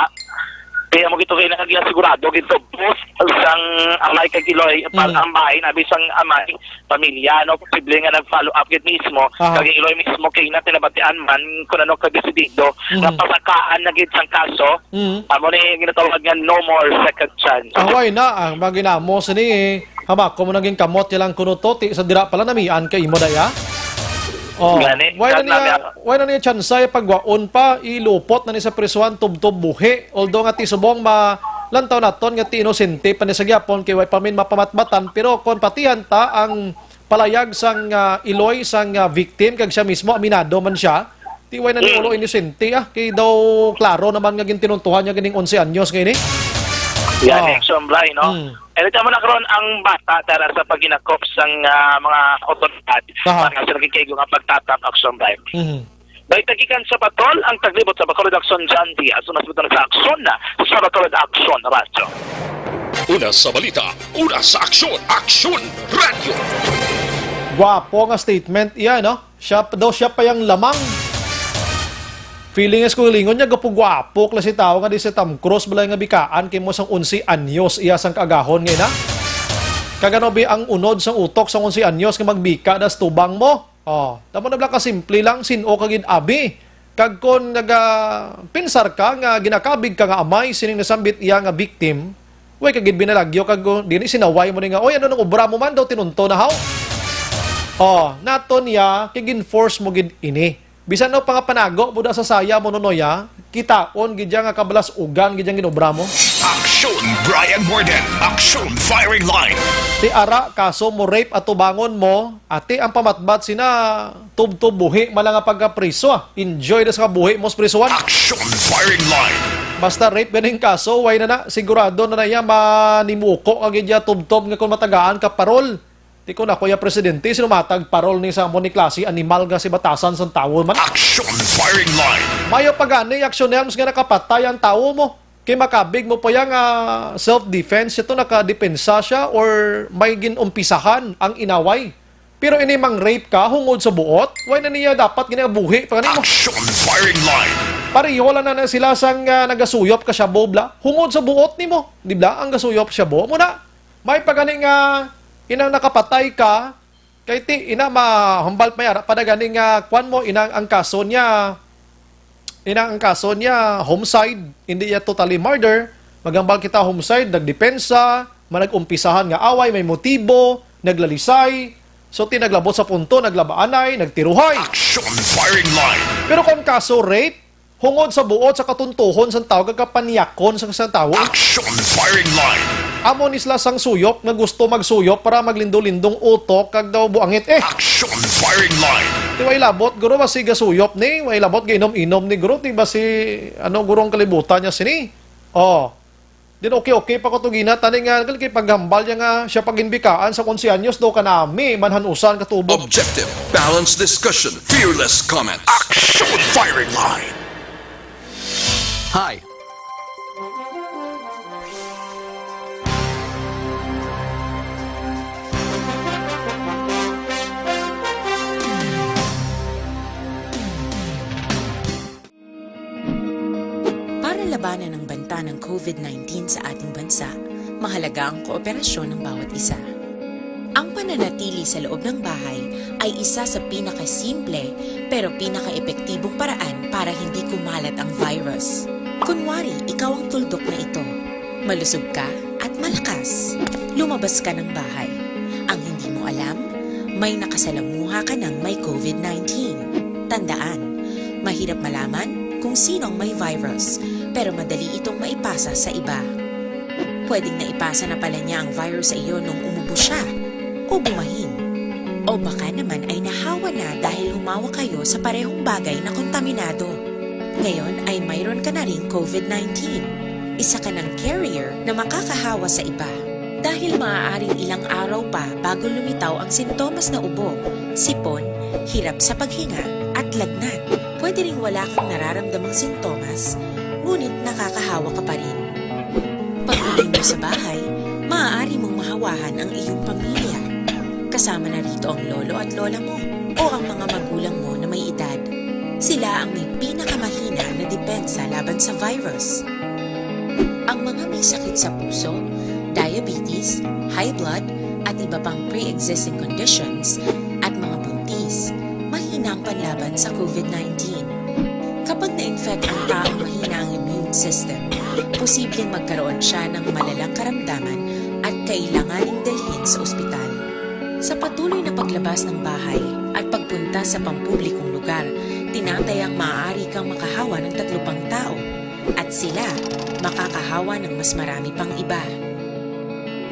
Kaya mo gito kayo nakagiya sigurado, gito, both sang amay kag iloy, para, mm, ang bahay, nabi sang amay, pamilya, no? Posible nga nag-follow up gid mismo, aha, kag ang iloy mismo kay na tinabatian man kung ano ka desidido, mhm, nga pasakaan na gid sang kaso, mhm, amo ni ginatawag nga no more second chance. Away na, ang mga ginamo sini, eh, hamako mo naging kamot niya lang kuno to, ti, sa dira pala namian kay imo daya. Oh, gani, why na niya, why na niya chance ay pagwaon pa, ilupot na ni sa prisuhan, tubtob buhi. Although nga ti subong ma-, lantaw naton nga ti inosente pa ni sa gyapon kay way pa min mapamatbatan, pero kon patihan ta ang palayag sang, ah, iloy sang, ah, victim kag siya mismo aminado man siya. Ti way na ni, mm, ulo inosente, ah, kay daw klaro naman nga gintinuntuhan niya ganing onse anyos nga ini. Yan, oh, action, Bri, no? Mm. Ito mo na karon ang bata dara sa paghinakop sang, ah, mga otoridad Aha. para sa nagkikaigo nga pagtatap action rifle. Mhm. May tagikan sa patrol ang taglibot sa Bacolod Action John Diaz. Mas beto na sa aksyon na sa Bacolod Action Radyo. Una sa balita, una sa aksyon, Aksyon Radyo. Gwapo nga statement iya, no? Siya pa daw, siya pa yang lamang. Feeling is ko lingon niya, gwapo-gwapo klase tawo nga di si Tom Cruise balay nga bikaan kay mo sang onse anyos iya sang kaagahon nga ina. Kag ano bi ang unod sang utok sang onse anyos nga magbika das tubang mo? Oh, tamo na bala ka simple lang, sin-o ka gid abi. Kag kon naga pinsar ka nga ginakabig ka nga amay sining nasambit iya nga victim, way ka gid binalagyo kag, uh, dili sinaway mo ni nga, "Oy, ano nang obra mo man daw tinunto na haw?" Oh, naton ya kay gin-force mo gid ini. Bisan no pangapanago mo da sa saya mo, Nonoy, ah, kitaon gid ya nga kabalas-ugan gid yang ginobra mo. Aksyon Brian Morden, Aksyon Firing Line. Ti ara kaso mo rape at tubangon mo, ati ang pamatbat sina tubtob buhi mala nga pagkapriso, ah. Enjoy na sa kabuhi mo sa prisuhan. Aksyon Firing Line. Basta rape ganing kaso, way na na, sigurado na na iya manimuko ka gid ya tubtob nga kung matagaan ka parol. Ti kun ako ya presidente, sino matag parol ni sa amo ni klase animal nga si batasan sang tawo man? Action Firing Line. Mayo pa gani, Action Helms, nga nakapatay ang tawo mo. Kay makabig mo pa ya nga self-defense, ito nakadepensa siya or may ginumpisahan ang inaway. Pero ini mang rape ka, hungod sa buot, way na niya dapat ginabuhi pa gani mo. Action Firing Line. Pareho lang na, na sila sang, ah, nagasuyop ka shabu, bla. Hungod sa buot nimo, di bla, ang gasuyop shabu mo na. May pa gani nga inang nakapatay ka, kay ti ina mahambal pa yara pa na gani nga kwan mo, inang ang kaso niya, inang ang kaso niya homicide, hindi ya totally murder. Maghambal kita homicide, nagdepensa, manag-umpisahan nga away, may motibo, naglalisay. So, ti naglabot sa punto, naglabaanay, nagtiruhay. Action Firing Line. Pero kung kaso rape, hungod sa buot sa katuntuhon sang tawo kag kapaniyakon sang, sang tawo. Action Firing Line. Amo ni sila sang suyop nga gusto magsuyop para maglindo-lindong utok kag daw buangit, eh. Action Firing Line. Di way labot, guro, basi gasuyop ni, way labot gainom-inom ni, guro, di basi, ano, guro, ang kalibutan niya sini. Oh. Din okay, okay pa ko to gina, tani nga, kay paghambal niya nga siya paginbikaan sa onse anyos daw kanami, manhanusan katubo. Objective, balanced discussion, fearless comment. Action Firing Line. Hi. Para labanan ang banta ng covid nineteen sa ating bansa, mahalaga ang kooperasyon ng bawat isa. Ang pananatili sa loob ng bahay ay isa sa pinakasimple pero pinakaepektibong paraan para hindi kumalat ang virus. Kunwari, ikaw ang tuldok na ito. Malusog ka at malakas. Lumabas ka ng bahay. Ang hindi mo alam, may nakasalamuha ka ng may covid nineteen. Tandaan, mahirap malaman kung sino ang may virus, pero madali itong maipasa sa iba. Pwedeng naipasa na pala niya ang virus sa iyo nung umubo siya, o bumahin. O baka naman ay nahawa na dahil humawak kayo sa parehong bagay na kontaminado. Ngayon ay mayroon ka na ring covid nineteen. Isa ka ng carrier na makakahawa sa iba. Dahil maaaring ilang araw pa bago lumitaw ang sintomas na ubo, sipon, hirap sa paghinga, at lagnat. Pwede ring wala kang nararamdamang sintomas, ngunit nakakahawa ka pa rin. Pag-uwi mo sa bahay, maaari mong mahawahan ang iyong pamilya. Kasama na rito ang lolo at lola mo o ang mga magulang mo na may edad. Sila ang may pinakamahina na depensa laban sa virus. Ang mga may sakit sa puso, diabetes, high blood, at iba pang pre-existing conditions, at mga buntis, mahina ang panlaban sa covid nineteen. Kapag na-infect ang taong mahina ang immune system, posibleng magkaroon siya ng malalang karamdaman at kailanganing dalhin sa ospital. Sa patuloy na paglabas ng bahay at pagpunta sa pampublikong lugar, tinatayang maaari kang makahawa ng tatlo pang tao, at sila makakahawa ng mas marami pang iba.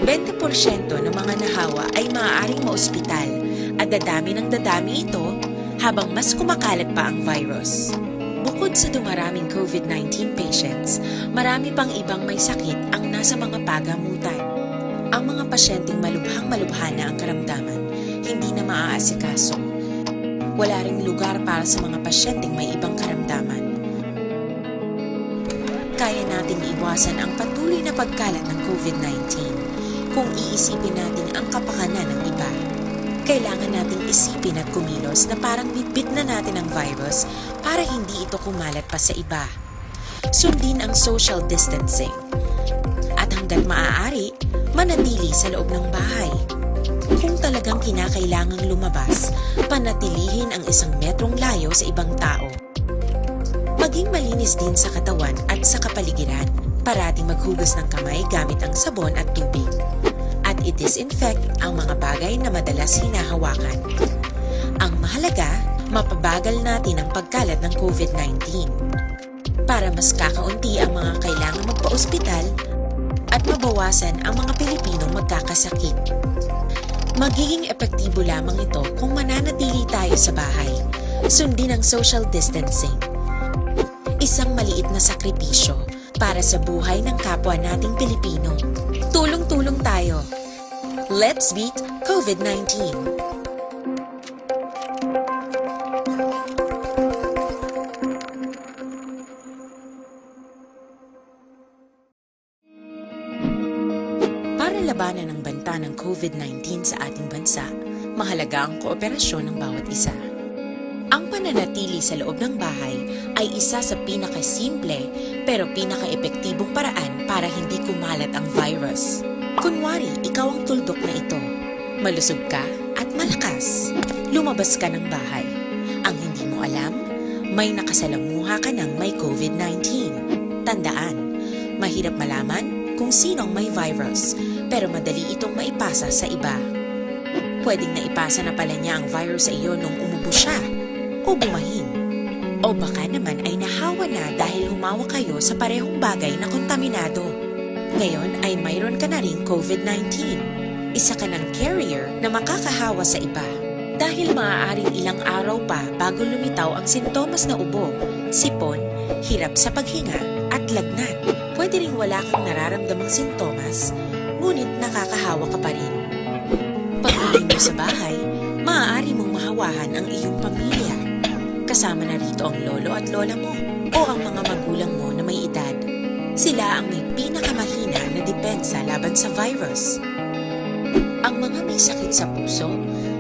Bente porsyento ng mga nahawa ay maaaring maospital at dadami ng dadami ito habang mas kumakalat pa ang virus. Bukod sa dumaraming covid nineteen patients, marami pang ibang may sakit ang nasa mga pagamutan. Pasyenteng malubhang-malubha na ang karamdaman, hindi na maaasikaso. Wala ring lugar para sa mga pasyenteng may ibang karamdaman. Kaya nating iwasan ang patuloy na pagkalat ng COVID nineteen kung iisipin natin ang kapakanan ng iba. Kailangan nating isipin at kumilos na parang bitbit na natin ang virus para hindi ito kumalat pa sa iba. Sundin ang social distancing. At hanggat maaari, manatili sa loob ng bahay. Kung talagang kinakailangang lumabas, panatilihin ang isang metrong layo sa ibang tao. Maging malinis din sa katawan at sa kapaligiran. Parating maghugas ng kamay gamit ang sabon at tubig. At i-disinfect ang mga bagay na madalas hinahawakan. Ang mahalaga, mapabagal natin ang pagkalat ng COVID nineteen. Para mas kakaunti ang mga kailangang magpaospital at mabawasan ang mga Pilipinong magkakasakit. Magiging epektibo lamang ito kung mananatili tayo sa bahay. Sundin ang social distancing. Isang maliit na sakripisyo para sa buhay ng kapwa nating Pilipino. Tulong-tulong tayo. Let's beat COVID nineteen. Para labanan ang banta ng COVID nineteen sa ating bansa, mahalaga ang kooperasyon ng bawat isa. Ang pananatili sa loob ng bahay ay isa sa pinakasimple pero pinakaepektibong paraan para hindi kumalat ang virus. Kunwari, ikaw ang tuldok na ito. Malusog ka at malakas. Lumabas ka ng bahay. Ang hindi mo alam, may nakasalamuha ka ng may COVID nineteen. Tandaan, mahirap malaman kung sino ang may virus, pero madali itong maipasa sa iba. Pwedeng naipasa na pala niya ang virus sa iyo nung umubo siya o bumahin. O baka naman ay nahawa na dahil humawa kayo sa parehong bagay na kontaminado. Ngayon ay mayroon ka na ring COVID nineteen. Isa ka ng carrier na makakahawa sa iba. Dahil maaaring ilang araw pa bago lumitaw ang sintomas na ubo, sipon, hirap sa paghinga, at lagnat. Pwede ring wala kang nararamdamang sintomas, ngunit nakakahawa ka pa rin. Pag-uwi mo sa bahay, maaari mong mahawahan ang iyong pamilya. Kasama na rito ang lolo at lola mo o ang mga magulang mo na may edad. Sila ang may pinakamahina na depensa laban sa virus. Ang mga may sakit sa puso,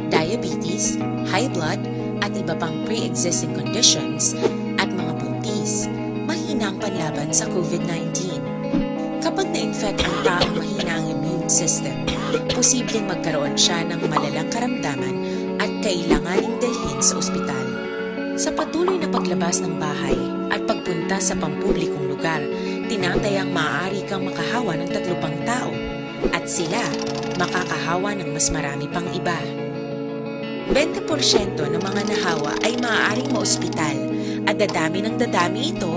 diabetes, high blood, at iba pang pre-existing conditions, at mga buntis, mahina ang panlaban sa COVID nineteen. Kapag na-infect ang taong mahina ang immune system, posibleng magkaroon siya ng malalang karamdaman at kailanganing dalhin sa ospital. Sa patuloy na paglabas ng bahay at pagpunta sa pampublikong lugar, tinatayang maaari kang makahawa ng tatlo pang tao at sila makakahawa ng mas marami pang iba. Bente porsyento ng mga nahawa ay maaaring maospital at dadami ng dadami ito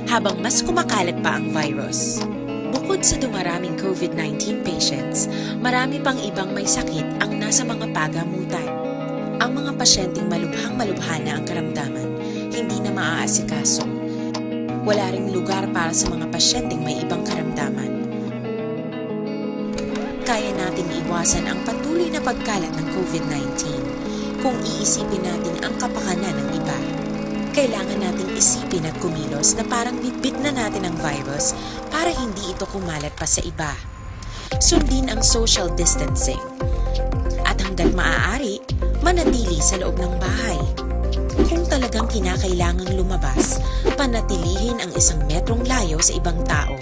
habang mas kumakalat pa ang virus. Bukod sa dumaraming COVID nineteen patients, marami pang ibang may sakit ang nasa mga pagamutan. Ang mga pasyenteng malubhang-malubha na ang karamdaman, hindi na maaasikaso. Wala ring lugar para sa mga pasyenteng may ibang karamdaman. Kaya nating iwasan ang patuloy na pagkalat ng COVID nineteen kung iisipin natin ang kapakanan ng iba. Kailangan nating isipin at kumilos na parang bitbit na natin ang virus para hindi ito kumalat pa sa iba. Sundin ang social distancing. At hanggat maaari, manatili sa loob ng bahay. Kung talagang kinakailangang lumabas, panatilihin ang isang metrong layo sa ibang tao.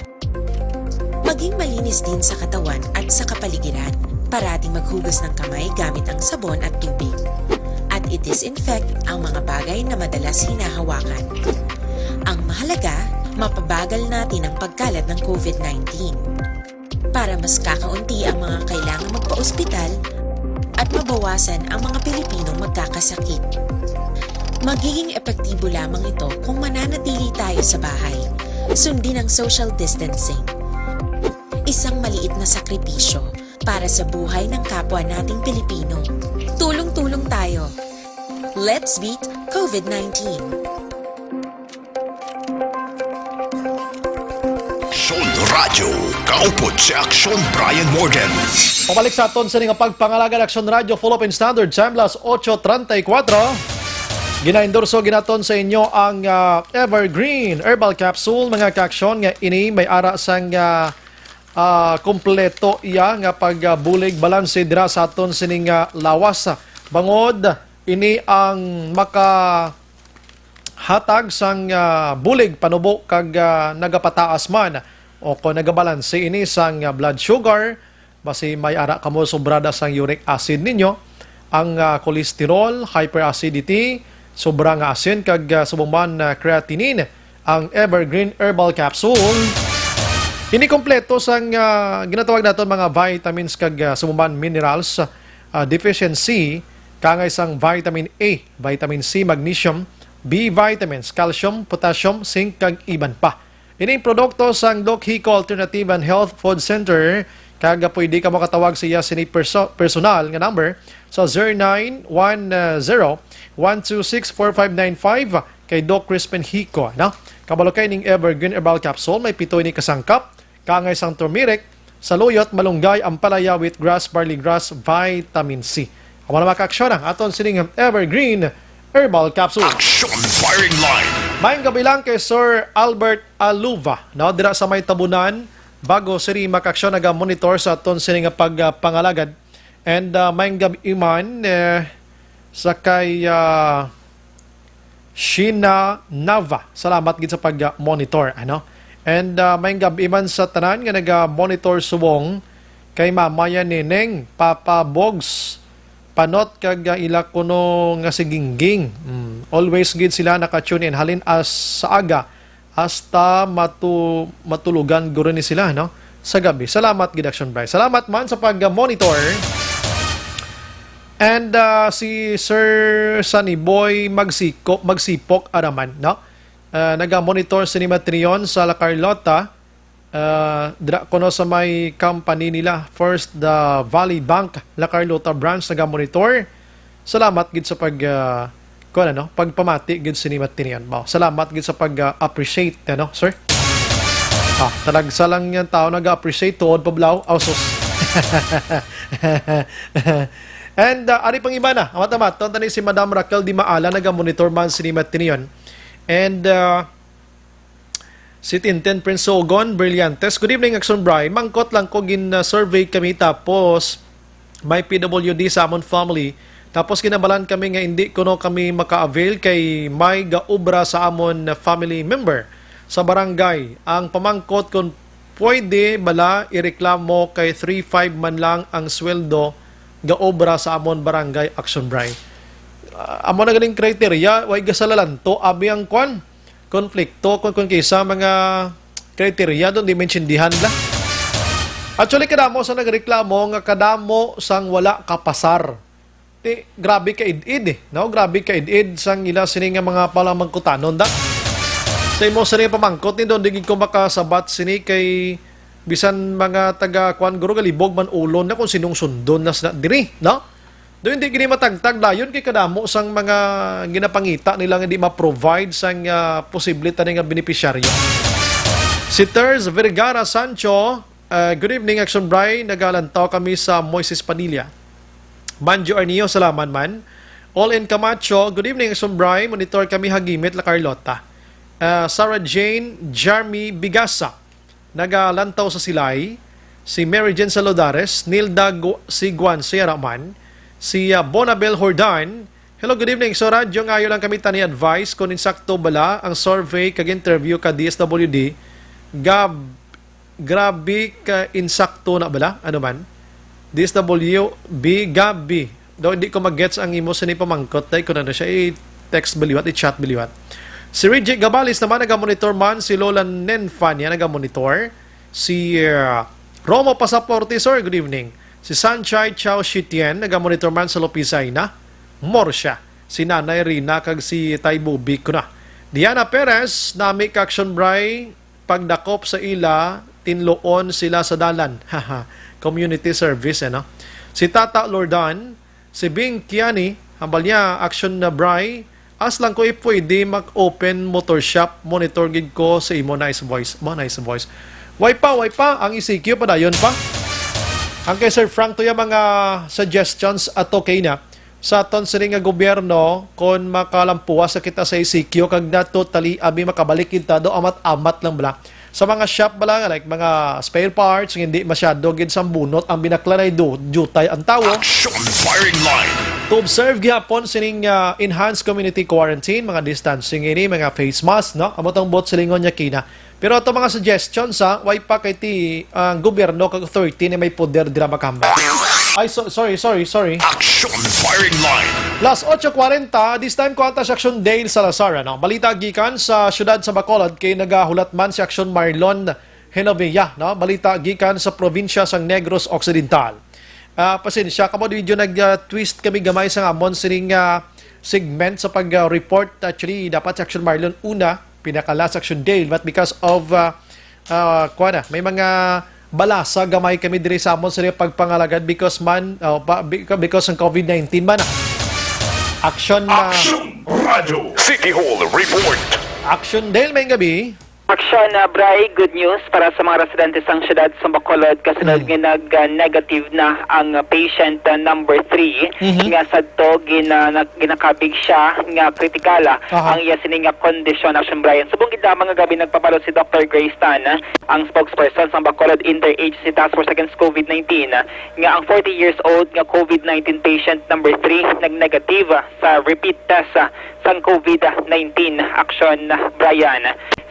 Maging malinis din sa katawan at sa kapaligiran. Parating maghugas ng kamay gamit ang sabon at tubig. At i-disinfect ang mga bagay na madalas hinahawakan. Ang mahalaga, mapabagal natin ang pagkalat ng COVID nineteen. Para mas kakaunti ang mga kailangang magpaospital at mabawasan ang mga Pilipinong magkakasakit. Magiging epektibo lamang ito kung mananatili tayo sa bahay. Sundin ang social distancing. Isang maliit na sakripisyo para sa buhay ng kapwa nating Pilipino. Tulong-tulong tayo. Let's beat COVID nineteen. Sold Radyo, kaupod si Aksyon Brian Morgan. Pabalik sa aton sini nga pagpangalagad, Aksyon Radyo, Philippine Standard Time, las ocho treinta y cuatro. Ginaendorso ginaton sa inyo ang, ah, Evergreen Herbal Capsule, mga kaaksyon, nga ini may ara sang, ah, ah, kompleto iya nga pagbulig balanse dira sa aton sining, ah, lawas. Bangod ini ang maka hatag sang, ah, bulig panubo kag, ah, nagapataas man o kon nagabalanse ini sang, ah, blood sugar, basi may ara kamo sobrada sang uric acid ninyo, ang, ah, cholesterol, hyperacidity, sobra nga asin kag, ah, subong man, ah, creatinine, ang Evergreen Herbal Capsule. Ini kompleto sang, ah, ginatawag naton mga vitamins kag, ah, subong man minerals, ah, deficiency, kaangay sang vitamin A, vitamin C, magnesium, B vitamins, calcium, potassium, zinc, kag iban pa. Ining produkto sang Doc Hico Alternative and Health Food Center, kag pwede ka makatawag sa iya sini perso-, personal nga number sa zero nine one zero, one two six, four five nine five kay Doc Crispin Hico, no? Kabalo kay ning Evergreen Herbal Capsule, may pito ini ka sangkap, kaangay sang turmeric, saluyot, malunggay, ampalaya, wheatgrass, barley grass, vitamin C. Amo na, mga kaaksyon, ang aton sining Evergreen Herbal Capsule. Action Firing Line. Maayong gabi lang kay Sir Albert Aluva, no? Dira sa may Tabunan, Bago City, mga kaaksyon, naga-monitor sa aton sini nga pagpangalagad. And, ah, maayong gabi man, eh, sa kay, ah, Sheena Nava. Salamat gid sa pag-monitor, ano? And, ah, maayong gabi man sa tanan nga naga-monitor subong kay Mama ya Neneng, Papa Bogs, Panot kag, ah, ila kuno nga si Gingging. Mm, always gid sila naka-tune in halin as sa aga hasta matu-, matulugan guro ni sila, no? Sa gabi. Salamat gid, Action Bry. Salamat man sa pag-monitor. And, ah, si Sir Sunny Boy Magsiko-, Magsipok Araman, no? Ah, naga-monitor sini Matrion sa La Carlota. Ah, dira kuno sa may company nila, First the Valley Bank, La Carlota Branch, naga-monitor. Salamat gid sa pag, ah, kuwan, ano, pagpamati gid sini Matrion. Mao, salamat gid sa pag, ah, appreciate, ano, sir? Ah, talagsa lang yang tao naga-appreciate, tuod pa balaw. Aw, sus. And, ah, ari pang iba na, amat-amat, ton tani si Madam Raquel Di Maala, naga-monitor man sini Matrion. And, ah, Si Tintin Prince Sogon Brillantes, "Good evening, Action Bry. Mangkot lang ko, gin-survey kami, tapos may P W D sa amon family. Tapos kinabalan kami nga indi kuno kami maka-avail kay may gaobra sa amon family member sa barangay. Ang pamangkot, kung pwede bala ireklamo kay three five man lang ang sweldo gaobra sa amon barangay, Action Bry." Ah, amo na ganing criteria, way gasalalanto, abi ang kwan. Konflikto, kung, kung kisa mga kriteriya doon, di maintindihan la. Actually, kadamo sa nagreklamo nga kadamo sang wala kapasar. Ti, grabe ka id-id eh, no? Grabe ka id-id sang ila sini nga mga palamangkutanon da. Sa imo sini pamangkot ni doon, di gid ko makasabat sini kay bisan mga taga, kwan, guro, galibog man ulon na kung sinong sundon na sila diri, no? Do hindi gini matagtag dayon kay kadamo sang mga ginapangita nila nga di ma-provide sang, ah, posible tani nga benepisyaryo. Si Ters Vergara Sancho, ah, "Good evening, Action Bry. Nagalantaw kami sa Moises Padilla." Manjo Arnio, salamat man. All in Camacho, "Good evening, Action Bry. Monitor kami ha Gimit, La Carlota." Ah, Sarah Jane Jarmy Bigasa, nagalantaw sa Silay, si Mary Jane Salodares, Nilda Gu-, si Guan Sierra man, si, ah, Bonabel Hordan. "Hello, good evening. So, radyo nga ayo lang kami tani advice kung insakto bala ang survey kag interview ka D S W D. Gab-, grabe ka insakto na bala? Ano man? D S W B, Gabi." Daw, hindi ko mag-gets ang imo sini pamangkot, day, kung ano siya, i-text baliwat, i-chat baliwat. Si Reggie Gabales naman, naga-monitor man. Si Lola Nenfa niya, naga-monitor. Si, uh, Romo Pasaporte, sir, good evening. Si Sunshine Chao Shitien, naga-monitor man sa Lopizaina. Morsha. Si Nanay Rina kag si Tay Bobby ko na. Diana Perez, nami ka Action Bry, pagdakop sa ila, tinluon sila sa dalan. Haha. Community service, eh, no? Si Tata Lordan, si Bing Kiani, hambal niya, Action na Bry, as lang ko ipwede mag-open motor shop, monitor gid ko sa imo, nice voice. Mo, nice voice. Way pa, way pa. Ang E C Q padayon pa. Ang kay Sir Frank, tuya mga suggestions ato kay na sa aton sini nga gobyerno, kon makalampuas sa kita sa E C Q, kag na totally abi makabalik kita do amat-amat lang bala. Sa mga shop bala nga, like, mga spare parts, hindi masyado gid sambunot ang binaklay, do, jutay ang tawo. Action firing line. To observe gihapon sining, ah, enhanced community quarantine, mga distancing ini, mga face mask, no? Amo tong buot silingon niya kina. Pero ato mga suggestions, ha, way pa kay ti ang gobyerno kag authority ni may poder dira makahambal. Ay, so, sorry, sorry, sorry. Action firing line. Las ocho cuarenta, this time ko ata si Action Dale Salazar, ano? Balita gikan sa siyudad sa Bacolod kay nagahulat man si Action Marlon Genovia, no? Balita gikan sa probinsya sang Negros Occidental. Ah, pasensya kamo, medyo nag-twist kami gamay sa amon sining, ah, segment sa pag-report. Actually, dapat si Action Marlon una, pinaka last Action Dale, but because of, ah, ah, kuwan na, may mga balasa gamay kami diri sa amon sa pagpangalagad because man, oh, pa- beca- because ng covid nineteen man. Action na. Action Radio City Hall Report. Action Dale, may gabi. Action, uh, Bray, good news para sa mga residente sang siyudad sa Bacolod kasunod Mm. nga nag-negative na ang, uh, patient, uh, number three Mhm. nga sadto gina-, nag-, ginakabig siya nga kritikal, uh, Aha. ang iya sini nga kondisyon. Action, Brian. Subong gid lamang nga gabi nagpabalo si Doctor Grace Tan, uh, ang spokesperson sang Bacolod Interagency Task Force Against covid nineteen, uh, nga ang forty years old nga covid nineteen patient number three nag-negative, uh, sa repeat test, uh, sang covid nineteen. Action, uh, Brian.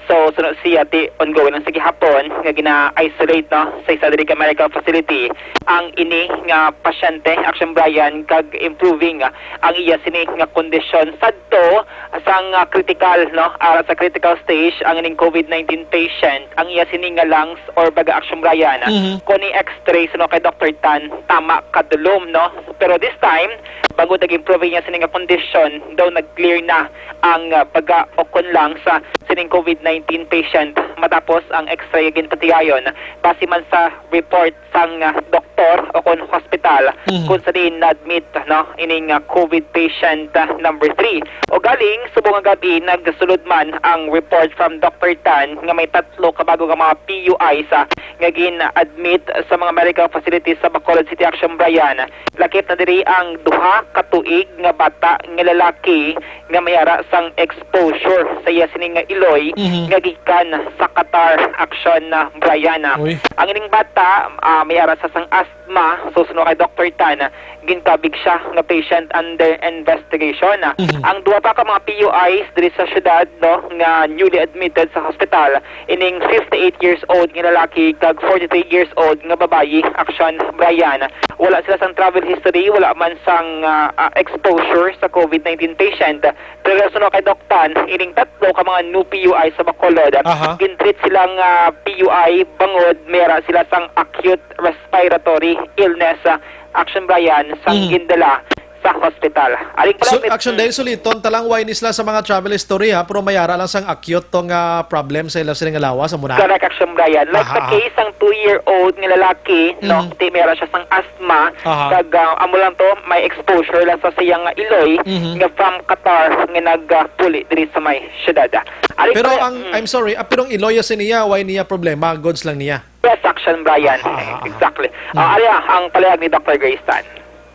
So, suno siya ti ongoing lang sa gihapon nga gina-isolate, no, sa isa diri ka medical facility ang ini nga pasyente, Action Brian, kag improving ang iya sini nga kondisyon. Sadto sang, ah, critical, no, ara sa critical stage ang ining covid nineteen patient, ang iya sini nga lungs or baga, Action Brian, Mhm. kung i-x-ray suno kay Doctor Tan, tama kadulom, no. Pero this time, bangod nag-improve niya sini nga kondisyon, daw nag-clear na ang, ah, baga o kon lang sa sining covid nineteen patient matapos ang x-ray ginpatigayon. Base man sa report sang, ah, doktor o kon hospital, Mhm. kung sa diin na-admit, no, ining, ah, covid patient, ah, number three. O galing, subong nga gabi, nagsulod man ang report from Doctor Tan nga may tatlo ka bago nga mga P U Is, ah, nga gin-admit sa mga medical facilities sa Bacolod City, Action Brian. Lakip na diri ang duha ka tuig nga bata nga lalaki nga may ara sang exposure sa iya sini nga iloy Mhm. nga gikan sa Qatar, Action, ah, Brian. Uy. Ang ining bata, ah, may ara sa sang asthma, so suno kay Doctor Tan, ginkabig siya nga patient under investigation. Mhm. Ang duha pa ka mga P U Is diri sa syudad, no, nga newly admitted sa hospital, ining fifty-eight years old nga lalaki kag forty-three years old nga babayi, Action Brian. Wala sila sang travel history, wala man sang, ah, ah, exposure sa covid nineteen patient. Pero suno kay Doc Tan, ining tatlo ka mga new P U I sa Bacolod, Aha. gintreat sila nga P U I bangod may ara sila sang acute respiratory illness, ah, Action Brian, sang Mm. gindala sa hospital. Aling So, pala, Action mm. Dale, suliton ta lang, why ni sila sa mga travel history, ha? Pero may ara lang sang acute to nga problem sa ila sila nga lawas, amo na? Correct, Action Brian. Like sa Aha. case sang two-year-old nga lalaki, no? Mm. Ti may ara siya sang asthma, Aha. kag, ah, amo lang to, may exposure lang sa siyang iloy Mhm. nga from Qatar nga nagpuli diri sa may syudad. Aling Pero pala, ang, mm. I'm sorry, ah, pero ang iloy sa niya, why niya problema? Goods lang niya? Yes, Action Brian. Aha, aha, aha. Exactly. Mm. Ah, ari ang palihag ni Doctor Grace Tan.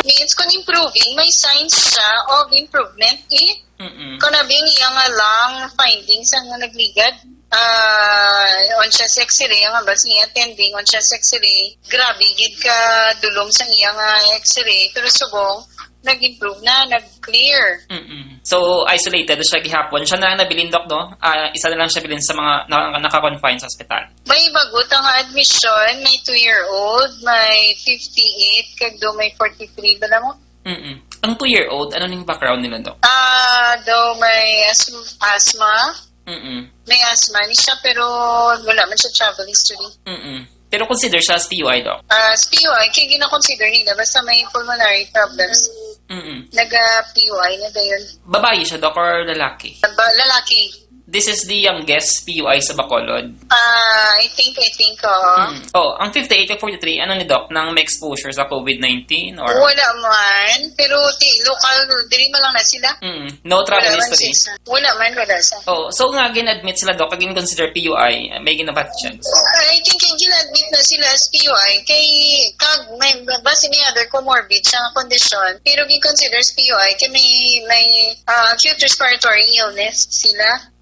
Means kung improving, may signs siya of improvement, eh. Mm-mm. Kung nabing iya nga lang findings ang nagligad, ah, on siya sa X-ray, ang bas niya attending, on siya sa X-ray, grabe gid ka dulom sa iya nga X-ray, pero subong, nag-improve na, nag-clear. Mm-mm. So, isolated siya gihapon. Siya na lang nabilin, Doc, no? Ah, isa na lang siya bilin sa mga na-, naka-confine sa ospital. May bago ta nga admission, may two-year-old, may fifty-eight, kag do may forty-three. Bala mo? Mm-mm. Ang two-year-old, ano ning background nila, Doc? Ah, daw may asm-, asthma. Mm-mm. May asthma ni siya, pero wala man siya travel history. Mm-mm. Pero consider siya as P U I, Doc? Ah, as P U I, kaya gina-consider nila basta may pulmonary problems. Mm-mm. Naga-P U I na dayon. Babayi siya, Doc, or lalaki? Ba-, lalaki. This is the youngest P U I sa Bacolod. Ah, I think, I think, oo. Hmm. Oh, ang fifty-eight o forty-three, ano ni Doc, nang may exposure sa COVID nineteen or? Wala man, pero ti, local, diri man lang na sila. Hmm. No travel Wala man history. Sa isa. Wala man, wala sa. Oh, so nga gin-admit sila, Doc, kag gin-consider P U I, may ginabatch siya. I think yung gin-admit na sila as P U I, kay kag may basi may other comorbid siya nga kondisyon, pero gin-consider as P U I kay may, may, ah, acute respiratory illness sila.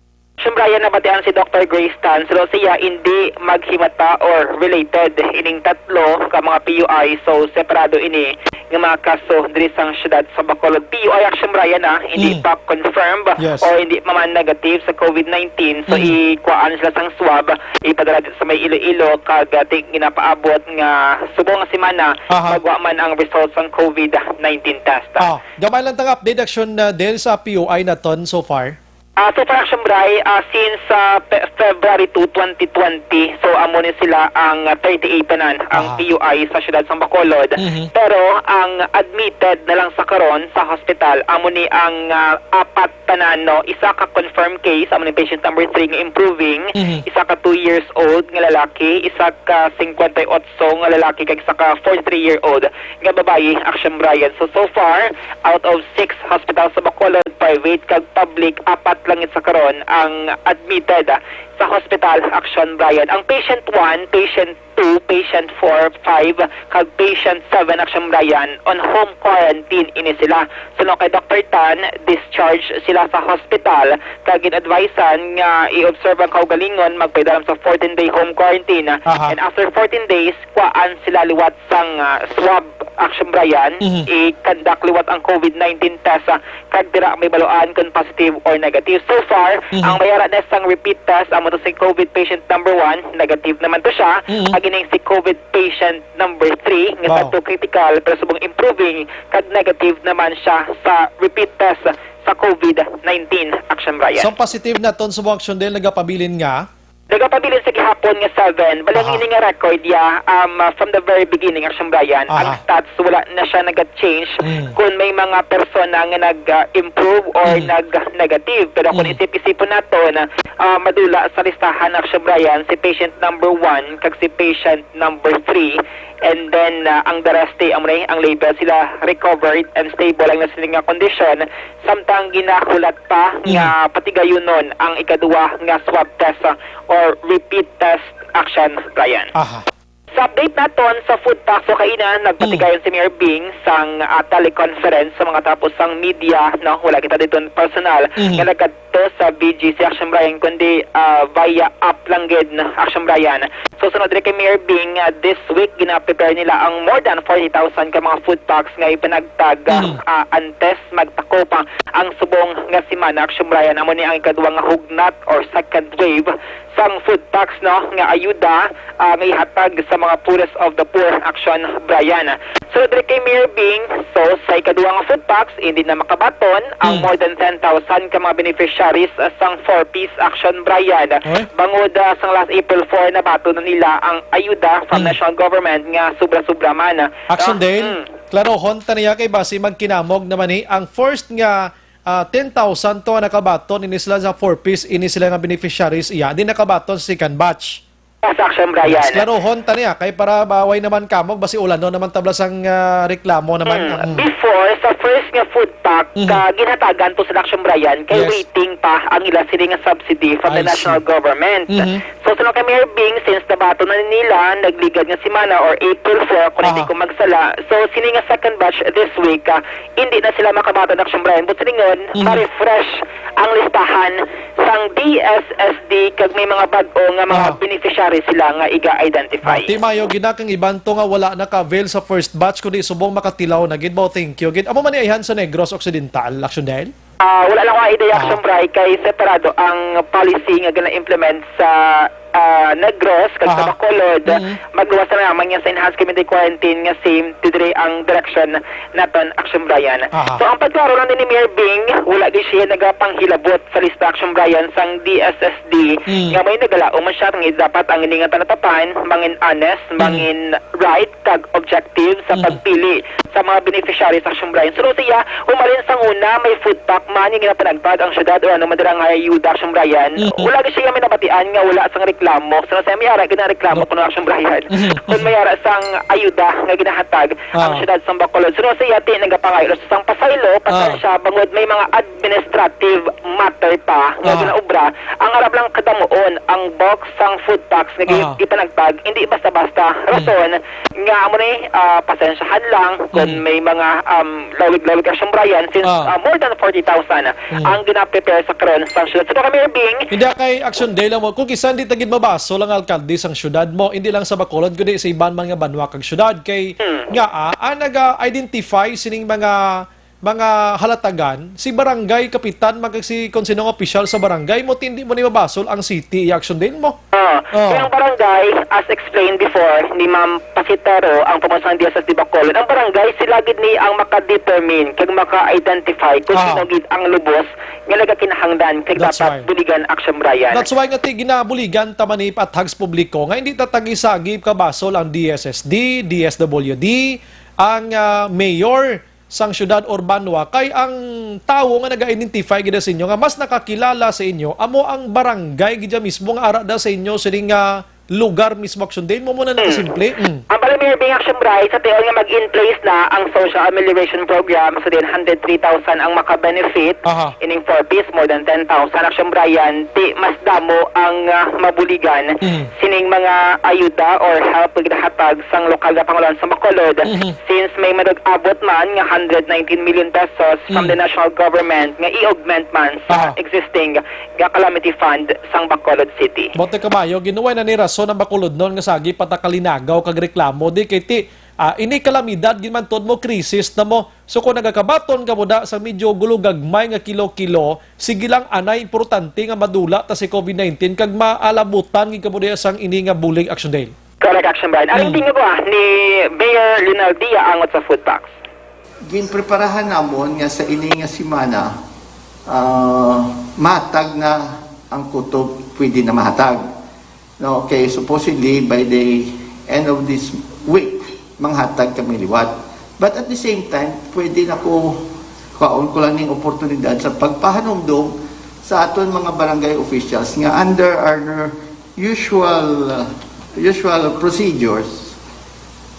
Siyempre, yan nabatian si Doctor Grace Tan, pero siya hindi maghimata or related ining tatlo ka mga P U I, so separado ini nga mga kaso diri sang siyudad sa Bacolod. P U I, Action Brian, ah, hindi Mm. pa confirmed Yes. or hindi pa man negative sa COVID nineteen. So, Mm. ikuhaan sila sang swab, ipadala dito sa may Iloilo, kag, ah, ti-, ginapaabot nga subong nga semana, Aha. magwa man ang result sang COVID nineteen test. Ah, gamay lang tang update, Action, ah, Del, sa P U I naton so far? Ah, so far, Action Bray, ah, since, ah, Fe-, February two, twenty twenty, so amo ni sila ang, ah, thirty-eight tanan ang Aha. P U I sa siyudad sang Bacolod. Mhm. Pero ang admitted na lang sa karon sa hospital, amo ni ang, ah, apat tanan, no? Isa ka confirmed case, amo ni patient number three nga improving, Mhm. isa ka two years old nga lalaki, isa ka singkwenta y otso nga lalaki, kag isa ka forty-three-year-old nga babayi, Action Brian. So, so far, out of six hospitals sa Bacolod, private kag public, apat lang gid sa karon ang admitted, ah, sa hospital, Action Brian. Ang patient one, patient two, patient four, five, kag patient seven, Action Brian, on home quarantine ini sila. So, no, kay Doctor Tan, discharge sila sa hospital, kag gin-advisean nga i-observe ang kaugalingon, magpaidalom sa fourteen-day home quarantine. Aha. And after fourteen days, kuhaan sila liwat sang, ah, swab, Action Brian, Mhm. i-conduct liwat ang COVID nineteen test, ah, kag dira may baluan kung positive or negative. So far, Mhm. ang may ara na sang repeat test, amo to si COVID patient number one, negative naman to siya. Mhm. Kag ining si COVID patient number three, nga Wow. sadto critical, pero subong improving, kag negative naman siya sa repeat test sa COVID nineteen, Action Brian. So, positive na ton subong, Action Del, nagapabilin nga? Nagapabilin sa gihapon nga seven. Bali, ang Aha. ini nga record, ya, um, uh, from the very beginning, Action Brian, Aha. ang stats, wala na siya nag-change Mm. kung may mga persona nga nag-, uh, improve or Mm. nag-, negative. Pero kung Mm. isip-isipon naton, uh, madula sa listahan, Action Brian, si patient number one kag si patient number three. And then, uh, ang the rest, eh, amo na, ang label sila recovered and stable ang sila nga kondisyon. Samtang ginahulat pa Mm. nga patigayunon ang ikaduha nga swab test, uh, or repeat test, Action Brian. Aha. Sa update naton sa food packs, so kaina, nagpatigayon Mm. si Mayor Bing sang, ah, teleconference sa mga tapos sang media, no? Wala kita dito personal, Mhm. nga nagkadto sa B G C, Action Brian, kundi, ah, via app lang gid, Action Brian. So, sunod diri kay Mayor Bing, ah, this week, gina-prepare nila ang more than forty thousand ka mga food packs nga ipanagtag, ah, Mhm. ah, antes magtakop, ah, ang subong nga semana, Action Brian. Amo ni ang ikaduha nga hugnat or second wave sang food packs, no, nga ayuda, ah, nga ihatag sa mga poorest of the poor, Action Brian. So, diri kay Mayor Bing, so, sa ikaduha nga food packs, hindi na makabaton ang Mm. more than ten thousand ka mga beneficiaries, ah, sang Four Ps, Action Brian. Oy. Bangod, ah, sang last April four, nabaton na nila ang ayuda from Mm. national government nga sobra-sobra man. Action No? Dale, Mm. klarohon ta niya kay basi magkinamog naman ni ang first nga, ah, ten thousand to ang nakabaton ini sila sa Four Ps, ini sila nga beneficiaries iya. Di nakabaton sa second batch. Yes, Action Brian. Yes, klarohon ta niya kay para ba way naman kamog basi ulanon naman tabla sang, ah, reklamo naman. Mm. Mm. Before, sa first nga food pack, Mhm. ka ginhatagan to sa Action Brian, kay Yes. waiting pa ang ila sini nga subsidy from the I see. national government. Mhm. So, sa kay Mayor Bing, since nabaton na nila, nagligad nga semana or April four, kung hindi Aha. ko magsala. So, sini nga second batch this week, ah, hindi na sila makabaton, Action Brian. But silingon, Mhm. ma-refresh ang listahan sang D S S D kag may mga bag-o nga mga Ah. beneficiary sila nga iga-identify. Ah, ti mayo gid na kang iban to nga wala naka-avail sa first batch, kundi subong makatilaw na gid. Bao, thank you gid. Amo man ni ayhan sa Negros Occidental, Action Dale? Ah, wala lang akong idea, Ah. Action Bray, kay separado ang policy nga gina-implement sa ah, Negros, kag sa Aha. Bacolod, Mm. magluwas na lamang niya sa enhanced community quarantine nga same to diri ang direksyon naton, Action Brian. Aha. So, ang pagklaro lang din ni Mayor Bing, wala gyud siya nagapanghilabot sa lista, Action Brian, sang D S S D, Mm. nga may nagalaom man siya, nga dapat ang ini nga talatapan, mangin honest, Mm. mangin right, kag objective sa Mhm. pagpili sa mga beneficiaries, Action Brian. Suno siya, humalin sang una, may food pack man nga ginapanagtag ang syudad o ano man dira nga ayuda, Action Brian. Mhm. Wala gyud siya may nabatian nga wala sang reklamo. Suno siya, may ara ginareklamo No. kuno, Action Brian. Mhm. Kung may ara sang ayuda nga ginahatag ang Ah. syudad sang Bacolod. Suno siya, ti nagapangayo sang pasaylo, Ah. pasensya, bangod may mga administrative matter pa nga Ah. ginaobra. Ang arap lang kadamuon, ang bulk sang food packs nga gi-, Ah. gipanagtag, hindi basta-basta. Hmm. Rason, nga amo ni, ah, pasensyahan lang kung Mm. may mga, um, lawig-lawig, Action Brian, since, Ah. ah, more than forty thousand Mm. ang gina-prepare sa karon sa syudad. So, kami, Bing, Hindi kay Action Day lang mo. Kung kisa hindi tagid mabaso lang alkalde sang syudad mo, hindi lang sa Bacolod, kundi sa iban man nga banwa kag syudad. Kay Mm. nga, ah, ang naga-identify sining mga, mga halatagan, si barangay kapitan, magkag si kung sino nga opisyal sa barangay mo, ti hindi mo ni mabasol ang city, Action Day mo. Ah, Oh. kaya ang barangay, as explained before ni Ma'am Pasitero, ang pamumuno sang D S S D Bacolod, ang barangay, sila gid ni ang maka-determine kag maka-identify kung Ah. sino gid ang lubos nga nagakinahanglan kag That's dapat why. buligan, Action Brian. That's why nga ti ginabuligan ta man ni pathag sa publiko nga hindi ta tagi-sagi kabasol ang D S S D, D S W D, ang, ah, mayor sang syudad or banwa, kay ang tawo nga naga-identify gid sa inyo nga mas nakakilala sa inyo amo ang barangay gid mismo nga ara da sa inyo sining nga lugar mismo, Action Day mo muna Hmm. nakasimple. Mm. Ang Barangay Mayor Bing, Action Brian, sa tion nga mag-in place na ang social amelioration program, so then hundred three thousand ang maka-benefit, Aha. ining four Ps, more than ten thousand, Action Brian, ti mas damo ang, ah, mabuligan Mm. sining mga ayuda or help nga ginahatag sang lokal nga pangulohan sa Bacolod. Mhm. Since may manag-abot man nga hundred nineteen million pesos from Mm. the national government nga i-augment man sa Aha. existing nga calamity fund sang Bacolod City. Bote kabayo, ginuway na ni rason ang Bacolodnon nga sagi patakalinaga kag reklamo di kay ti, ah, ini kalamidad gid man tuod mo, krisis na mo. So kung nagakabaton ka mo da sa medyo gulugagmay nga kilo-kilo, sige lang anay, importante nga madula ta si covid nineteen kag maalabutan gid ka mo diya sang ini nga bulig, Action Day. Correct, Action Brian. Ang Hmm. tingin ko, ah, ni Mayor Lionel Dia angot sa food packs. Ginpreparahan namon nga sa ini nga semana, ah, mahatag na ang kutob pwede na mahatag. No, okay, supposedly by the end of this week, manghatag kami liwat. But at the same time, pwede na ko, kaon ko lang ning oportunidad sa pagpahanumdom sa aton mga barangay officials nga under our usual, uh, usual procedures,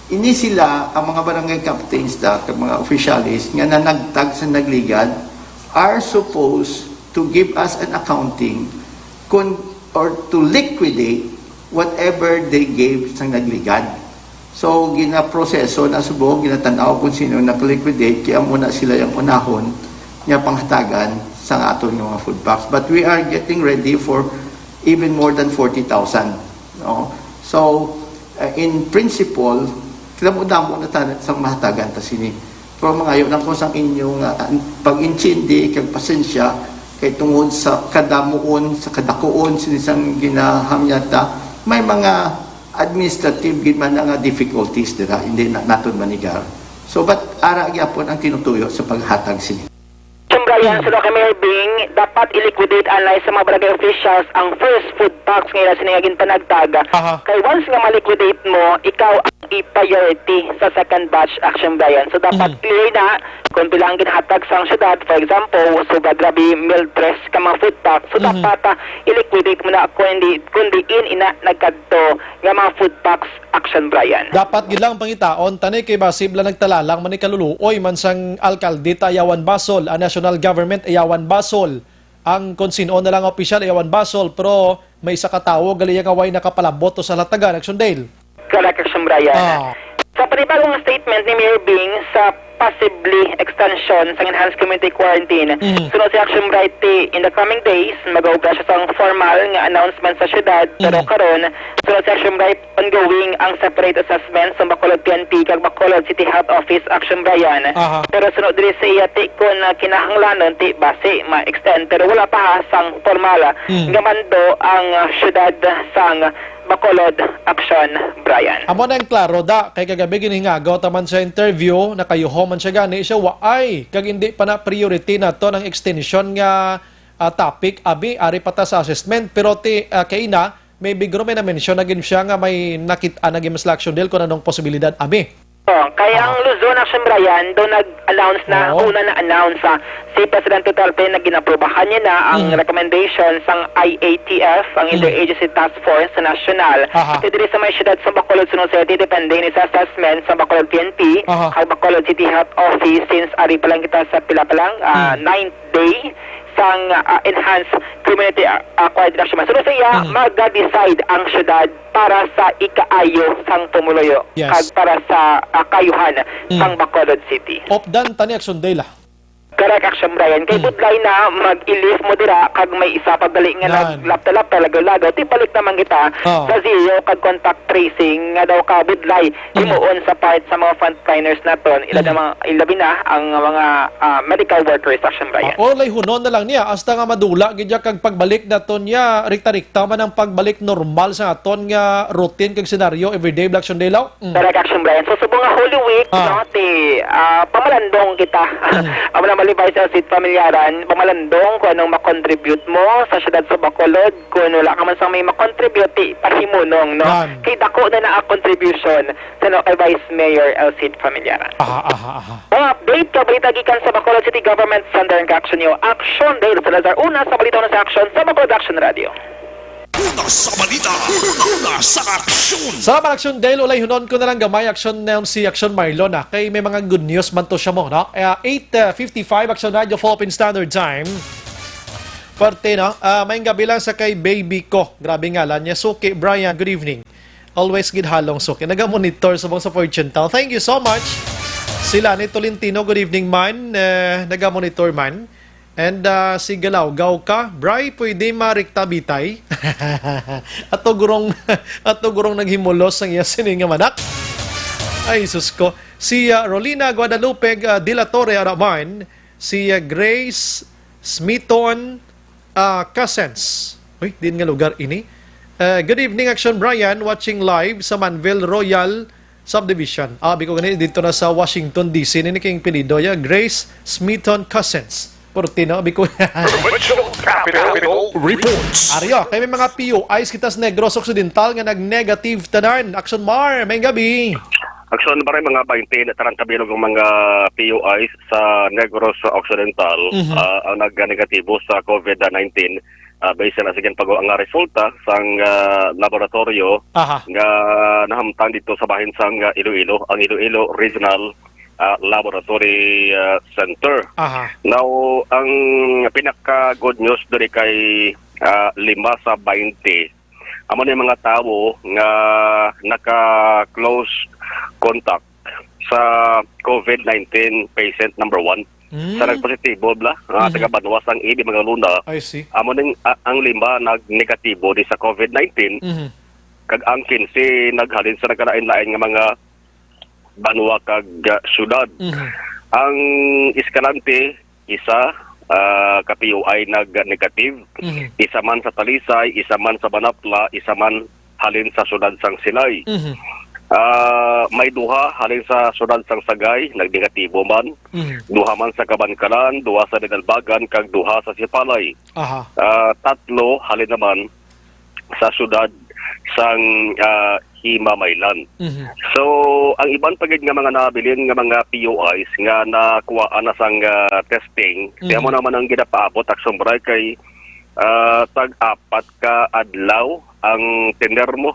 ini sila, ang mga barangay captains ta, kag mga opisyalis nga nanagtag sa nagligad, are supposed to give us an accounting kun, or to liquidate whatever they gave sa nagligad. So, ginaproseso na subong, ginatanaw kung sino nakaliquidate, kaya muna sila yung unahon nga panghatagan sa aton nga mga food packs. But we are getting ready for even more than forty thousand, no? So, uh, in principle, kadamo-damo na ta sang mahatagan ta sini. Pero mangayo lang ko sang inyong, uh, pag-intindi kag pasensya, kay tungod sa kadamuon, sa kadakuon sini sang ginahamyata, may mga administrative gid man nga difficulties dira, hindi na naton manigar. So, but ara gyapon ang tinutuyo sa paghatag sini. Action Brian, Hmm. suno kay Mayor Bing, dapat i-liquidate anay sa mga barangay officials ang first food packs nga ila sini nga ginpanagtag. Aha. Kay once nga ma-liquidate mo, ikaw ang i-priority sa second batch, Action Brian. So, dapat Hmm. clear na kung pila ang ginhatag sa syudad. For example, so, grabe, mil tres ka mga food packs. So, Mhm. dapat, ah, i-liquidate mo na kung hindi, kung diin ina nagkadto nga mga food packs, Action Brian. Dapat gid lang pangitaon, tani kay basi bala nagtalalang man ni kaluluoy man sang alkalde ta ayawan basol, ang national government ayawan basol, ang kung sin-o na lang opisyal ayawan basol, pero may isa ka tawo gali nga way nakapalabot to sa halatagan, Action Dale. Correct, Action Brian. Ah. Sa panibagong statement ni Mayor Bing sa possibly extension sang enhanced community quarantine. Mhm. Suno si Action Bright, ti, in the coming days, mag-auga siya sang formal nga announcement sa syudad, pero Mhm. karon, suno si Action Bright, ongoing ang separate assessment sa Bacolod P N P kag Bacolod City Health Office, Action Brian. Aha. Pero suno diri sa iya, ti, kun, ah, kinahanglanon, ti, basi ma-extend, pero wala pa sang formal Mhm. nga mando ang, ah, syudad sang Bacolod, Action Brian. Amo na ang klaro, da, kay kagabi ginhingagaw ta man sa interview, nakayuho man siya gani siya, waay, kag hindi pa na priority naton ang extension nga, ah, topic, abi, ari pa ta sa assessment, pero ti, ah, kay ina, maybe guro may na-mention na gid siya nga may nakit-an na gid mas Action Dale kung anong posibilidad, abi. Oh, kay ang Ah. Luzon, Action Brian, do nag-announce na, Oo. una na-announce, ah, si Presidente Duterte na ginaprobahan niya na ang Mm. recommendation sang I A T F, ang Mm. Interagency Task Force sa National. Aha. Kay diri sa may siyudad sa Bacolod, suno sa depende ni sa assessment sa Bacolod P N P, Aha. ang Bacolod City Health Office, since ari pa lang kita sa pila pa lang, ah, Mm. ninth day sang, ah, enhanced community, ah, ah, quarantine action. Suno sa iya, Mm. mag-decide ang siyudad para sa ikaayo sang pumuluyo Yes. kag para sa, ah, kaayuhan Mm. sang Bacolod City. Opdan tani Action Dale, ah. Correct, Action Brian. Kay Mm. budlay na mag-i-lift mo dira kag may isa pa gali nga Nan. naglapta-lapta, lagaw-lagaw, ti balik naman kita Oh. sa zero kag contact tracing nga daw ka budlay Mm. himuon sa part sa mga frontliners naton, ila Mm. na mga, ilabi na ang mga, ah, medical workers, Action Brian. Ah, o, layhunon na lang niya hasta nga madula gid ya kag pagbalik naton niya, rikta-rikta man ang pagbalik normal sa aton nga routine kag senaryo everyday, Black Sunday Law. Mm. Correct, Action Brian. So, subong nga Holy Week, Ah. no, ti, ah, pamalandong kita. Mm. Amo na, malibay sa Sid Familiaran, pamalandong kung anong makontribute mo sa siyudad sa Bacolod. Kung wala ka man sang may makontribute, ti, pahimunong, no? Yan. Kay dako na na ang contribution sa, no, kay Vice Mayor El Cid Familiaran. Aha, aha, aha. Ang update ka balita gikan sa Bacolod City Government Center, ang Action News. Action Dale Salazar, una sa balita, una sa action sa Bacolod Action Radio. Una sa balita, una sa aksyon. Salamat, Action Dale. Ulay hunon ko na lang gamay, Action Nelm, si Action Marlon, ah. Kay may mga good news man to siya mo, no? Eh, eight fifty-five, Action Radio, Philippine Standard Time. Parte, no? Ah, may gabi lang sa kay baby ko. Grabe ngalan niya. Suki, Brian, good evening. Always gid halong suki. Naga-monitor subong sa Fortune Town. Thank you so much. Sila ni Tolentino, good evening man. Eh, naga-monitor man. And, ah, si Galawgaw ka, Bray, pwede marikta bitay? Ato gurong, ato gurong naghimulos ang iya sini nga manak. Ay, sus ko. Si, ah, Rolina Guadalupe, ah, de la Torre Araman, si, ah, Grace Smithon, ah, Cousins. Uy, din nga lugar ini. Ah, good evening, Action Brian, watching live sa Manville Royal Subdivision. Ah, biko gani, dito na sa Washington, D C. Nini king pinido ya, Grace Smithon Cousins. Portino, biko. Provincial Capital Reports. Aryo, kay may mga P U Is kita sa Negros Occidental nga nag-negative tanan. Action Mar, may gabi. Action Mar, mga twenty na tarang kabilog ang mga P U Is sa Negros Occidental, Mhm. ah, ang nag-negatibo sa COVID nineteen. Ah, base na sa ginpag-, ang resulta sang, ah, laboratoryo Aha. nga nahamtang dito sa bahin sang, ah, Iloilo, ang Iloilo Regional, ah, Laboratory, ah, Center. Aha. Now, ang pinaka good news diri kay, ah, lima sa twenty, amo ni mga tawo nga naka-close contact sa COVID nineteen patient number one. Mm. Sa nagpositibo bla, nga Mhm. taga Banwa sang Ibi, mga Luna, I see. Amo ning, a-, ang lima nag-negatibo di sa COVID nineteen, Mhm. kag ang quince naghalin sa nagkalain-lain nga mga banwa kag, ah, syudad. Mhm. Ang Escalante, isa, ah, ka P U I nag-negative, Mhm. isa man sa Talisay, isa man sa Banapla, isa man halin sa siyudad sang Silay. Mhm. Ah, may duha halin sa siyudad sang Sagay, nagdegatibo man. Mhm. Duha man sa Kabankalan, duha sa Dinalbagan, kag duha sa Sipalay. Aha. Ah, tatlo halin naman sa siyudad sang, ah, Himamaylan. Mhm. So, ang iban pa gid nga mga nabilin nga mga P U Is nga nakuhaan na sang, ah, testing, Mhm. kaya mo naman ang ginapaabot, Action Bray, kay, ah, tag-apat ka adlaw ang tener mo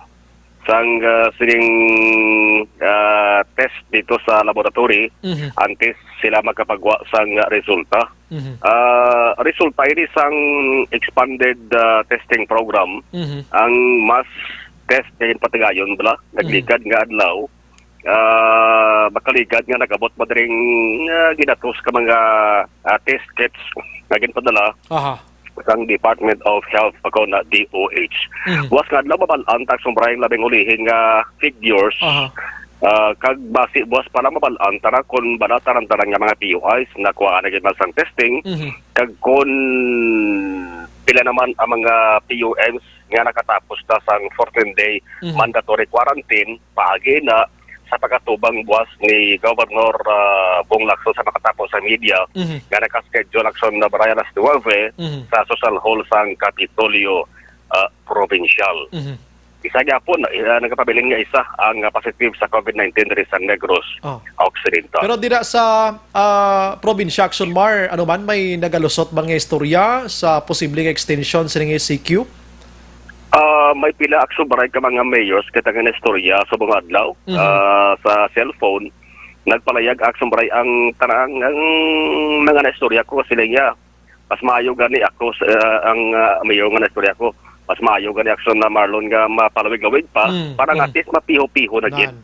sang, ah, sining, ah, test dito sa laboratory Mhm. antes sila makapagwa sang, ah, resulta. Mhm. Ah, resulta ini sang expanded, ah, testing program. Mhm. Ang mass test nga ginpatigayon bala, Mhm. naglikad nga adlaw, ah, makaligad nga nag-abot pa diri nga ginatos ka mga, ah, test kits nga ginpadala Aha. sang Department of Health o kon D O H. Mhm. Buwas nga adlaw, mabal-an ta, Aksyon Bray, ang labing ulihin nga figures. Aha. Ah, kag basi buwas pa lang mabal-an ta na kon bala tanan-tanan nga mga P U Is nakuha na gid man sang testing, Mhm. kag kon pila naman ang mga P U Ms nga nakatapos na sang fourteen-day Mhm. mandatory quarantine paagi na sa pag-atubang buwas ni Governor, ah, Bong Lacson sa makatapos sa media Mhm. nga naka-schedule, Aksyon Bray, alas nuwebe Mhm. sa Social Hall sang Kapitolyo, ah, Provincial. Mhm. Isa gyapon, ah, nagapabilin nga isa ang, ah, positive sa COVID nineteen diri sa Negros Oh. Occidental. Pero dira sa, ah, probinsya, Aksyon Mar, ano man, may nagalusot ba nga istorya sa posibleng extension sining E C Q? Ah, may pila, Aksyon Bray, ka mga mayors kita nga naistorya sa mga adlaw, Mhm. ah, sa cellphone. Nagpalayag, Aksyon Bray, ang tanang, ang mga naistorya ko, sila niya. Mas maayo gani ako sa, ah, ang, ah, mayor nga naistorya ko. Mas maayo gani, Aksyon, na Marlon, nga mapalawig-lawig pa, Mm, para nga mm. at least mapiho-piho na gid. Nan.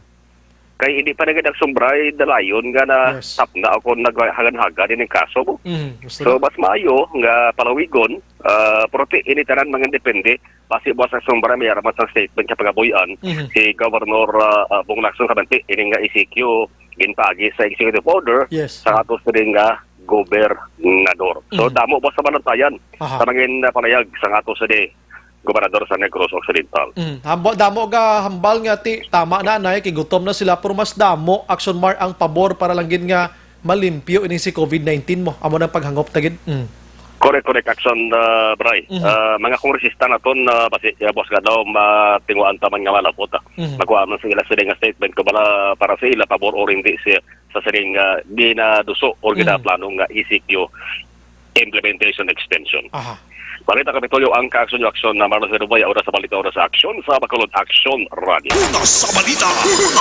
Kay hindi pa na gid, Aksyon Bray, dalayon nga na Yes. tap na ako naghagan-hagan ining kaso mo. Mm, gusto So, na. mas maayo nga palawigon, ah, pero ti, ini tanan mga depende. Basi buwas, Aksyon Bray, may aramat sa statement sa pagabuyan Mhm. si Governor, ah, ah, Bong Lacson, kabanti, ini nga E C Q, ginpaagi sa executive order Yes. sa ato sa nga gobernador. So, Mhm. damo ba sa balantayan Aha. sa mga, ah, panayag sa ato sa di gobernador sa Negros Occidental? Mm. Hambo-, damo ga hambal nga ti, tama na, nay, kay gutom na sila, pero mas damo, Aksyon Mar, ang pabor para lang gid nga malimpyo ini si COVID nineteen mo. Amo nang paghangop ta gid. Mm. Correct, correct, Aksyon, ah, Bray. Mhm. Ah, mga kongresista naton, ah, basi, ah, buwas nga daw, matinguan ta man nga malabot, ah. Mhm. Makuha man sa ila sila nga statement ko bala para sa ila pabor or hindi siya sa sining, ah, ginaduso or Mm. ginaplano nga E C Q implementation extension. Aha. Balita Kapitolyo, ang kaaksyon-aksyon na Marlon Herubay, oras sa balita, oras sa aksyon, sa Bacolod Aksyon Radio. Una sa balita,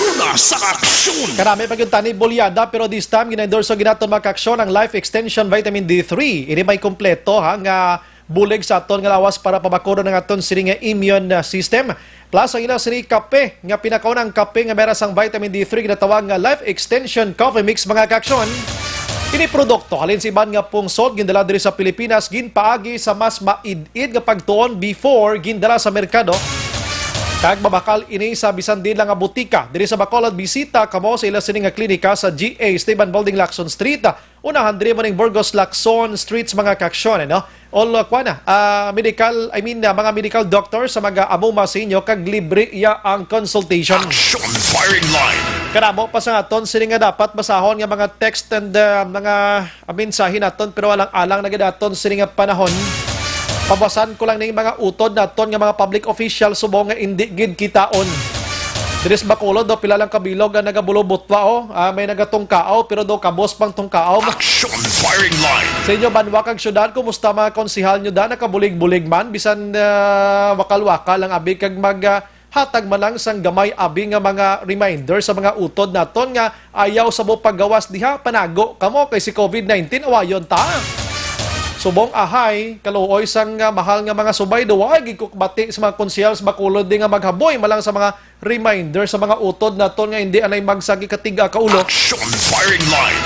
una sa aksyon. Karami pa gyud tani bolyada, pero this time, gina-endorse sa ginaton mga kaaksyon ang Life Extension Vitamin D three. Ini may kompleto, ha, nga bulig sa aton nga lawas para pabakuro ang aton sini nga immune, ah, system. Plus, ang ila sini kape, nga pinakauna ang kape nga meron sang vitamin D three, ginatawag nga Life Extension Coffee Mix, mga kaaksyon. Ini produkto, halin sa iban nga pungsod, gindala diri sa Pilipinas, ginpaagi sa mas maid-id nga pagtuon before gindala sa merkado. Kag mabakal ini sa bisan diin lang nga butika. Diri sa Bacolod, bisita kamo sa ila sini nga klinika sa G A Esteban Building, Lacson Street. Unahan diri mo ning Burgos Lacson Streets, mga kaaksyon, ano? All, uh, kuwan na, ah, medical, I mean, uh, mga medical doctor sa mga amuma sa inyo, kag libre iya ang consultation. Action Firing Line. Karamo pa sa aton sini nga dapat basahon nga mga text and, uh, mga, uh, mensahe naton, pero alang-alang na gid aton sini nga panahon. Pabasan ko lang ning mga utod naton nga mga public official subong nga indi gid kitaon. Diri sa Bacolod, do, pila lang ka bilog ang nagabulobutwa, oh. Ah, may nagatungkaaw, pero do kabos pang tungkaaw. Action Firing Line. Sa inyo banwa kag syudad, kumusta mga konsehal nyo da? Nakabulig-bulig man, bisan, ah, wakal-wakal ang abi kag mag, ah, hatag man lang sang gamay abi nga mga reminder sa mga utod naton nga ayaw sa mo paggawas diha, panago kamo kay si COVID nineteen awayon ta. Subong ahay, kaluoy sang, ah, mahal nga mga subay, do, wa gid ko kabati sa mga konsehal sa Bacolod di nga maghaboy man lang sa mga reminder sa mga utod naton nga hindi anay magsagi katiga ka ulo. Action Firing Line.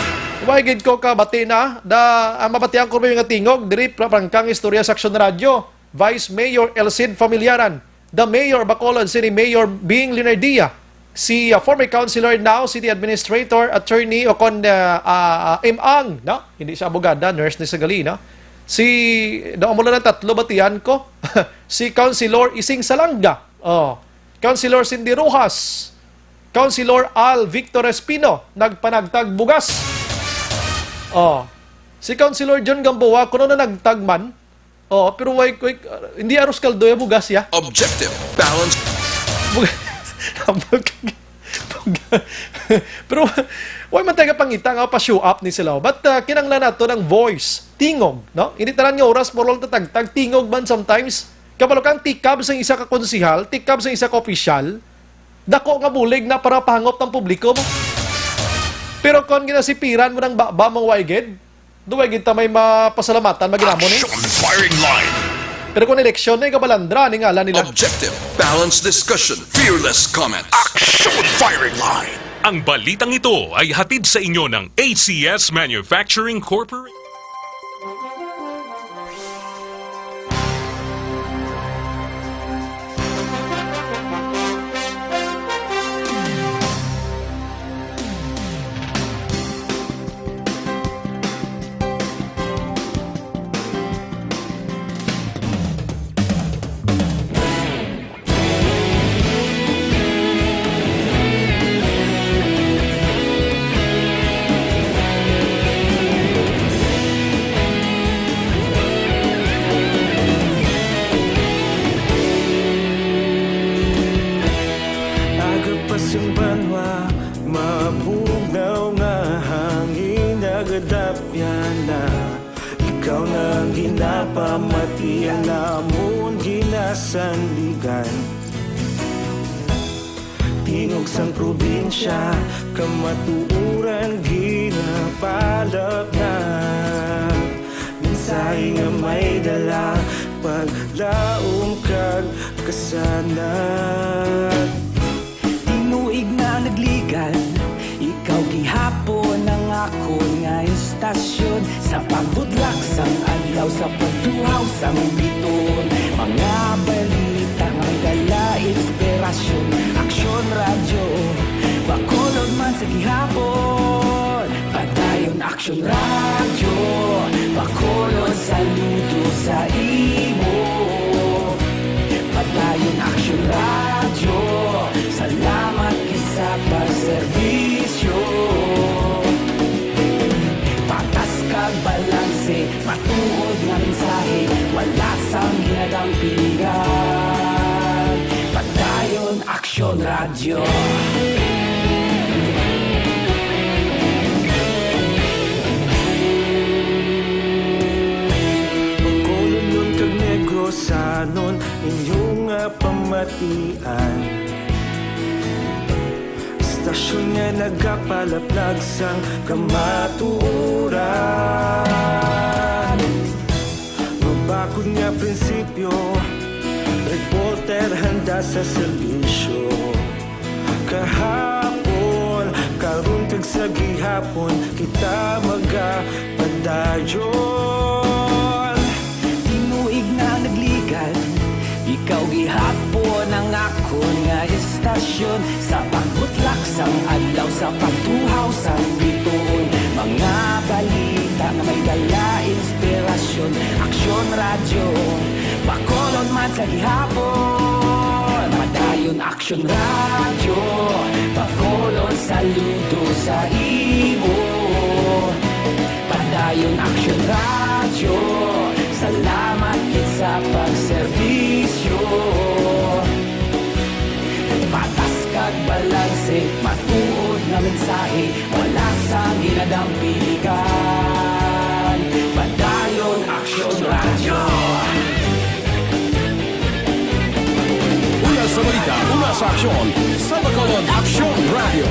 Wa gid ko kabati na, da, ang mabatian ko ba nga tingog, diri pra-, prangkang istorya sa Action Radio, Vice Mayor Elcid Familiaran, the mayor Bacolod City Mayor Bing Leonardia, si, uh, former councilor, now city administrator, attorney, o kon, uh, uh, uh, imang, no? Hindi siya abogada, nurse ni sa gali, no? Si, doon mo lang tatlo batian ko, si Councilor Ising Salanga, oh, Councilor Cindy Rojas, Councilor Al Victor Espino, nagpanagtag bugas. Oh, si Councilor John Gamboa, kuno na nagtag man. Oh, pero why, why, uh, hindi aros kaldo yung bugas, ya? Objective, balance. Bug-, pero, why man tayo pangita nga pa-show up ni sila? But, uh, kinanglan nato ng voice, tingog, no? Hindi tanan nga oras, puro lang tatagtag, tingog man sometimes. Kabalo kang tikab sa isa ka konsihal, tikab sa isa ka opisyal, dako nga bulig na para pahangop ng publiko mo. Pero kung ginasipiran mo ng baba mong waigid, duway gid ta may mapasalamatan, maginamo ni. Action Firing Line. Pero kung eleksyon na, ikabalandra ni ngalan nila. Objective, balanced discussion, fearless comment. Action Firing Line. Ang balitang ito ay hatid sa inyo ng A C S Manufacturing Corporation. Aga pa sing banwa, mabugnaw nga hangin, nagadapyan na. Ikaw na ang ginapamatian namon, ginasandigan. Tingog sang probinsya, kamatuoran ginapalapnag. Mensahe nga may dala, paglaom kag kasanag. Tinuig na nagligad, ikaw gihapon ang akon nga istasyon. Sa pagbutlak sang adlaw, sa pagtuhaw sang bituon, mga balita nga may dala inspirasyon. Aksyon Radyo, Bacolod man sa gihapon. Padayon Aksyon Radyo, Bacolod, saludo sa imo. Padayon Aksyon Radyo, salamat gid sa pagserbisyo. Patas kag balanse, matuod nga mensahe, wala sang ginadampingan. Padayon Aksyon Radyo. Bacolodnon kag Negrosanon, inyo nga pamatian. Istasyon nga nagapalaplag sang kamatuoran. Mabakod nga prinsipyo, reporter handa sa serbisyo. Kahapon, karon kag sa gihapon, kita magapadayon. Tinuig na nagligad, ikaw gihapon ang akon nga istasyon. Sa pagbutlak sang adlaw, sa pagtuhaw sang bituon, mga balita nga may dala inspirasyon. Aksyon Radyo, Bacolod man sa gihapon. Padayon Aksyon Radyo, Bacolod, saludo sa imo. Padayon Aksyon Radyo, salamat gid sa pagserbisyo. Patas kag balanse, matuod nga mensahe, wala sang ginadampingan. Padayon Aksyon Radyo. Una sa balita, una sa aksyon, sa Bacolod Aksyon Radyo.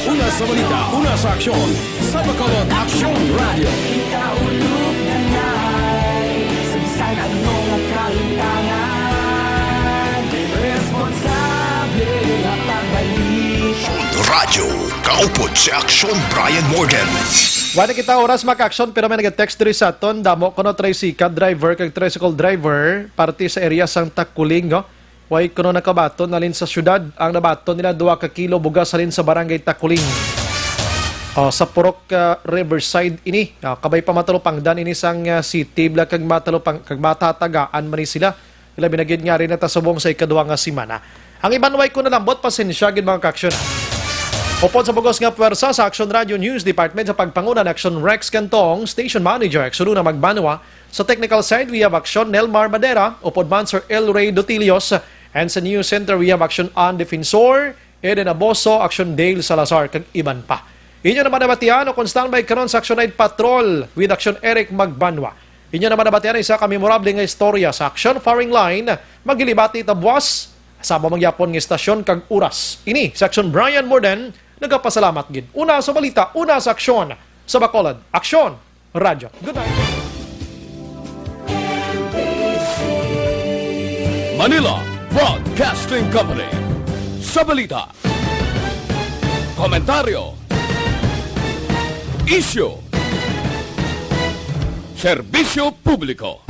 Una sa balita, una sa aksyon, sa Bacolod Aksyon Radyo. Ikaulog na nay, sa bisan ano nga kahintangan, responsable nga pagbalik. Radyo, kaupod si Aksyon Brian Morgan. Wala kita oras, mga ka-aksyon, pero may nag-text diri sa aton. Damo kuno tricycle driver kag tricycle driver, parte sa area sang Takuling, no? Way kuno nakabaton halin sa syudad. Ang nabaton nila, duha ka kilo bugas halin sa barangay Takuling. Oh, sa Purok, ah, Riverside ini. Ah, kabay pa matalupangdan ini sang, ah, city, bla, kag matalupang, kag matatagaan man ni sila. Ilabi na gid nga ari na ta subong sa ikaduha nga semana. Ang iban way ko nalambot, pasensya gid, mga ka-aksyon. Upod sa bugos nga pwersa sa Aksyon Radio News Department sa pagpanguna ni Aksyon Rex Cantong, Station Manager, Aksyon Luna Magbanwa. Sa technical side, we have Aksyon Nelmar Madera, upod man Sir El Rey Dotilios, and sa News Center, we have Aksyon Ann Defensor, Eden Aboso, Aksyon Dale Salazar, kag iban pa. Inyo naman nabatian o kung standby karon sa Aksyon Night Patrol with Aksyon Eric Magbanwa. Inyo naman nabatian isa ka memorable nga istorya sa Aksyon Firing Line, maghilibati ta buas, sa amo man gyapon nga istasyon kag oras. Ini si Aksyon Brian Morden, nagapasalamat gid. Una sa balita, una sa aksyon, sa Bacolod Aksyon Radyo. Good night. Manila, Broadcasting Company. Sa balita, komentaryo, isyu, serbisyo publiko.